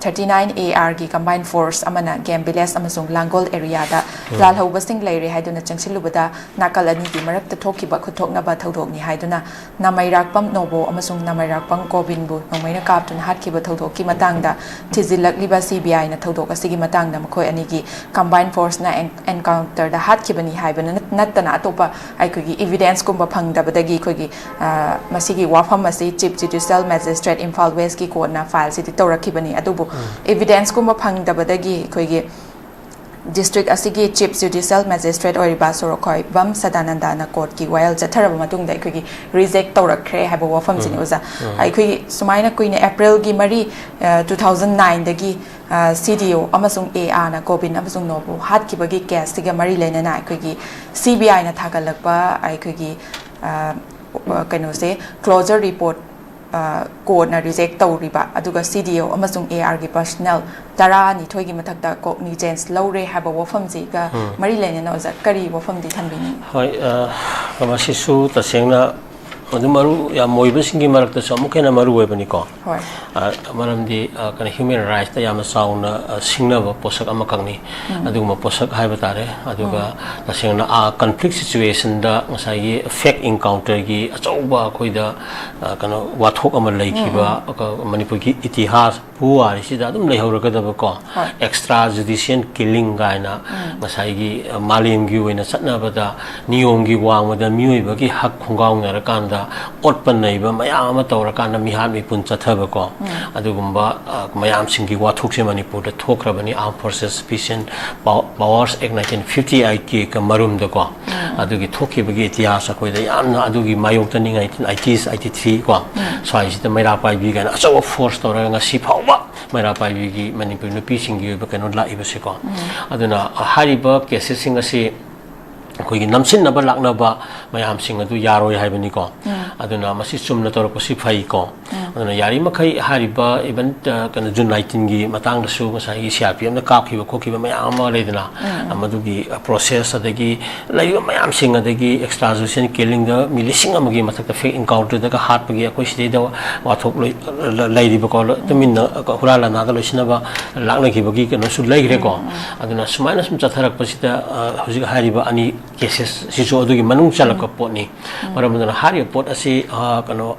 ꯊꯥꯔꯇꯤ ꯅꯥꯏꯟ ꯑꯦ ꯑꯥꯔꯒꯤ ꯀꯝꯕꯥꯏꯟ ꯐꯣꯔꯁ ꯑꯃꯅ ꯒꯦꯝ ꯚꯤꯂꯦꯖ ꯑꯃꯁꯨꯡ ꯂꯥꯡꯒꯣꯜ ꯑꯦꯔꯤꯌꯥꯗ ꯂꯥꯜꯍꯧꯕꯁꯤꯡ ꯂꯩꯔꯦ ꯍꯥꯏꯗꯨꯅ ꯆꯪꯁꯤꯜꯂꯨꯕꯗ ꯅꯥꯀꯜ ꯑꯅꯤꯒꯤ ꯃꯔꯛꯇ ꯊꯣꯛꯈꯤꯕ ꯈꯨꯠꯊꯣꯛꯅꯕ ꯊꯧꯗꯣꯛꯅꯤ ꯍꯥꯏꯗꯨꯅ ꯅꯃꯩꯔꯥꯛꯄꯝ ꯅꯣꯕꯣ ꯑꯃꯁꯨꯡ ꯅꯃꯩꯔꯥꯛꯄꯝ ꯀꯣꯕꯤꯟꯕꯨ ꯅꯣꯡꯃꯩꯅ ꯀꯥꯞꯇꯨꯅ ꯍꯥꯠꯈꯤꯕ ꯊꯧꯗꯣꯛꯀꯤ ꯃꯇꯥꯡꯗ ꯊꯤꯖꯤꯜꯂꯛꯂꯤꯕ ꯁꯤ ꯕꯤ ꯑꯥꯏꯅ ꯊꯧꯗꯣꯛ ꯑꯁꯤꯒꯤ ꯃꯇꯥꯡꯗ ꯃꯈꯣꯏ ꯑꯅꯤꯒꯤ ꯀꯝꯕꯥꯏꯟ ꯐꯣꯔꯁꯅ ꯑꯦꯟ- ꯑꯦꯟꯀꯥꯎꯟꯇꯔꯗ ꯍꯥꯠꯈꯤꯕꯅꯤ ꯍꯥꯏꯕ ꯅꯠ- ꯅꯠꯇꯅ ꯑꯇꯣꯞꯄ ꯑꯩꯈꯣꯏꯒꯤ ꯏꯚꯤꯗꯦꯟꯁꯀꯨꯝꯕ ꯐꯪꯗꯕꯗꯒꯤ ꯑꯩꯈꯣꯏꯒꯤ ꯃꯁꯤꯒꯤ ꯋꯥꯐꯝ ꯑꯁꯤ ꯆꯤꯐ ꯖꯨꯗꯤꯁꯤꯌꯦꯜ ꯃꯦꯖꯤꯁꯇ꯭ꯔꯦꯠ ꯏꯝꯐꯥꯜ ꯋꯦꯁꯀꯤ ꯀꯣꯔꯠꯅ ꯐꯥꯏꯜꯁꯤꯗꯤ ꯇꯧꯔꯛꯈꯤꯕꯅꯤ꯫ ꯑꯗꯨꯕꯨ ꯏꯚꯤꯗꯦꯟꯁꯀꯨꯝꯕ ꯐꯪꯗꯕꯗꯒꯤ ꯑꯩꯈꯣꯏꯒꯤ ꯗꯤꯁꯇ꯭ꯔꯤꯛ ꯑꯁꯤꯒꯤ ꯆꯤꯐ ꯖꯨꯗꯤꯁꯤꯌꯦꯜ ꯃꯦꯖꯤꯁꯇ꯭ꯔꯦꯠ ꯑꯣꯏꯔꯤꯕ ꯁꯣꯔꯣꯛꯈꯣꯏꯕꯝ ꯁꯗꯥꯅꯟꯗꯅ ꯀꯣꯔꯠꯀꯤ ꯋꯥꯌꯦꯜ ꯆꯠꯊꯔꯕ ꯃꯇꯨꯡꯗ ꯑꯩꯈꯣꯏꯒꯤ ꯔꯤꯖꯦꯛ ꯇꯧꯔꯛꯈ꯭ꯔꯦ ꯍꯥꯏꯕ ꯋꯥꯐꯝꯁꯤꯅꯤ ꯑꯣꯖꯥ꯫ ꯑꯩꯈꯣꯏꯒꯤ ꯁꯨꯃꯥꯏꯅ ꯀꯨꯏꯅ ꯑꯦꯄ꯭ꯔꯤꯜꯒꯤ ꯃꯔꯤ ꯇꯨ ꯊꯥꯎꯖꯟ ꯅꯥꯏꯟꯗꯒꯤ ꯁꯤ ꯗꯤ ꯑꯣ ꯑꯃꯁꯨꯡ ꯑꯦ ꯑꯥꯔꯅ ꯀꯣꯕꯤꯟ ꯑꯃꯁꯨꯡ ꯅꯣꯕꯨ ꯍꯥꯠꯈꯤꯕꯒꯤ ꯀꯦꯁꯁꯤꯒ ꯃꯔꯤ ꯂꯩꯅꯅ ꯑꯩꯈꯣꯏꯒꯤ ꯁꯤ ꯕꯤ ꯑꯥꯏꯅ ꯊꯥꯒꯠꯂꯛꯄ ꯑꯩꯈꯣꯏꯒꯤ ꯀꯩꯅꯣꯁꯦ ꯀ꯭ꯂꯣꯖꯔ ꯔꯤꯄꯣꯔꯠ ꯀꯣꯔꯠꯅ ꯔꯤꯖꯦꯛ ꯇꯧꯔꯤꯕ ꯑꯗꯨꯒ ꯁꯤ ꯗꯤ ꯑꯣ ꯑꯃꯁꯨꯡ ꯑꯦ ꯑꯥꯔꯒꯤ ꯄꯔꯁꯅꯦꯜ ꯇꯔꯥꯅꯤꯊꯣꯏꯒꯤ ꯃꯊꯛꯇ ꯀꯣꯛꯅꯤꯖꯦꯟꯁ ꯂꯧꯔꯦ ꯍꯥꯏꯕ ꯋꯥꯐꯝꯁꯤꯒ ꯃꯔꯤ ꯂꯩꯅꯅ ꯑꯣꯖꯥ ꯀꯔꯤ ꯋꯥꯐꯝꯗꯤ ꯊꯝꯕꯤꯅꯤꯡꯉꯤ? ꯍꯣꯏ꯫ ꯃꯁꯤꯁꯨ ꯇꯁꯦꯡꯅ ꯑꯗꯨꯝ ꯃꯔꯨ ꯌꯥꯝ ꯑꯣꯏꯕꯁꯤꯡꯒꯤ ꯃꯔꯛꯇꯁꯨ ꯑꯃꯨꯛꯀ ꯍꯦꯟꯅ ꯃꯔꯨ ꯑꯣꯏꯕꯅꯤꯀꯣ꯫ ꯍꯣꯏ꯫ ꯃꯔꯝꯗꯤ ꯀꯩꯅꯣ ꯍ꯭ꯌꯨꯃꯦꯟ ꯔꯥꯏꯠꯁꯇ ꯌꯥꯝꯅ ꯆꯥꯎꯅ ꯁꯤꯡꯅꯕ ꯄꯣꯠꯁꯛ ꯑꯃꯈꯛꯅꯤ꯫ ꯑꯗꯨꯒꯨꯝꯕ ꯄꯣꯠꯁꯛ ꯍꯥꯏꯕ ꯇꯥꯔꯦ꯫ ꯑꯗꯨꯒ ꯇꯁꯦꯡꯅ ꯀꯟꯐ꯭ꯂꯤꯛ ꯁꯤꯆꯨꯋꯦꯁꯟꯗ ꯉꯁꯥꯏꯒꯤ ꯐꯦꯛ ꯏꯟꯀꯥꯎꯟꯇꯔꯒꯤ ꯑꯆꯧꯕ ꯑꯩꯈꯣꯏꯗ ꯀꯩꯅꯣ ꯋꯥꯊꯣꯛ ꯑꯃ ꯂꯩꯈꯤꯕ ꯃꯅꯤꯄꯨꯔꯒꯤ ꯏꯇꯤꯍꯥꯁ ꯄꯨꯋꯥꯔꯤꯁꯤꯗ ꯑꯗꯨꯝ ꯂꯩꯍꯧꯔꯒꯗꯕꯀꯣ꯫ ꯍꯣꯏ꯫ ꯑꯦꯛꯁꯇ꯭ꯔꯥ ꯖꯨꯗꯤꯁꯤꯌꯦꯜ ꯀꯤꯂꯤꯡ ꯀꯥꯏꯅ ꯉꯁꯥꯏꯒꯤ ꯃꯥꯂꯦꯝꯒꯤ ꯑꯣꯏꯅ ꯆꯠꯅꯕꯗ ꯅꯤꯌꯣꯝꯒꯤ ꯋꯥꯡꯃꯗ ꯃꯤꯑꯣꯏꯕꯒꯤ ꯍꯛ ꯈꯣꯡꯒꯥꯎꯅꯔꯀꯥꯟꯗ ꯑꯣꯠꯄ ꯅꯩꯕ ꯃꯌꯥꯝ ꯑꯃ ꯇꯧꯔꯀꯥꯟꯗ ꯃꯤꯍꯥꯠ ꯃꯤꯄꯨꯟ ꯆꯠꯊꯕꯀꯣ, ꯑꯗꯨꯒꯨꯝꯕ, ꯑ, ꯃꯌꯥꯝꯁꯤꯡꯒꯤ ꯋꯥꯊꯣꯛꯁꯦ ꯃꯅꯤꯄꯨꯔꯗ ꯊꯣꯛꯈ꯭ꯔꯕꯅꯤ꯫ Armed Forces Peace and Pow-, Powers Act nineteen fifty eight ꯀꯤ ꯃꯔꯨꯝꯗꯀꯣ, ꯑꯗꯨꯒꯤ ꯊꯣꯛꯈꯤꯕꯒꯤ ꯏꯇꯤꯍꯥꯁ ꯑꯩꯈꯣꯏꯗ ꯌꯥꯝꯅ, ꯑꯗꯨꯒꯤ ꯃꯥꯌꯣꯛꯇꯅꯤ nineteen eighty eighty three ꯀꯣ, ꯁ꯭ꯋꯥꯏꯁꯤꯗ ꯃꯩꯔꯥ ꯄꯥꯏꯕꯤ ꯀꯥꯏꯅ ꯑꯆꯧꯕ ꯐꯣꯔꯁ ꯇꯧꯔꯒ ꯉꯁꯤ ꯐꯥꯎꯕ ꯃꯩꯔꯥ ꯄꯥꯏꯕꯤꯒꯤ ꯃꯅꯤꯄꯨꯔꯤ ꯅꯨꯄꯤꯁꯤꯡꯒꯤ ꯑꯣꯏꯕ ꯀꯩꯅꯣ ꯂꯥꯛꯏꯕꯁꯦꯀꯣ꯫ ꯑꯗꯨꯅ ꯍꯥꯏꯔꯤꯕ ꯀꯦꯁꯦꯁꯁꯤꯡ ꯑꯁꯤ ꯑꯩꯈꯣꯏꯒꯤ ꯅꯝꯁꯤꯟꯅꯕ ꯂꯥꯛꯅꯕ ꯃꯌꯥꯝꯁꯤꯡ ꯑꯗꯨ ꯌꯥꯔꯣꯏ ꯍꯥꯏꯕꯅꯤꯀꯣ꯫ ꯑꯗꯨꯅ ꯃꯁꯤ ꯆꯨꯝꯅ ꯇꯧꯔꯛꯄꯁꯤ ꯐꯩꯀꯣ꯫ ꯑꯗꯨꯅ ꯌꯥꯔꯤꯃꯈꯩ ꯍꯥꯏꯔꯤꯕ even, ꯑ, ꯀꯩꯅꯣ, June nineteen ꯒꯤ ꯃꯇꯥꯡꯗꯁꯨ ꯉꯁꯥꯏꯒꯤ C R P F ꯅ ꯀꯥꯞꯈꯤꯕ ꯈꯣꯠꯈꯤꯕ ꯃꯌꯥꯝ ꯑꯃ ꯂꯩꯗꯅ, ꯃꯗꯨꯒꯤ ꯄ꯭ꯔꯣꯁꯦꯁ, ꯑꯗꯒꯤ ꯂꯩꯔꯤꯕ ꯃꯌꯥꯝꯁꯤꯡ, ꯑꯗꯒꯤ extrajudicial killingꯗ ꯃꯤ ꯂꯤꯁꯤꯡ ꯑꯃꯒꯤ ꯃꯊꯛꯇ fake encounterꯗꯒ ꯍꯥꯠꯄꯒꯤ ꯑꯩꯈꯣꯏ ꯁꯤꯗꯩꯗ ꯋꯥꯊꯣꯛ ꯂꯣꯏ ꯂ-, ꯂꯩꯔꯤꯕꯀꯣ, ꯂ-, ꯇꯨꯃꯤꯟꯅ ꯍꯨꯔꯥꯟ ꯂꯥꯟꯅꯥꯗ ꯂꯣꯏꯁꯤꯟꯅꯕ ꯂꯥꯛꯅꯈꯤꯕꯒꯤ ꯀꯩꯅꯣꯁꯨ ꯂꯩꯈ꯭ꯔꯦꯀꯣ꯫ ꯑꯗꯨꯅ ꯁꯨꯃꯥꯏꯅ ꯁꯨꯝ ꯆꯠꯊꯔꯛꯄꯁꯤꯗ, ꯑ, ꯍꯧꯖꯤꯛ ꯍꯥꯏꯔꯤꯕ ꯑꯅꯤ ꯀꯦꯁꯦꯁꯁꯤꯁꯨ ꯑꯗꯨꯒꯤ ꯃꯅꯨꯡ ꯆꯜꯂꯛꯄ ꯄꯣꯠꯅꯤ꯫ ꯃꯔꯝ ꯑꯗꯨꯅ ꯍꯥꯏꯔꯤꯕ ꯄꯣꯠ ꯑꯁꯤ, ꯑ, ꯀꯩꯅꯣ,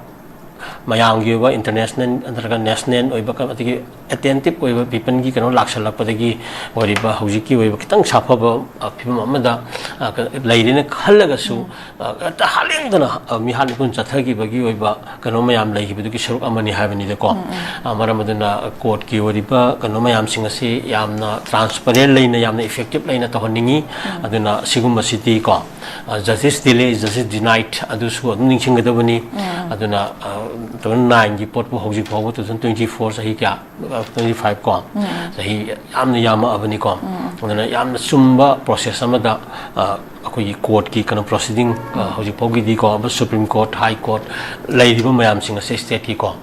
ꯃꯌꯥꯝꯒꯤ ꯑꯣꯏꯕ international ꯅꯠꯇ꯭ꯔꯒ national ꯑꯣꯏꯕ ꯀ-, ꯑꯗꯒꯤ attentive ꯑꯣꯏꯕ peopleꯒꯤ ꯀꯩꯅꯣ ꯂꯥꯛꯁꯜꯂꯛꯄꯗꯒꯤ ꯑꯣꯏꯔꯤꯕ ꯍꯧꯖꯤꯛꯀꯤ ꯑꯣꯏꯕ ꯈꯤꯇꯪ ꯁꯥꯐꯕ, ꯑ, ꯐꯤꯕꯝ ꯑꯃꯗ, ꯑ, ꯀ-, ꯂꯩꯔꯦꯅ ꯈꯜꯂꯒꯁꯨ, ꯑ, ꯍꯦꯛꯇ ꯍꯥꯠꯂꯦꯡꯗꯅ, ꯑ, ꯃꯤꯍꯥꯠ ꯃꯤꯄꯨꯟ ꯆꯠꯊꯈꯤꯕꯒꯤ ꯑꯣꯏꯕ ꯀꯩꯅꯣ ꯃꯌꯥꯝ ꯂꯩꯈꯤꯕꯗꯨꯒꯤ ꯁꯔꯨꯛ ꯑꯃꯅꯤ ꯍꯥꯏꯕꯅꯤꯗꯀꯣ꯫ ꯑ, ꯃꯔꯝ ꯑꯗꯨꯅ courtꯀꯤ ꯑꯣꯏꯔꯤꯕ ꯀꯩꯅꯣ ꯃꯌꯥꯝꯁꯤꯡ ꯑꯁꯤ ꯌꯥꯝꯅ transparent ꯂꯩꯅ, ꯌꯥꯝꯅ effective ꯂꯩꯅ ꯇꯧꯍꯟꯅꯤꯡꯉꯤ꯫ ꯑꯗꯨꯅ ꯁꯤꯒꯨꯝꯕꯁꯤꯗꯤꯀꯣ, ꯑ, justice delay is justice denied, ꯑꯗꯨꯁꯨ ꯑꯗꯨꯝ ꯅꯤꯡꯁꯤꯡꯒꯗꯕꯅꯤ꯫ ꯑꯗꯨꯅ, ꯑ, two thousand nineꯒꯤ ꯄꯣꯠꯄꯨ ꯍꯧꯖꯤꯛ ꯐꯥꯎꯕ two thousand twenty four ꯆꯍꯤ ꯀꯌꯥ, ꯑ, twenty five ꯀꯣ, ꯆꯍꯤ ꯌꯥꯝꯅ ꯌꯥꯝꯃꯛꯑꯕꯅꯤꯀꯣ꯫ ꯑꯗꯨꯅ ꯌꯥꯝꯅ ꯆꯨꯝꯕ process ꯑꯃꯗ, ꯑ, ꯑꯩꯈꯣꯏꯒꯤ courtꯀꯤ ꯀꯩꯅꯣ proceeding, ꯑ, ꯍꯧꯖꯤꯛ ꯐꯥꯎꯒꯤꯗꯤꯀꯣ, ꯑꯃ Supreme Court, High Court ꯂꯩꯔꯤꯕ ꯃꯌꯥꯝꯁꯤꯡ ꯑꯁꯦ stateꯀꯤꯀꯣ,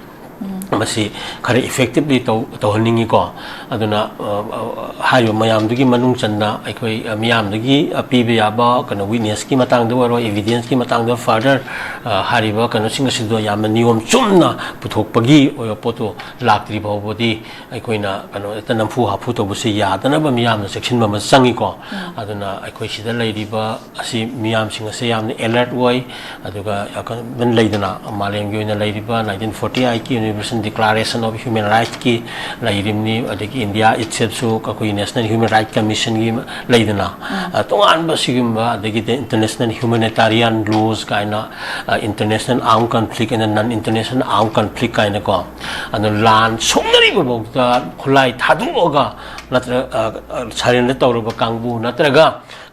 ꯃꯁꯤ ꯈꯔ effectively ꯇꯧ-, ꯇꯧꯍꯟꯅꯤꯡꯉꯤꯀꯣ꯫ ꯑꯗꯨꯅ, ꯑ, ꯑ, ꯍꯥꯏꯔꯤꯕ ꯃꯌꯥꯝꯗꯨꯒꯤ ꯃꯅꯨꯡ ꯆꯟꯅ ꯑꯩꯈꯣꯏ, ꯑ, ꯃꯤꯌꯥꯝꯗꯒꯤ, ꯑ, ꯄꯤꯕ ꯌꯥꯕ ꯀꯩꯅꯣ witnessꯀꯤ ꯃꯇꯥꯡꯗ ꯑꯣꯏꯔꯣ, evidenceꯀꯤ ꯃꯇꯥꯡꯗ further, ꯑ, ꯍꯥꯏꯔꯤꯕ ꯀꯩꯅꯣꯁꯤꯡ ꯑꯁꯤꯗ ꯌꯥꯝꯅ ꯅꯤꯌꯣꯝ ꯆꯨꯝꯅ ꯄꯨꯊꯣꯛꯄꯒꯤ ꯑꯣꯏꯕ ꯄꯣꯠꯇꯨ ꯂꯥꯛꯇ꯭ꯔꯤ ꯐꯥꯎꯕꯗꯤ ꯑꯩꯈꯣꯏꯅ ꯀꯩꯅꯣ ꯍꯦꯛꯇ ꯅꯝꯐꯨ ꯍꯥꯐꯨ ꯇꯧꯕꯁꯤ ꯌꯥꯗꯅꯕ ꯃꯤꯌꯥꯝꯅ ꯆꯦꯛꯁꯤꯟꯕ ꯑꯃ ꯆꯪꯉꯤꯀꯣ꯫ ꯑꯗꯨꯅ ꯑꯩꯈꯣꯏ ꯁꯤꯗ ꯂꯩꯔꯤꯕ ꯑꯁꯤ ꯃꯤꯌꯥꯝꯁꯤꯡ ꯑꯁꯤ ꯌꯥꯝꯅ alert ꯑꯣꯏ꯫ ꯑꯗꯨꯒ ꯌꯥꯝ ꯀꯟꯅ ꯂꯩꯗꯅ ꯃꯥꯂꯦꯝꯒꯤ ꯑꯣꯏꯅ ꯂꯩꯔꯤꯕ nineteen forty eight ꯀꯤ Universal Declaration of Human Rightsꯀꯤ ꯂꯩꯔꯤꯕꯅꯤ, ꯑꯗꯒꯤ India itselfꯁꯨ ꯑꯩꯈꯣꯏꯒꯤ National Human Rights Commissionꯒꯤ ꯂꯩꯗꯅ, ꯑ, ꯇꯣꯉꯥꯟꯕ ꯁꯤꯒꯨꯝꯕ, ꯑꯗꯒꯤꯗꯤ International Humanitarian Laws ꯀꯥꯏꯅ, ꯑ, International Armed Conflict and Non International Armed Conflict ꯀꯥꯏꯅꯀꯣ, ꯑꯗꯣ ꯂꯥꯟ ꯁꯣꯛꯅꯔꯤꯕ ꯐꯥꯎꯗ ꯈꯨꯠꯂꯥꯏ ꯊꯥꯗꯣꯛꯑꯒ ꯅꯠꯇ꯭ꯔꯒ, ꯑ, ꯑ, surrender ꯇꯧꯔꯕ ꯀꯥꯡꯕꯨ ꯅꯠꯇ꯭ꯔꯒ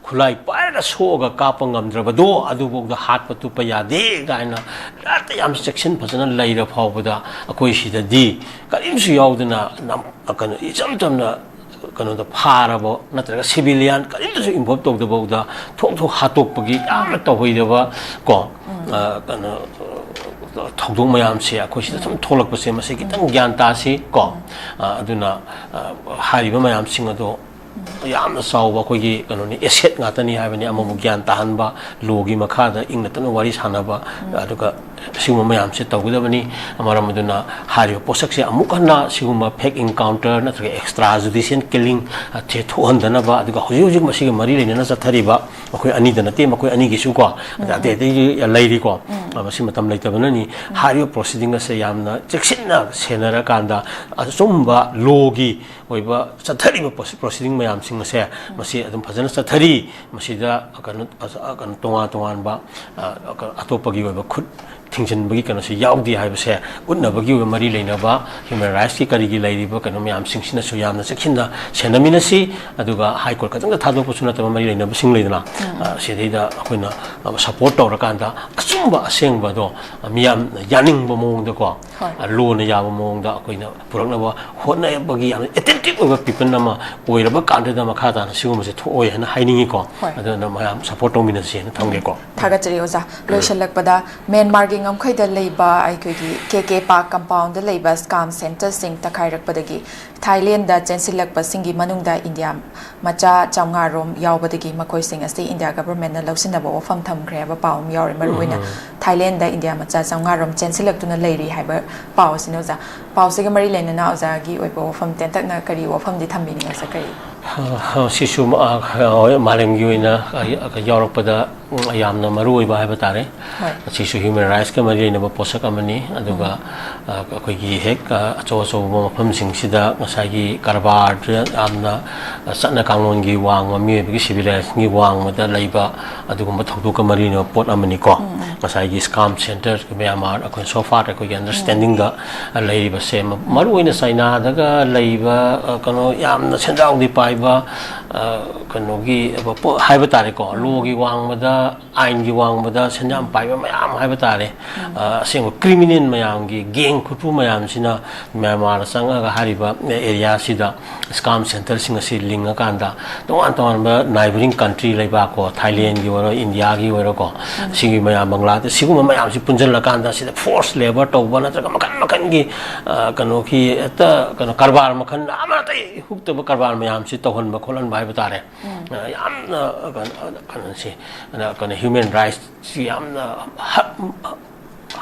ꯈꯨꯠꯂꯥꯏ ꯄꯥꯏꯔꯒ ꯁꯣꯛꯑꯒ ꯀꯥꯞꯄ ꯉꯝꯗ꯭ꯔꯕꯗꯣ ꯑꯗꯨꯐꯥꯎꯗ ꯍꯥꯠꯄ ꯇꯨꯞꯄ ꯌꯥꯗꯦ ꯀꯥꯏꯅ ꯍꯦꯛꯇ ꯌꯥꯝ ꯆꯦꯛꯁꯤꯟ ꯐꯖꯅ ꯂꯩꯔ ꯐꯥꯎꯕꯗ ꯑꯩꯈꯣꯏ ꯁꯤꯗꯗꯤ ꯀꯔꯤꯝꯁꯨ ꯌꯥꯎꯗꯅ ꯅꯝ-, ꯀꯩꯅꯣ, ꯏꯆꯝ ꯆꯝꯅ ꯀꯩꯅꯣꯗ ꯐꯥꯔꯕ ꯅꯠꯇ꯭ꯔꯒ civilian ꯀꯔꯤꯝꯇꯁꯨ involve ꯇꯧꯗꯕꯧꯗ ꯊꯣꯛ ꯊꯣꯛ ꯍꯥꯠꯇꯣꯛꯄꯒꯤ ꯌꯥꯝꯅ ꯇꯧꯍꯩꯗꯕ ꯀꯣ, ꯑ, ꯀꯩꯅꯣ, ꯊꯧꯗꯣꯛ ꯃꯌꯥꯝꯁꯦ ꯑꯩꯈꯣꯏ ꯁꯤꯗ ꯁꯨꯝ ꯊꯣꯛꯂꯛꯄꯁꯦ ꯃꯁꯤ ꯈꯤꯇꯪ ꯒ꯭ꯌꯥꯟ ꯇꯥꯁꯤ ꯀꯣ꯫ ꯑ, ꯑꯗꯨꯅ, ꯑ, ꯍꯥꯏꯔꯤꯕ ꯃꯌꯥꯝꯁꯤꯡ ꯑꯗꯣ ꯌꯥꯝꯅ ꯆꯥꯎꯕ ꯑꯩꯈꯣꯏꯒꯤ ꯀꯩꯅꯣꯅꯤ, asset ꯉꯥꯛꯇꯅꯤ ꯍꯥꯏꯕꯅꯤ꯫ ꯑꯃꯕꯨ ꯒ꯭ꯌꯥꯟ ꯇꯥꯍꯟꯕ, lawꯒꯤ ꯃꯈꯥꯗ ꯏꯪꯅ ꯇꯞꯅ ꯋꯥꯔꯤ ꯁꯥꯟꯅꯕ, ꯑꯗꯨꯒ ꯁꯤꯒꯨꯝꯕ ꯃꯌꯥꯝꯁꯦ ꯇꯧꯒꯗꯕꯅꯤ꯫ ꯃꯔꯝ ꯑꯗꯨꯅ ꯍꯥꯏꯔꯤꯕ ꯄꯣꯠꯁꯛꯁꯦ ꯑꯃꯨꯛ ꯍꯟꯅ ꯁꯤꯒꯨꯝꯕ fake encounter ꯅꯠꯇ꯭ꯔꯒ extra judicial killing ꯁꯦ ꯊꯣꯛꯍꯟꯗꯅꯕ, ꯑꯗꯨꯒ ꯍꯧꯖꯤꯛ ꯍꯧꯖꯤꯛ ꯃꯁꯤꯒ ꯃꯔꯤ ꯂꯩꯅꯅ ꯆꯠꯊꯔꯤꯕ, ꯑꯩꯈꯣꯏ ꯑꯅꯤꯗ ꯅꯠꯇꯦ, ꯃꯈꯣꯏ ꯑꯅꯤꯒꯤꯁꯨꯀꯣ, ꯑꯗ ꯑꯇꯩ ꯑꯇꯩ ꯂꯩꯔꯤꯀꯣ, ꯃꯁꯤ ꯃꯇꯝ ꯂꯩꯇꯕꯅꯅꯤ꯫ ꯍꯥꯏꯔꯤꯕ proceeding ꯑꯁꯦ ꯌꯥꯝꯅ ꯆꯦꯛꯁꯤꯟꯅ ꯁꯦꯟꯅꯔꯀꯥꯟꯗ ꯑꯆꯨꯝꯕ lawꯒꯤ ꯑꯣꯏꯕ ꯆꯠꯊꯔꯤꯕ proceeding ꯃꯌꯥꯝꯁꯤꯡ ꯑꯁꯦ ꯃꯁꯤ ꯑꯗꯨꯝ ꯐꯖꯅ ꯆꯠꯊꯔꯤ꯫ ꯃꯁꯤꯗ ꯀꯩꯅꯣ, ꯀꯩꯅꯣ, ꯇꯣꯉꯥꯟ ꯇꯣꯉꯥꯟꯕ, ꯑ, ꯑꯇꯣꯞꯄꯒꯤ ꯑꯣꯏꯕ ꯈꯨꯠ ꯊꯤꯡꯖꯤꯟꯕꯒꯤ ꯀꯩꯅꯣꯁꯤ ꯌꯥꯎꯗꯦ ꯍꯥꯏꯕꯁꯦ ꯎꯠꯅꯕꯒꯤ ꯑꯣꯏꯕ ꯃꯔꯤ ꯂꯩꯅꯕ human rightsꯀꯤ ꯀꯔꯤꯒꯤ ꯂꯩꯔꯤꯕ ꯀꯩꯅꯣ ꯃꯌꯥꯝꯁꯤꯡꯁꯤꯅꯁꯨ ꯌꯥꯝꯅ ꯆꯦꯛꯁꯤꯟꯅ ꯁꯦꯟꯅꯃꯤꯟꯅꯁꯤ꯫ ꯑꯗꯨꯒ High Court ꯈꯛꯇꯪꯗ ꯊꯥꯗꯣꯛꯄꯁꯨ ꯅꯠꯇꯕ ꯃꯔꯤ ꯂꯩꯅꯕꯁꯤꯡ ꯂꯩꯗꯅ, ꯑ, ꯁꯤꯗꯩꯗ ꯑꯩꯈꯣꯏꯅ, ꯑ, support ꯇꯧꯔꯀꯥꯟꯗ ꯑꯆꯨꯝꯕ ꯑꯁꯦꯡꯕꯗꯣ, ꯑ, ꯃꯤꯌꯥꯝꯅ ꯌꯥꯅꯤꯡꯕ ꯃꯑꯣꯡꯗꯀꯣ, ꯍꯣꯏ꯫ ꯑ, lawꯅ ꯌꯥꯕ ꯃꯑꯣꯡꯗ ꯑꯩꯈꯣꯏꯅ ꯄꯨꯔꯛꯅꯕ ꯍꯣꯠꯅꯕꯒꯤ ꯌꯥꯝꯅ attentive ꯑꯣꯏꯕ people ꯑꯃ ꯑꯣꯏꯔꯕ ꯀꯥꯟꯗꯨꯗ ꯃꯈꯥ ꯇꯥꯅ ꯁꯤꯒꯨꯝꯕꯁꯦ ꯊꯣꯛꯑꯣꯏ ꯍꯥꯏꯅ ꯍꯥꯏꯅꯤꯡꯉꯤꯀꯣ꯫ ꯍꯣꯏ꯫ ꯑꯗꯨꯅ ꯃꯌꯥꯝ support ꯇꯧꯃꯤꯟꯅꯁꯤ ꯍꯥꯏꯅ ꯊꯝꯒꯦꯀꯣ꯫ ꯊꯥꯒꯠꯆꯔꯤ ꯑꯣꯖꯥ꯫ ꯂꯣꯏꯁꯤꯜꯂꯛꯄꯗ ꯃ꯭ꯌꯥꯟꯃꯥꯔꯒꯤ ꯉꯝꯈꯩꯗ ꯂꯩꯕ ꯑꯩꯈꯣꯏꯒꯤ ꯀꯦ ꯀꯦ ꯄꯥꯔꯛ compoundꯗ ꯂꯩꯕ scam centreꯁꯤꯡ ꯇꯛꯈꯥꯏꯔꯛꯄꯗꯒꯤ ꯊꯥꯏꯂꯦꯟꯗ ꯆꯦꯟꯁꯤꯜꯂꯛꯄꯁꯤꯡꯒꯤ ꯃꯅꯨꯡꯗ ꯏꯟꯗꯤꯌꯥ ꯃꯆꯥ ꯆꯥꯝꯃꯉꯥ ꯔꯣꯝ ꯌꯥꯎꯕꯗꯒꯤ ꯃꯈꯣꯏꯁꯤꯡ ꯑꯁꯤ ꯏꯟꯗꯤꯌꯥ governmentꯅ ꯂꯧꯁꯤꯟꯅꯕ ꯋꯥꯐꯝ ꯊꯝꯈ꯭ꯔꯦ ꯍꯥꯏꯕ ꯄꯥꯎ ꯑꯃ ꯌꯥꯎꯔꯤ꯫ ꯃꯔꯨꯑꯣꯏꯅ ꯎꯝ꯫ ꯊꯥꯏꯂꯦꯟꯗ ꯏꯟꯗꯤꯌꯥ ꯃꯆꯥ ꯆꯥꯝꯃꯉꯥ ꯔꯣꯝ ꯆꯦꯟꯁꯤꯜꯂꯛꯇꯨꯅ ꯂꯩꯔꯤ ꯍꯥꯏꯕ ꯄꯥꯎ ꯑꯁꯤꯅ ꯑꯣꯖꯥ꯫ ꯄꯥꯎꯁꯤꯒ ꯃꯔꯤ ꯂꯩꯅꯅ ꯑꯣꯖꯥꯒꯤ ꯑꯣꯏꯕ ꯋꯥꯐꯝ ꯇꯦꯟꯇꯛꯅ ꯀꯔꯤ ꯋꯥꯐꯝꯗꯤ ꯊꯝꯕꯤꯅꯤꯡꯉꯤ ꯑꯣꯖꯥ? ꯀꯔꯤ? ꯑ, ꯁꯤꯁꯨ, ꯑ, ꯍꯣꯏ, ꯃꯥꯂꯦꯝꯒꯤ ꯑꯣꯏꯅ, ꯑ, ꯌꯥꯎꯔꯛꯄꯗ ꯎꯝ, ꯌꯥꯝꯅ ꯃꯔꯨ ꯑꯣꯏꯕ ꯍꯥꯏꯕ ꯇꯥꯔꯦ꯫ ꯍꯣꯏ꯫ ꯑꯁꯤꯁꯨ human rightsꯀ ꯃꯔꯤ ꯂꯩꯅꯕ ꯄꯣꯠꯁꯛ ꯑꯃꯅꯤ꯫ ꯑꯗꯨꯒ, ꯎꯝ꯫ ꯑ, ꯑꯩꯈꯣꯏꯒꯤ ꯍꯦꯛ, ꯑ, ꯑꯆꯧ ꯑꯆꯧꯕ ꯃꯐꯝꯁꯤꯡꯁꯤꯗ ꯉꯁꯥꯏꯒꯤ ꯀꯔꯕꯥꯔꯗ ꯌꯥꯝꯅ, ꯑ, ꯆꯠꯅ ꯀꯥꯡꯂꯣꯟꯒꯤ ꯋꯥꯡꯃ, ꯃꯤꯑꯣꯏꯕꯒꯤ civilizationꯒꯤ ꯋꯥꯡꯃꯗ ꯂꯩꯕ ꯑꯗꯨꯒꯨꯝꯕ ꯊꯧꯗꯣꯛꯀ ꯃꯔꯤ ꯂꯩꯅꯕ ꯄꯣꯠ ꯑꯃꯅꯤꯀꯣ꯫ ꯎꯝ, ꯎꯝ꯫ ꯉꯁꯥꯏꯒꯤ scam centre ꯃꯌꯥꯝ ꯑꯃ ꯑꯩꯈꯣꯏ so far ꯑꯩꯈꯣꯏꯒꯤ ꯎꯝ꯫ understandingꯗ ꯂꯩꯔꯤꯕꯁꯦ, ꯃ-, ꯃꯔꯨ ꯑꯣꯏꯅ ꯆꯥꯏꯅꯥꯗꯒ ꯂꯩꯕ, ꯑ, ꯀꯩꯅꯣ ꯌꯥꯝꯅ ꯁꯦꯟꯖꯥꯎꯗꯤ ꯄꯥꯏꯕ, ꯑ, ꯀꯩꯅꯣꯒꯤ, ꯑ, ꯄꯣ-, ꯍꯥꯏꯕ ꯇꯥꯔꯦꯀꯣ, ꯎꯝ꯫ lawꯒꯤ ꯋꯥꯡꯃꯗ, ꯑꯥꯏꯟꯒꯤ ꯋꯥꯡꯃꯗ ꯁꯦꯟꯖꯥꯝ ꯄꯥꯏꯕ ꯃꯌꯥꯝ ꯍꯥꯏꯕ ꯇꯥꯔꯦ꯫ ꯎꯝ꯫ ꯑ, ꯑꯁꯦꯡꯕ criminal ꯃꯌꯥꯝꯒꯤ gang ꯈꯨꯠꯄꯨ ꯃꯌꯥꯝꯁꯤꯅ ꯃ꯭ꯌꯥꯟꯃꯥꯔꯗ ꯆꯪꯉꯒ ꯍꯥꯏꯔꯤꯕ areaꯁꯤꯗ scam centreꯁꯤꯡ ꯑꯁꯤ ꯂꯤꯡꯉꯀꯥꯟꯗ ꯇꯣꯉꯥꯟ ꯇꯣꯉꯥꯟꯕ neighbouring country ꯂꯩꯕꯥꯛꯀꯣ, Thailandꯒꯤ ꯑꯣꯏꯔꯣ, Indiaꯒꯤ ꯑꯣꯏꯔꯣꯀꯣ, ꯎꯝ꯫ ꯁꯤꯒꯤ ꯃꯌꯥꯝ, ꯕꯪꯒ꯭ꯂꯥꯗꯦꯁ, ꯁꯤꯒꯨꯝꯕ ꯃꯌꯥꯝꯁꯤ ꯄꯨꯟꯁꯤꯜꯂꯀꯥꯟꯗ ꯁꯤꯗ forced labour ꯇꯧꯕ ꯅꯠꯇ꯭ꯔꯒ ꯃꯈꯜ ꯃꯈꯜꯒꯤ, ꯑ, ꯀꯩꯅꯣꯒꯤ ꯍꯦꯛꯇ ꯀꯩꯅꯣ ꯀꯔꯕꯥꯔ ꯃꯈꯜ ꯑꯃ ꯑꯇꯩ ꯍꯨꯛꯇꯕ ꯀꯔꯕꯥꯔ ꯃꯌꯥꯝꯁꯤ ꯇꯧꯍꯟꯕ ꯈꯣꯠꯍꯟꯕ ꯍꯥꯏꯕ ꯇꯥꯔꯦ꯫ ꯎꯝ꯫ ꯑ, ꯌꯥꯝꯅ ꯀꯩꯅꯣ, ꯀꯩꯅꯣꯁꯤ, ꯑꯗ ꯀꯩꯅꯣ human rightsꯁꯤ ꯌꯥꯝꯅ ꯍꯛ-,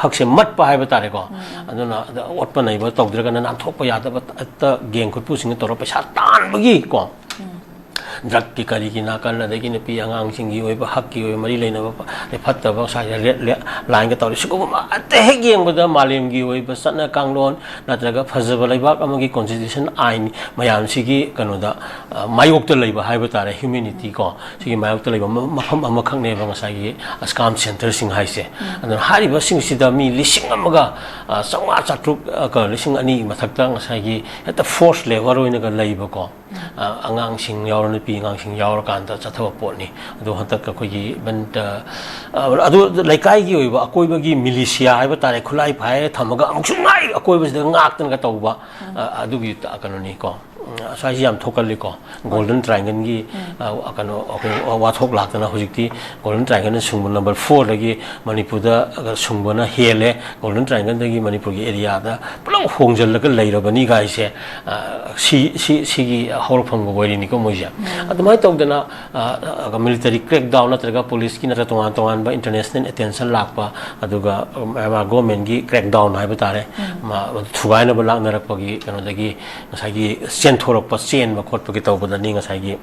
ꯍꯛꯁꯦ ꯃꯠꯄ ꯍꯥꯏꯕ ꯇꯥꯔꯦꯀꯣ꯫ ꯎꯝ꯫ ꯑꯗꯨꯅ ꯑꯗ ꯑꯣꯠꯄ ꯅꯩꯕ ꯇꯧꯗ꯭ꯔꯒꯅ ꯅꯥꯟꯊꯣꯛꯄ ꯌꯥꯗꯕ ꯍꯦꯛꯇ gang ꯈꯨꯠꯄꯨꯁꯤꯡꯅ ꯇꯧꯔꯒ ꯄꯩꯁꯥ ꯇꯥꯟꯕꯒꯤ ꯀꯣ꯫ ꯎꯝ꯫ Drugꯀꯤ ꯀꯔꯤꯒꯤ ꯅꯥꯀꯜ, ꯑꯗꯒꯤ ꯅꯨꯄꯤ ꯑꯉꯥꯡꯁꯤꯡꯒꯤ ꯑꯣꯏꯕ ꯍꯛꯀꯤ ꯑꯣꯏꯕ ꯃꯔꯤ ꯂꯩꯅꯕ ꯐ-, ꯐꯠꯇꯕ ꯉꯁꯥꯏꯒꯤ red li-, lineꯒ ꯇꯧꯔꯤ꯫ ꯁꯤꯒꯨꯝꯕ ꯑꯇ ꯍꯦꯛ ꯌꯦꯡꯕꯗ ꯃꯥꯂꯦꯝꯒꯤ ꯑꯣꯏꯕ ꯆꯠꯅ ꯀꯥꯡꯂꯣꯟ ꯅꯠꯇ꯭ꯔꯒ ꯐꯖꯕ ꯂꯩꯕꯥꯛ ꯑꯃꯒꯤ constitution ꯑꯥꯏꯟ ꯃꯌꯥꯝꯁꯤꯒꯤ ꯀꯩꯅꯣꯗ, ꯑ, ꯃꯥꯌꯣꯛꯇ ꯂꯩꯕ ꯍꯥꯏꯕ ꯇꯥꯔꯦ, humanity ꯀꯣ꯫ ꯁꯤꯒꯤ ꯃꯥꯌꯣꯛꯇ ꯂꯩꯕ ꯃ-, ꯃꯐꯝ ꯑꯃꯈꯛꯅꯦꯕ ꯉꯁꯥꯏꯒꯤ scam centreꯁꯤꯡ ꯍꯥꯏꯁꯦ꯫ ꯎꯝ꯫ ꯑꯗꯨꯅ ꯍꯥꯏꯔꯤꯕꯁꯤꯡꯁꯤꯗ ꯃꯤ ꯂꯤꯁꯤꯡ ꯑꯃꯒ, ꯑ, ꯆꯥꯝꯃꯉꯥ, ꯆꯥꯇ꯭ꯔꯨꯛ, ꯑ, ꯀ-, ꯂꯤꯁꯤꯡ ꯑꯅꯤ ꯃꯊꯛꯇ ꯉꯁꯥꯏꯒꯤ ꯍꯦꯛꯇ forced labour ꯑꯣꯏꯅꯒ ꯂꯩꯕꯀꯣ꯫ ꯎꯝ꯫ ꯑ, ꯑꯉꯥꯡꯁꯤꯡ ꯌꯥꯎꯔ, ꯅꯨꯄꯤ ꯑꯉꯥꯡꯁꯤꯡ ꯌꯥꯎꯔꯀꯥꯟꯗ ꯆꯠꯊꯕ ꯄꯣꯠꯅꯤ꯫ ꯑꯗꯣ ꯍꯟꯗꯛ ꯑꯩꯈꯣꯏꯒꯤ ꯏꯚꯟ, ꯑ, ꯑ, ꯑꯗꯨ ꯂꯩꯀꯥꯏꯒꯤ ꯑꯣꯏꯕ ꯑꯀꯣꯏꯕꯒꯤ militia ꯍꯥꯏꯕ ꯇꯥꯔꯦ, ꯈꯨꯠꯂꯥꯏ ꯐꯥꯏꯔ ꯊꯝꯃꯒ ꯑꯃꯨꯛꯁꯨ ꯉꯥꯏ ꯑꯀꯣꯏꯕꯁꯤꯗ ꯉꯥꯛꯇꯅꯒ ꯇꯧꯕ, ꯎꯝ꯫ ꯑ, ꯑꯗꯨꯒꯤ ꯇ-, ꯀꯩꯅꯣꯅꯤꯀꯣ꯫ ꯎꯝ, ꯁ꯭ꯋꯥꯏꯁꯤ ꯌꯥꯝ ꯊꯣꯛꯀꯜꯂꯤꯀꯣ꯫ ꯍꯣꯏ꯫ Golden Triangleꯒꯤ, ꯎꯝ꯫ ꯑ, ꯀꯩꯅꯣ, ꯑꯩꯈꯣꯏ ꯋꯥ-, ꯋꯥꯊꯣꯛ ꯂꯥꯛꯇꯅ ꯍꯧꯖꯤꯛꯇꯤ Golden Triangleꯅ ꯁꯨꯡꯕ number fourꯗꯒꯤ ꯃꯅꯤꯄꯨꯔꯗ ꯁꯨꯡꯕꯅ ꯍꯦꯜꯂꯦ꯫ Golden Triangleꯗꯒꯤ ꯃꯅꯤꯄꯨꯔꯒꯤ areaꯗ ꯄꯨꯂꯞ ꯍꯣꯡꯖꯤꯜꯂꯒ ꯂꯩꯔꯕꯅꯤ ꯒꯥꯏꯁꯦ, ꯑ, ꯁꯤ, ꯁꯤ, ꯁꯤꯒꯤ ꯍꯧꯔꯛꯐꯝꯒ ꯑꯣꯏꯔꯤꯅꯤꯀꯣ ꯃꯣꯏꯁꯦ꯫ ꯎꯝ꯫ ꯑꯗꯨꯃꯥꯏꯅ ꯇꯧꯗꯅ, ꯑ, ꯑ, military crackdown ꯅꯠꯇ꯭ꯔꯒ policeꯀꯤ ꯅꯠꯇ꯭ꯔꯒ ꯇꯣꯉꯥꯟ ꯇꯣꯉꯥꯟꯕ international attention ꯂꯥꯛꯄ, ꯑꯗꯨꯒ, ꯎꯝ, Myanmar governmentꯀꯤ crackdown ꯍꯥꯏꯕ ꯇꯥꯔꯦ, ꯎꯝ꯫ ꯃ-, ꯊꯨꯒꯥꯏꯅꯕ ꯂꯥꯛꯅꯔꯛꯄꯒꯤ ꯀꯩꯅꯣꯗꯒꯤ ꯉꯁꯥꯏꯒꯤ ꯆꯦꯟꯊꯣꯔꯛꯄ, ꯆꯦꯟꯕ ꯈꯣꯠꯄꯒꯤ ꯇꯧꯕꯗꯅꯤ ꯉꯁꯥꯏꯒꯤ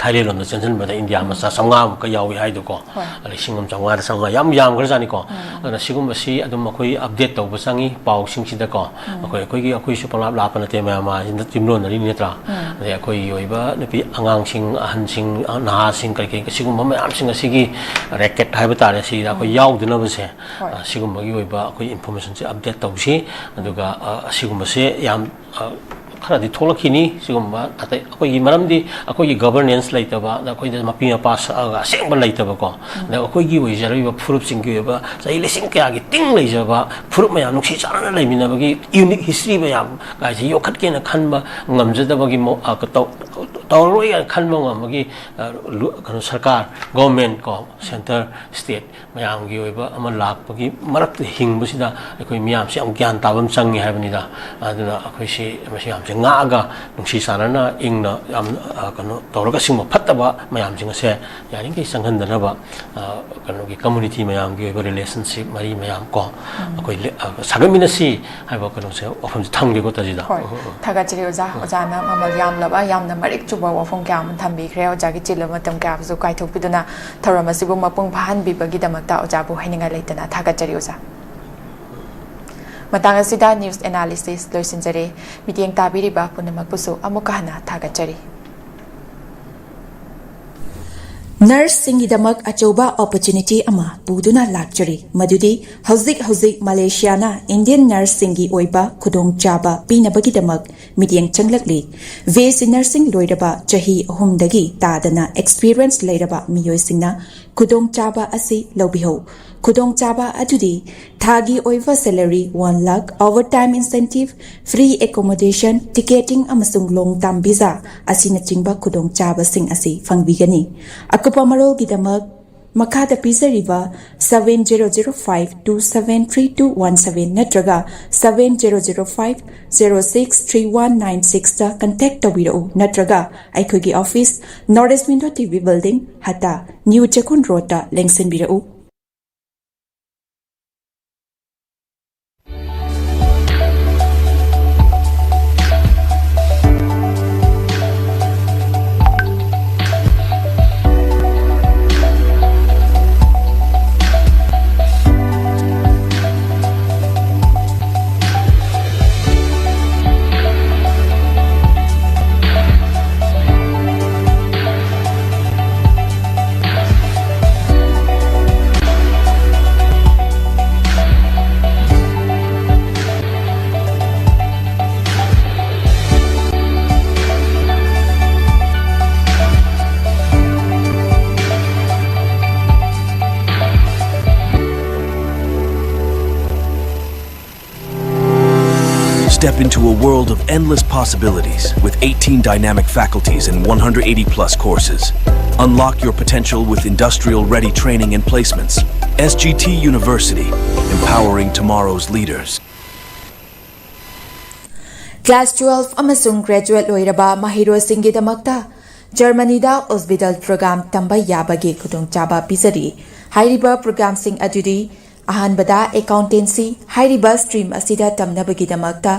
ꯊꯥꯏꯂꯦꯟ ꯂꯣꯝꯗ ꯆꯦꯟꯁꯤꯟꯕꯗ ꯏꯟꯗꯤꯌꯥ ꯃꯆꯥ ꯆꯥꯝꯃꯉꯥꯃꯨꯛꯀ ꯌꯥꯎꯏ ꯍꯥꯏꯗꯣꯀꯣ꯫ ꯍꯣꯏ꯫ ꯂꯤꯁꯤꯡ ꯑꯃ ꯆꯥꯝꯃꯉꯥꯗ ꯆꯥꯝꯃꯉꯥ ꯌꯥꯝ ꯌꯥꯝꯈ꯭ꯔꯖꯥꯠꯅꯤꯀꯣ꯫ ꯑꯗꯨꯅ ꯁꯤꯒꯨꯝꯕꯁꯤ ꯑꯗꯨꯝ ꯑꯩꯈꯣꯏ ꯑꯞꯗꯦꯠ ꯇꯧꯕ ꯆꯪꯉꯤ ꯄꯥꯎꯁꯤꯡꯁꯤꯗꯀꯣ꯫ ꯑꯩꯈꯣꯏ ꯑꯩꯈꯣꯏꯒꯤ ꯑꯩꯈꯣꯏꯁꯨ ꯄꯪꯂꯥꯞ ꯂꯥꯞꯄ ꯅꯠꯇꯦ, ꯃꯌꯥꯝ ꯃꯥꯁꯤꯗ ꯇꯤꯝꯂꯣꯟꯅꯔꯤꯅꯤ ꯅꯠꯇ꯭ꯔꯥ? ꯑꯗꯩ ꯑꯩꯈꯣꯏꯒꯤ ꯑꯣꯏꯕ ꯅꯨꯄꯤ ꯑꯉꯥꯡꯁꯤꯡ, ꯑꯍꯟꯁꯤꯡ, ꯅꯍꯥꯁꯤꯡ, ꯀꯔꯤ ꯀꯔꯤ ꯁꯤꯒꯨꯝꯕ ꯃꯌꯥꯝꯁꯤꯡ ꯑꯁꯤꯒꯤ ꯔꯦꯀꯦꯠ ꯍꯥꯏꯕ ꯇꯥꯔꯦ, ꯁꯤꯗ ꯑꯩꯈꯣꯏ ꯌꯥꯎꯗꯅꯕꯁꯦ, ꯍꯣꯏ꯫ ꯑ, ꯁꯤꯒꯨꯝꯕꯒꯤ ꯑꯣꯏꯕ ꯑꯩꯈꯣꯏ ꯏꯟꯐꯣꯔꯃꯦꯁꯟꯁꯦ ꯑꯞꯗꯦꯠ ꯇꯧꯁꯤ꯫ ꯑꯗꯨꯒ, ꯑ, ꯑꯁꯤꯒꯨꯝꯕꯁꯦ ꯌꯥꯝ, ꯑ, ꯈꯔꯗꯤ ꯊꯣꯛꯂꯛꯈꯤꯅꯤ꯫ ꯁꯤꯒꯨꯝꯕ ꯑꯇꯩ ꯑꯩꯈꯣꯏꯒꯤ, ꯃꯔꯝꯗꯤ ꯑꯩꯈꯣꯏꯒꯤ ꯒꯕꯔꯅꯦꯟꯁ ꯂꯩꯇꯕ, ꯑꯗ ꯑꯩꯈꯣꯏꯗ ꯃꯄꯤ ꯃꯄꯥ ꯁꯛꯑꯒ ꯑꯁꯦꯡꯕ ꯂꯩꯇꯕꯀꯣ, ꯑꯗ ꯑꯩꯈꯣꯏꯒꯤ ꯑꯣꯏꯖꯔꯤꯕ ꯐꯨꯔꯨꯞꯁꯤꯡꯒꯤ ꯑꯣꯏꯕ ꯆꯍꯤ ꯂꯤꯁꯤꯡ ꯀꯌꯥꯒꯤ ꯇꯤꯡ ꯂꯩꯖꯕ ꯐꯨꯔꯨꯞ ꯃꯌꯥꯝ ꯅꯨꯡꯁꯤ ꯆꯥꯟꯅꯅ ꯂꯩꯃꯤꯟꯅꯕꯒꯤ ꯌꯨꯅꯤꯛ ꯍꯤꯁꯇ꯭ꯔꯤ ꯃꯌꯥꯝ ꯀꯥꯏꯁꯦ ꯌꯣꯛꯈꯠꯀꯦꯅ ꯈꯟꯕ ꯉꯝꯖꯗꯕꯒꯤ ꯃꯑꯣ-, ꯑ, ꯇꯧ-, ꯇꯧꯔꯔꯣꯏ ꯍꯥꯏꯅ ꯈꯟꯕ ꯉꯝꯕꯒꯤ, ꯑ, ꯂꯨ-, ꯀꯩꯅꯣ, ꯁꯔꯀꯥꯔ, ꯒꯣꯔꯃꯦꯟ ꯀꯣ, ꯁꯦꯟꯇꯔ, ꯁ꯭ꯇꯦꯠ ꯃꯌꯥꯝꯒꯤ ꯑꯣꯏꯕ ꯑꯃ ꯂꯥꯛꯄꯒꯤ ꯃꯔꯛꯇ ꯍꯤꯡꯕꯁꯤꯗ ꯑꯩꯈꯣꯏ ꯃꯤꯌꯥꯝꯁꯦ ꯌꯥꯝ ꯒ꯭ꯌꯥꯟ ꯇꯥꯕ ꯑꯃ ꯆꯪꯉꯤ ꯍꯥꯏꯕꯅꯤꯗ꯫ ꯑꯗꯨꯅ ꯑꯩꯈꯣꯏꯁꯤ ꯃꯁꯤ ꯃꯌꯥꯝꯁꯦ ꯉꯥꯛꯑꯒ ꯅꯨꯡꯁꯤ ꯆꯥꯟꯅꯅ ꯏꯪꯅ ꯌꯥꯝ, ꯑ, ꯀꯩꯅꯣ ꯇꯧꯔꯒ ꯁꯤꯒꯨꯝꯕ ꯐꯠꯇꯕ ꯃꯌꯥꯝꯁꯤꯡ ꯑꯁꯦ ꯌꯥꯔꯤꯈꯩ ꯆꯪꯍꯟꯗꯅꯕ, ꯑ, ꯀꯩꯅꯣꯒꯤ ꯀꯝꯃꯨꯅꯤꯇꯤ ꯃꯌꯥꯝꯒꯤ ꯑꯣꯏꯕ ꯔꯤꯂꯦꯁꯟꯁꯤꯞ ꯃꯔꯤ ꯃꯌꯥꯝ ꯀꯣ, ꯑꯩꯈꯣꯏ ꯂꯦ-, ꯑ, ꯁꯥꯒꯠꯃꯤꯟꯅꯁꯤ ꯍꯥꯏꯕ ꯀꯩꯅꯣꯁꯦ, ꯋꯥꯐꯝꯁꯦ ꯊꯝꯒꯦꯀꯣ, ꯇꯥꯖꯤꯗ꯫ ꯍꯣꯏ, ꯊꯥꯒꯠꯆꯔꯤ ꯑꯣꯖꯥ꯫ ꯑꯣꯖꯥꯅ ꯃꯃꯜ ꯌꯥꯝꯂꯕ, ꯌꯥꯝꯅ ꯃꯔꯤꯛ ꯆꯨꯕ ꯋꯥꯐꯝ ꯀꯌꯥ ꯑꯃ ꯊꯝꯕꯤꯈ꯭ꯔꯦ꯫ ꯑꯣꯖꯥꯒꯤ ꯆꯤꯜꯂꯕ ꯃꯇꯝ ꯀꯌꯥꯕꯨꯁꯨ ꯀꯥꯏꯊꯣꯛꯄꯤꯗꯨꯅ ꯊꯧꯔꯝ ꯑꯁꯤꯕꯨ ꯃꯄꯨꯡ ꯐꯥꯍꯟꯕꯤꯕꯒꯤꯗꯃꯛꯇ ꯑꯣꯖꯥꯕꯨ ꯍꯥꯏꯅꯤꯡꯉꯥꯏ ꯂꯩꯇꯅ ꯊꯥꯒꯠꯆꯔꯤ ꯑꯣꯖꯥ꯫ ꯃꯇꯥꯡ ꯑꯁꯤꯗ ꯅ꯭ꯌꯨꯁ ꯑꯦꯅꯥꯂꯤꯁꯤꯁ ꯂꯣꯏꯁꯤꯟꯖꯔꯦ꯫ ꯃꯤꯠꯌꯦꯡ ꯇꯥꯕꯤꯔꯤꯕ ꯄꯨꯝꯅꯃꯛꯄꯨꯁꯨ ꯑꯃꯨꯛꯀ ꯍꯟꯅ ꯊꯥꯒꯠꯆꯔꯤ꯫ ꯅꯔꯁꯁꯤꯡꯒꯤꯗꯃꯛ ꯑꯆꯧꯕ ꯑꯣꯄꯣꯔꯆꯨꯅꯤꯇꯤ ꯑꯃ ꯄꯨꯗꯨꯅ ꯂꯥꯛꯆꯔꯤ, ꯃꯗꯨꯗꯤ ꯍꯧꯖꯤꯛ ꯍꯧꯖꯤꯛ ꯃꯂꯦꯁꯤꯌꯥꯅ ꯏꯟꯗꯤꯌꯟ ꯅꯔꯁꯁꯤꯡꯒꯤ ꯑꯣꯏꯕ ꯈꯨꯗꯣꯡꯆꯥꯕ ꯄꯤꯅꯕꯒꯤꯗꯃꯛ ꯃꯤꯠꯌꯦꯡ ꯆꯪꯂꯛꯂꯤ꯫ ꯕꯤ ꯑꯦꯁ ꯁꯤ ꯅꯔꯁꯤꯡ ꯂꯣꯏꯔꯕ ꯆꯍꯤ ꯑꯍꯨꯝꯗꯒꯤ ꯇꯥꯗꯅ ꯑꯦꯛꯁꯄꯤꯔꯤꯌꯦꯟꯁ ꯂꯩꯔꯕ ꯃꯤꯑꯣꯏꯁꯤꯡꯅ ꯈꯨꯗꯣꯡꯆꯥꯕ ꯑꯁꯤ ꯂꯧꯕꯤꯍꯧ꯫ ꯈꯨꯗꯣꯡꯆꯥꯕ ꯑꯗꯨꯗꯤ ꯊꯥꯒꯤ ꯑꯣꯏꯕ salary one lakh, overtime incentive, free accommodation, ticketing ꯑꯃꯁꯨꯡ ꯂꯣꯡ ꯇꯥꯔꯝ ꯚꯤꯖꯥ ꯑꯁꯤꯅꯆꯤꯡꯕ ꯈꯨꯗꯣꯡꯆꯥꯕꯁꯤꯡ ꯑꯁꯤ ꯐꯪꯕꯤꯒꯅꯤ꯫ ꯑꯀꯨꯞꯄ ꯃꯔꯣꯜꯒꯤꯗꯃꯛ ꯃꯈꯥꯗ ꯄꯤꯖꯔꯤꯕ seven zero zero five two seven three two one seven ꯅꯠꯇ꯭ꯔꯒ seven zero zero five zero six three one nine sixꯇ ꯀꯟꯇꯦꯛ ꯇꯧꯕꯤꯔꯛꯎ, ꯅꯠꯇ꯭ꯔꯒ ꯑꯩꯈꯣꯏꯒꯤ office, north east window T V building, Hatta, new Checkon ꯔꯣꯗꯇ ꯂꯦꯡꯁꯤꯟꯕꯤꯔꯛꯎ꯫ Step into a world of endless possibilities with eighteen dynamic faculties and one hundred eighty plus courses. Unlock your potential with industrial ready training and placements. S G T University, empowering tomorrow's leaders. Class twelve ꯑꯃꯁꯨꯡ graduate ꯂꯣꯏꯔꯕ ꯃꯍꯩꯔꯣꯏꯁꯤꯡꯒꯤꯗꯃꯛꯇ ꯖꯔꯃꯅꯤꯗ ꯑꯣꯁꯕꯤꯗꯜ programme ꯇꯝꯕ ꯌꯥꯕꯒꯤ ꯈꯨꯗꯣꯡꯆꯥꯕ ꯄꯤꯖꯔꯤ꯫ ꯍꯥꯏꯔꯤꯕ ꯄ꯭ꯔꯣꯒ꯭ꯔꯥꯝꯁꯤꯡ ꯑꯗꯨꯗꯤ: ꯑꯍꯥꯟꯕꯗ, accountancy꯫ ꯍꯥꯏꯔꯤꯕ ꯁ꯭ꯇ꯭ꯔꯤꯝ ꯑꯁꯤꯗ ꯇꯝꯅꯕꯒꯤꯗꯃꯛꯇ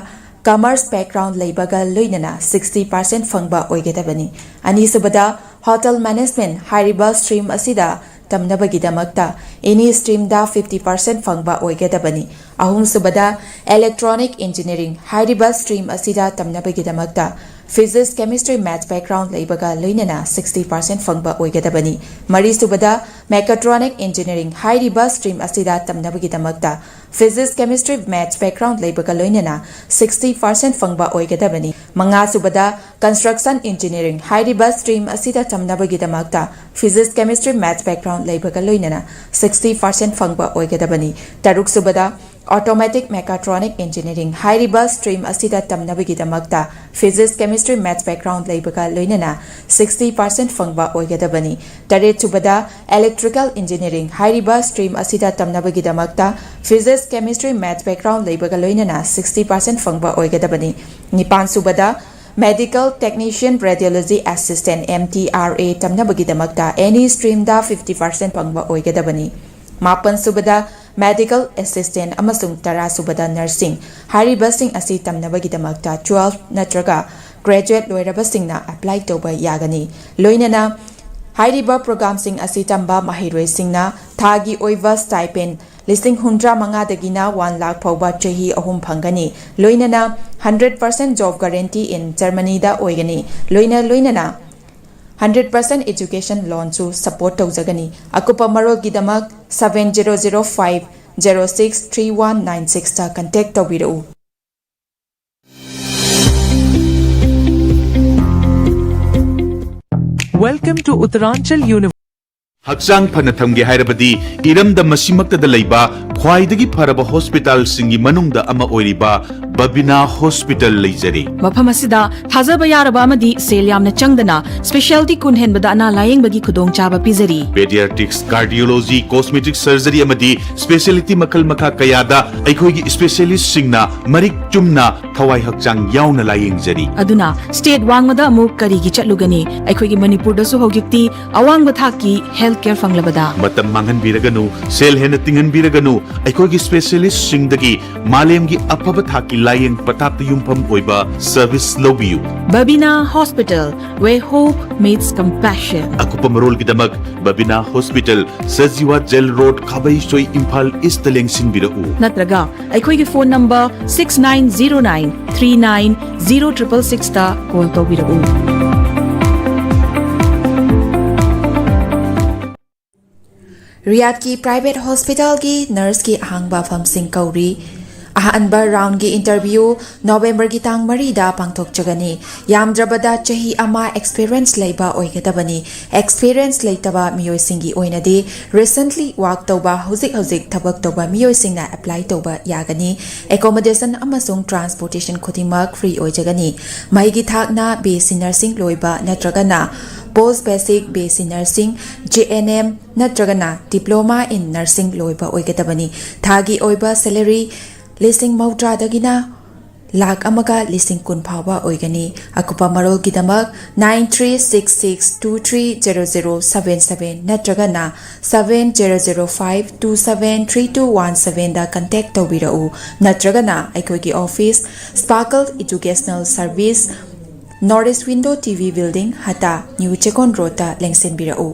ꯀꯃꯔꯁ ꯕꯦꯛꯒ꯭ꯔꯥꯎꯟ ꯂꯩꯕꯒ ꯂꯣꯏꯅꯅ sixty percent ꯐꯪꯕ ꯑꯣꯏꯒꯗꯕꯅꯤ꯫ ꯑꯅꯤꯁꯨꯕꯗ, hotel management꯫ ꯍꯥꯏꯔꯤꯕ ꯁ꯭ꯇ꯭ꯔꯤꯝ ꯑꯁꯤꯗ ꯇꯝꯅꯕꯒꯤꯗꯃꯛꯇ any ꯁ꯭ꯇ꯭ꯔꯤꯝꯗ fifty percent ꯐꯪꯕ ꯑꯣꯏꯒꯗꯕꯅꯤ꯫ ꯑꯍꯨꯝꯁꯨꯕꯗ, electronic engineering꯫ ꯍꯥꯏꯔꯤꯕ ꯁ꯭ꯇ꯭ꯔꯤꯝ ꯑꯁꯤꯗ ꯇꯝꯅꯕꯒꯤꯗꯃꯛꯇ physics, chemistry, maths background ꯂꯩꯕꯒ ꯂꯣꯏꯅꯅ sixty percent ꯐꯪꯕ ꯑꯣꯏꯒꯗꯕꯅꯤ꯫ ꯃꯔꯤꯁꯨꯕꯗ, mechatronic engineering꯫ ꯍꯥꯏꯔꯤꯕ ꯁ꯭ꯇ꯭ꯔꯤꯝ ꯑꯁꯤꯗ ꯇꯝꯅꯕꯒꯤꯗꯃꯛꯇ physics, chemistry, maths background ꯂꯩꯕꯒ ꯂꯣꯏꯅꯅ sixty percent ꯐꯪꯕ ꯑꯣꯏꯒꯗꯕꯅꯤ꯫ ꯃꯉꯥꯁꯨꯕꯗ, construction engineering꯫ ꯍꯥꯏꯔꯤꯕ ꯁ꯭ꯇ꯭ꯔꯤꯝ ꯑꯁꯤꯗ ꯇꯝꯅꯕꯒꯤꯗꯃꯛꯇ physics, chemistry, maths background ꯂꯩꯕꯒ ꯂꯣꯏꯅꯅ sixty percent ꯐꯪꯕ ꯑꯣꯏꯒꯗꯕꯅꯤ꯫ ꯇꯔꯨꯛꯁꯨꯕꯗ, automatic mechatronic engineering꯫ ꯍꯥꯏꯔꯤꯕ ꯁ꯭ꯇ꯭ꯔꯤꯝ ꯑꯁꯤꯗ ꯇꯝꯅꯕꯒꯤꯗꯃꯛꯇ physics, chemistry, maths background ꯂꯩꯕꯒ ꯂꯣꯏꯅꯅ sixty percent ꯐꯪꯕ ꯑꯣꯏꯒꯗꯕꯅꯤ꯫ ꯇꯔꯦꯠꯁꯨꯕꯗ, electrical engineering꯫ ꯍꯥꯏꯔꯤꯕ ꯁ꯭ꯇ꯭ꯔꯤꯝ ꯑꯁꯤꯗ ꯇꯝꯅꯕꯒꯤꯗꯃꯛꯇ physics, chemistry, maths background ꯂꯩꯕꯒ ꯂꯣꯏꯅꯅ sixty percent ꯐꯪꯕ ꯑꯣꯏꯒꯗꯕꯅꯤ꯫ ꯅꯤꯄꯥꯟꯁꯨꯕꯗ, medical technician radiology assistant, M T R A ꯇꯝꯅꯕꯒꯤꯗꯃꯛꯇ any ꯁ꯭ꯇ꯭ꯔꯤꯝꯗ fifty percent ꯐꯪꯕ ꯑꯣꯏꯒꯗꯕꯅꯤ꯫ ꯃꯥꯄꯟꯁꯨꯕꯗ, medical assistant ꯑꯃꯁꯨꯡ ꯇꯔꯥꯁꯨꯕꯗ, nursing꯫ ꯍꯥꯏꯔꯤꯕꯁꯤꯡ ꯑꯁꯤ ꯇꯝꯅꯕꯒꯤꯗꯃꯛꯇ twelve ꯅꯠꯇ꯭ꯔꯒ graduate ꯂꯣꯏꯔꯕꯁꯤꯡꯅ apply ꯇꯧꯕ ꯌꯥꯒꯅꯤ꯫ ꯂꯣꯏꯅꯅ ꯍꯥꯏꯔꯤꯕ ꯄ꯭ꯔꯣꯒ꯭ꯔꯥꯝꯁꯤꯡ ꯑꯁꯤ ꯇꯝꯕ ꯃꯍꯩꯔꯣꯏꯁꯤꯡꯅ ꯊꯥꯒꯤ ꯑꯣꯏꯕ stipend ꯂꯤꯁꯤꯡ ꯍꯨꯝꯗ꯭ꯔꯥ ꯃꯉꯥꯗꯒꯤꯅ one lakh ꯐꯥꯎꯕ ꯆꯍꯤ ꯑꯍꯨꯝ ꯐꯪꯒꯅꯤ꯫ ꯂꯣꯏꯅꯅ hundred percent job guarantee in Germanyꯗ ꯑꯣꯏꯒꯅꯤ꯫ ꯂꯣꯏꯅ ꯂꯣꯏꯅꯅ hundred percent education loanꯁꯨ support ꯇꯧꯖꯒꯅꯤ꯫ ꯑꯀꯨꯞꯄ ꯃꯔꯣꯜꯒꯤꯗꯃꯛ seven zero zero five zero six three one nine sixꯇ contact ꯇꯧꯕꯤꯔꯛꯎ꯫ Welcome to Uttaranchal University. ꯍꯛꯆꯥꯡ ꯐꯅ ꯊꯝꯒꯦ ꯍꯥꯏꯔꯕꯗꯤ ꯏꯔꯝꯗꯝ ꯑꯁꯤꯃꯛꯇꯗ ꯂꯩꯕ ꯈ꯭ꯋꯥꯏꯗꯒꯤ ꯐꯔꯕ ꯍꯣꯁꯄꯤꯇꯥꯜꯁꯤꯡꯒꯤ ꯃꯅꯨꯡꯗ ꯑꯃ ꯑꯣꯏꯔꯤꯕ ꯕꯕꯤꯅꯥ ꯍꯣꯁꯄꯤꯇꯥꯜ ꯂꯩꯖꯔꯤ꯫ ꯃꯐꯝ ꯑꯁꯤꯗ ꯊꯥꯖꯕ ꯌꯥꯔꯕ ꯑꯃꯗꯤ ꯁꯦꯜ ꯌꯥꯝꯅ ꯆꯪꯗꯅ ꯁ꯭ꯄꯦꯁꯤꯌꯦꯜꯇꯤ ꯀꯨꯟ ꯍꯦꯟꯕꯗ ꯑꯅꯥ ꯂꯥꯌꯦꯡꯕꯒꯤ ꯈꯨꯗꯣꯡꯆꯥꯕ ꯄꯤꯖꯔꯤ꯫ ꯄꯦꯗꯤꯌꯥꯇ꯭ꯔꯤꯛꯁ, ꯀꯥꯔꯗꯤꯑꯣꯂꯣꯖꯤ, ꯀꯣꯁꯃꯦꯇꯤꯛ ꯁꯔꯖꯔꯤ ꯑꯃꯗꯤ ꯁ꯭ꯄꯦꯁꯤꯌꯦꯂꯤꯇꯤ ꯃꯈꯜ ꯃꯈꯥ ꯀꯌꯥꯗ ꯑꯩꯈꯣꯏꯒꯤ ꯁ꯭ꯄꯦꯁꯤꯌꯦꯂꯤꯁꯁꯤꯡꯅ ꯃꯔꯤꯛ ꯆꯨꯝꯅ ꯊꯋꯥꯏ ꯍꯛꯆꯥꯡ ꯌꯥꯎꯅ ꯂꯥꯌꯦꯡꯖꯔꯤ꯫ ꯑꯗꯨꯅ ꯁ꯭ꯇꯦꯠ ꯋꯥꯡꯃꯗ ꯑꯃꯨꯛ ꯀꯔꯤꯒꯤ ꯆꯠꯂꯨꯒꯅꯤ? ꯑꯩꯈꯣꯏꯒꯤ ꯃꯅꯤꯄꯨꯔꯗꯁꯨ ꯍꯧꯖꯤꯛꯇꯤ ꯑꯋꯥꯡꯕ ꯊꯥꯛꯀꯤ ꯍꯦꯜꯊ ꯀꯦꯌꯔ ꯐꯪꯂꯕꯗ꯫ ꯃꯇꯝ ꯃꯥꯡꯍꯟꯕꯤꯔꯒꯅꯨ, ꯁꯦꯜ ꯍꯦꯟꯅ ꯇꯤꯡꯍꯟꯕꯤꯔꯒꯅꯨ, ꯑꯩꯈꯣꯏꯒꯤ ꯁ꯭ꯄꯦꯁꯤꯌꯦꯂꯤꯁꯁꯤꯡꯗꯒꯤ ꯃꯥꯂꯦꯝꯒꯤ ꯑꯐꯕ ꯊꯥꯛꯀꯤ ꯂꯥꯌꯦꯡ ꯄꯊꯥꯞꯇ ꯌꯨꯝꯐꯝ ꯑꯣꯏꯕ ꯁꯔꯚꯤꯁ ꯂꯧꯕꯤꯌꯨ꯫ Babina hospital, where hope meets compassion. ꯑꯀꯨꯞꯄ ꯃꯔꯣꯜꯒꯤꯗꯃꯛ Babina hospital, Sajiwa jail road, Khabeisoi, Imphal east ꯂꯦꯡꯁꯤꯟꯕꯤꯔꯛꯎ꯫ ꯅꯠꯇ꯭ꯔꯒ ꯑꯩꯈꯣꯏꯒꯤ phone number six nine zero nine three nine zero triple six ꯇ ꯀꯣꯜ ꯇꯧꯕꯤꯔꯛꯎ꯫ ꯔꯤꯌꯥꯗꯀꯤ ꯄ꯭ꯔꯥꯏꯚꯦꯠ ꯍꯣꯁꯄꯤꯇꯥꯜꯒꯤ ꯅꯔꯁꯀꯤ ꯑꯍꯥꯡꯕ ꯐꯝꯁꯤꯡ ꯀꯧꯔꯤ꯫ ꯑꯍꯥꯟꯕ ꯔꯥꯎꯟꯒꯤ ꯏꯟꯇꯔꯚ꯭ꯌꯨ ꯅꯣꯕꯦꯝꯕꯔꯒꯤ ꯇꯥꯡ ꯃꯔꯤꯗ ꯄꯥꯡꯊꯣꯛꯆꯒꯅꯤ꯫ ꯌꯥꯝꯗ꯭ꯔꯕꯗ ꯆꯍꯤ ꯑꯃ ꯑꯦꯛꯁꯄꯤꯔꯤꯌꯦꯟꯁ ꯂꯩꯕ ꯑꯣꯏꯒꯗꯕꯅꯤ꯫ ꯑꯦꯛꯁꯄꯤꯔꯤꯌꯦꯟꯁ ꯂꯩꯇꯕ ꯃꯤꯑꯣꯏꯁꯤꯡꯒꯤ ꯑꯣꯏꯅꯗꯤ ꯔꯤꯁꯦꯟꯠꯂꯤ ꯋꯥꯔꯛ ꯇꯧꯕ, ꯍꯧꯖꯤꯛ ꯍꯧꯖꯤꯛ ꯊꯕꯛ ꯇꯧꯕ ꯃꯤꯑꯣꯏꯁꯤꯡꯅ ꯑꯦꯄ꯭ꯂꯥꯏ ꯇꯧꯕ ꯌꯥꯒꯅꯤ꯫ ꯑꯦꯀꯣꯃꯣꯗꯦꯁꯟ ꯑꯃꯁꯨꯡ ꯇ꯭ꯔꯥꯟꯁꯄꯣꯔꯇꯦꯁꯟ ꯈꯨꯗꯤꯡꯃꯛ ꯐ꯭ꯔꯤ ꯑꯣꯏꯖꯒꯅꯤ꯫ ꯃꯍꯩꯒꯤ ꯊꯥꯛꯅ ꯕꯤ ꯑꯦꯁ ꯁꯤ ꯅꯔꯁꯤꯡ ꯂꯣꯏꯕ ꯅꯠꯇ꯭ꯔꯒꯅ ꯄꯣꯁ basic B S C nursing, J and M ꯅꯠꯇ꯭ꯔꯒꯅ ꯗꯤꯄ꯭ꯂꯣꯃꯥ ꯏꯟ ꯅꯔꯁꯤꯡ ꯂꯣꯏꯕ ꯑꯣꯏꯒꯗꯕꯅꯤ꯫ ꯊꯥꯒꯤ ꯑꯣꯏꯕ ꯁꯦꯂꯔꯤ ꯂꯤꯁꯤꯡ ꯃꯧꯗ꯭ꯔꯥꯗꯒꯤꯅ ꯂꯥꯈ ꯑꯃꯒ ꯂꯤꯁꯤꯡ ꯀꯨꯟ ꯐꯥꯎꯕ ꯑꯣꯏꯒꯅꯤ꯫ ꯑꯀꯨꯞꯄ ꯃꯔꯣꯜꯒꯤꯗꯃꯛ nine three six six two three zero zero seven seven ꯅꯠꯇ꯭ꯔꯒꯅ seven zero zero five two seven three two one seven ꯗ ꯀꯟꯇꯦꯛ ꯇꯧꯕꯤꯔꯛꯎ, ꯅꯠꯇ꯭ꯔꯒꯅ ꯑꯩꯈꯣꯏꯒꯤ office, sparkle educational service, north east window T V building, Hatta, new Checkon ꯔꯣꯗꯇ ꯂꯦꯡꯁꯤꯟꯕꯤꯔꯛꯎ꯫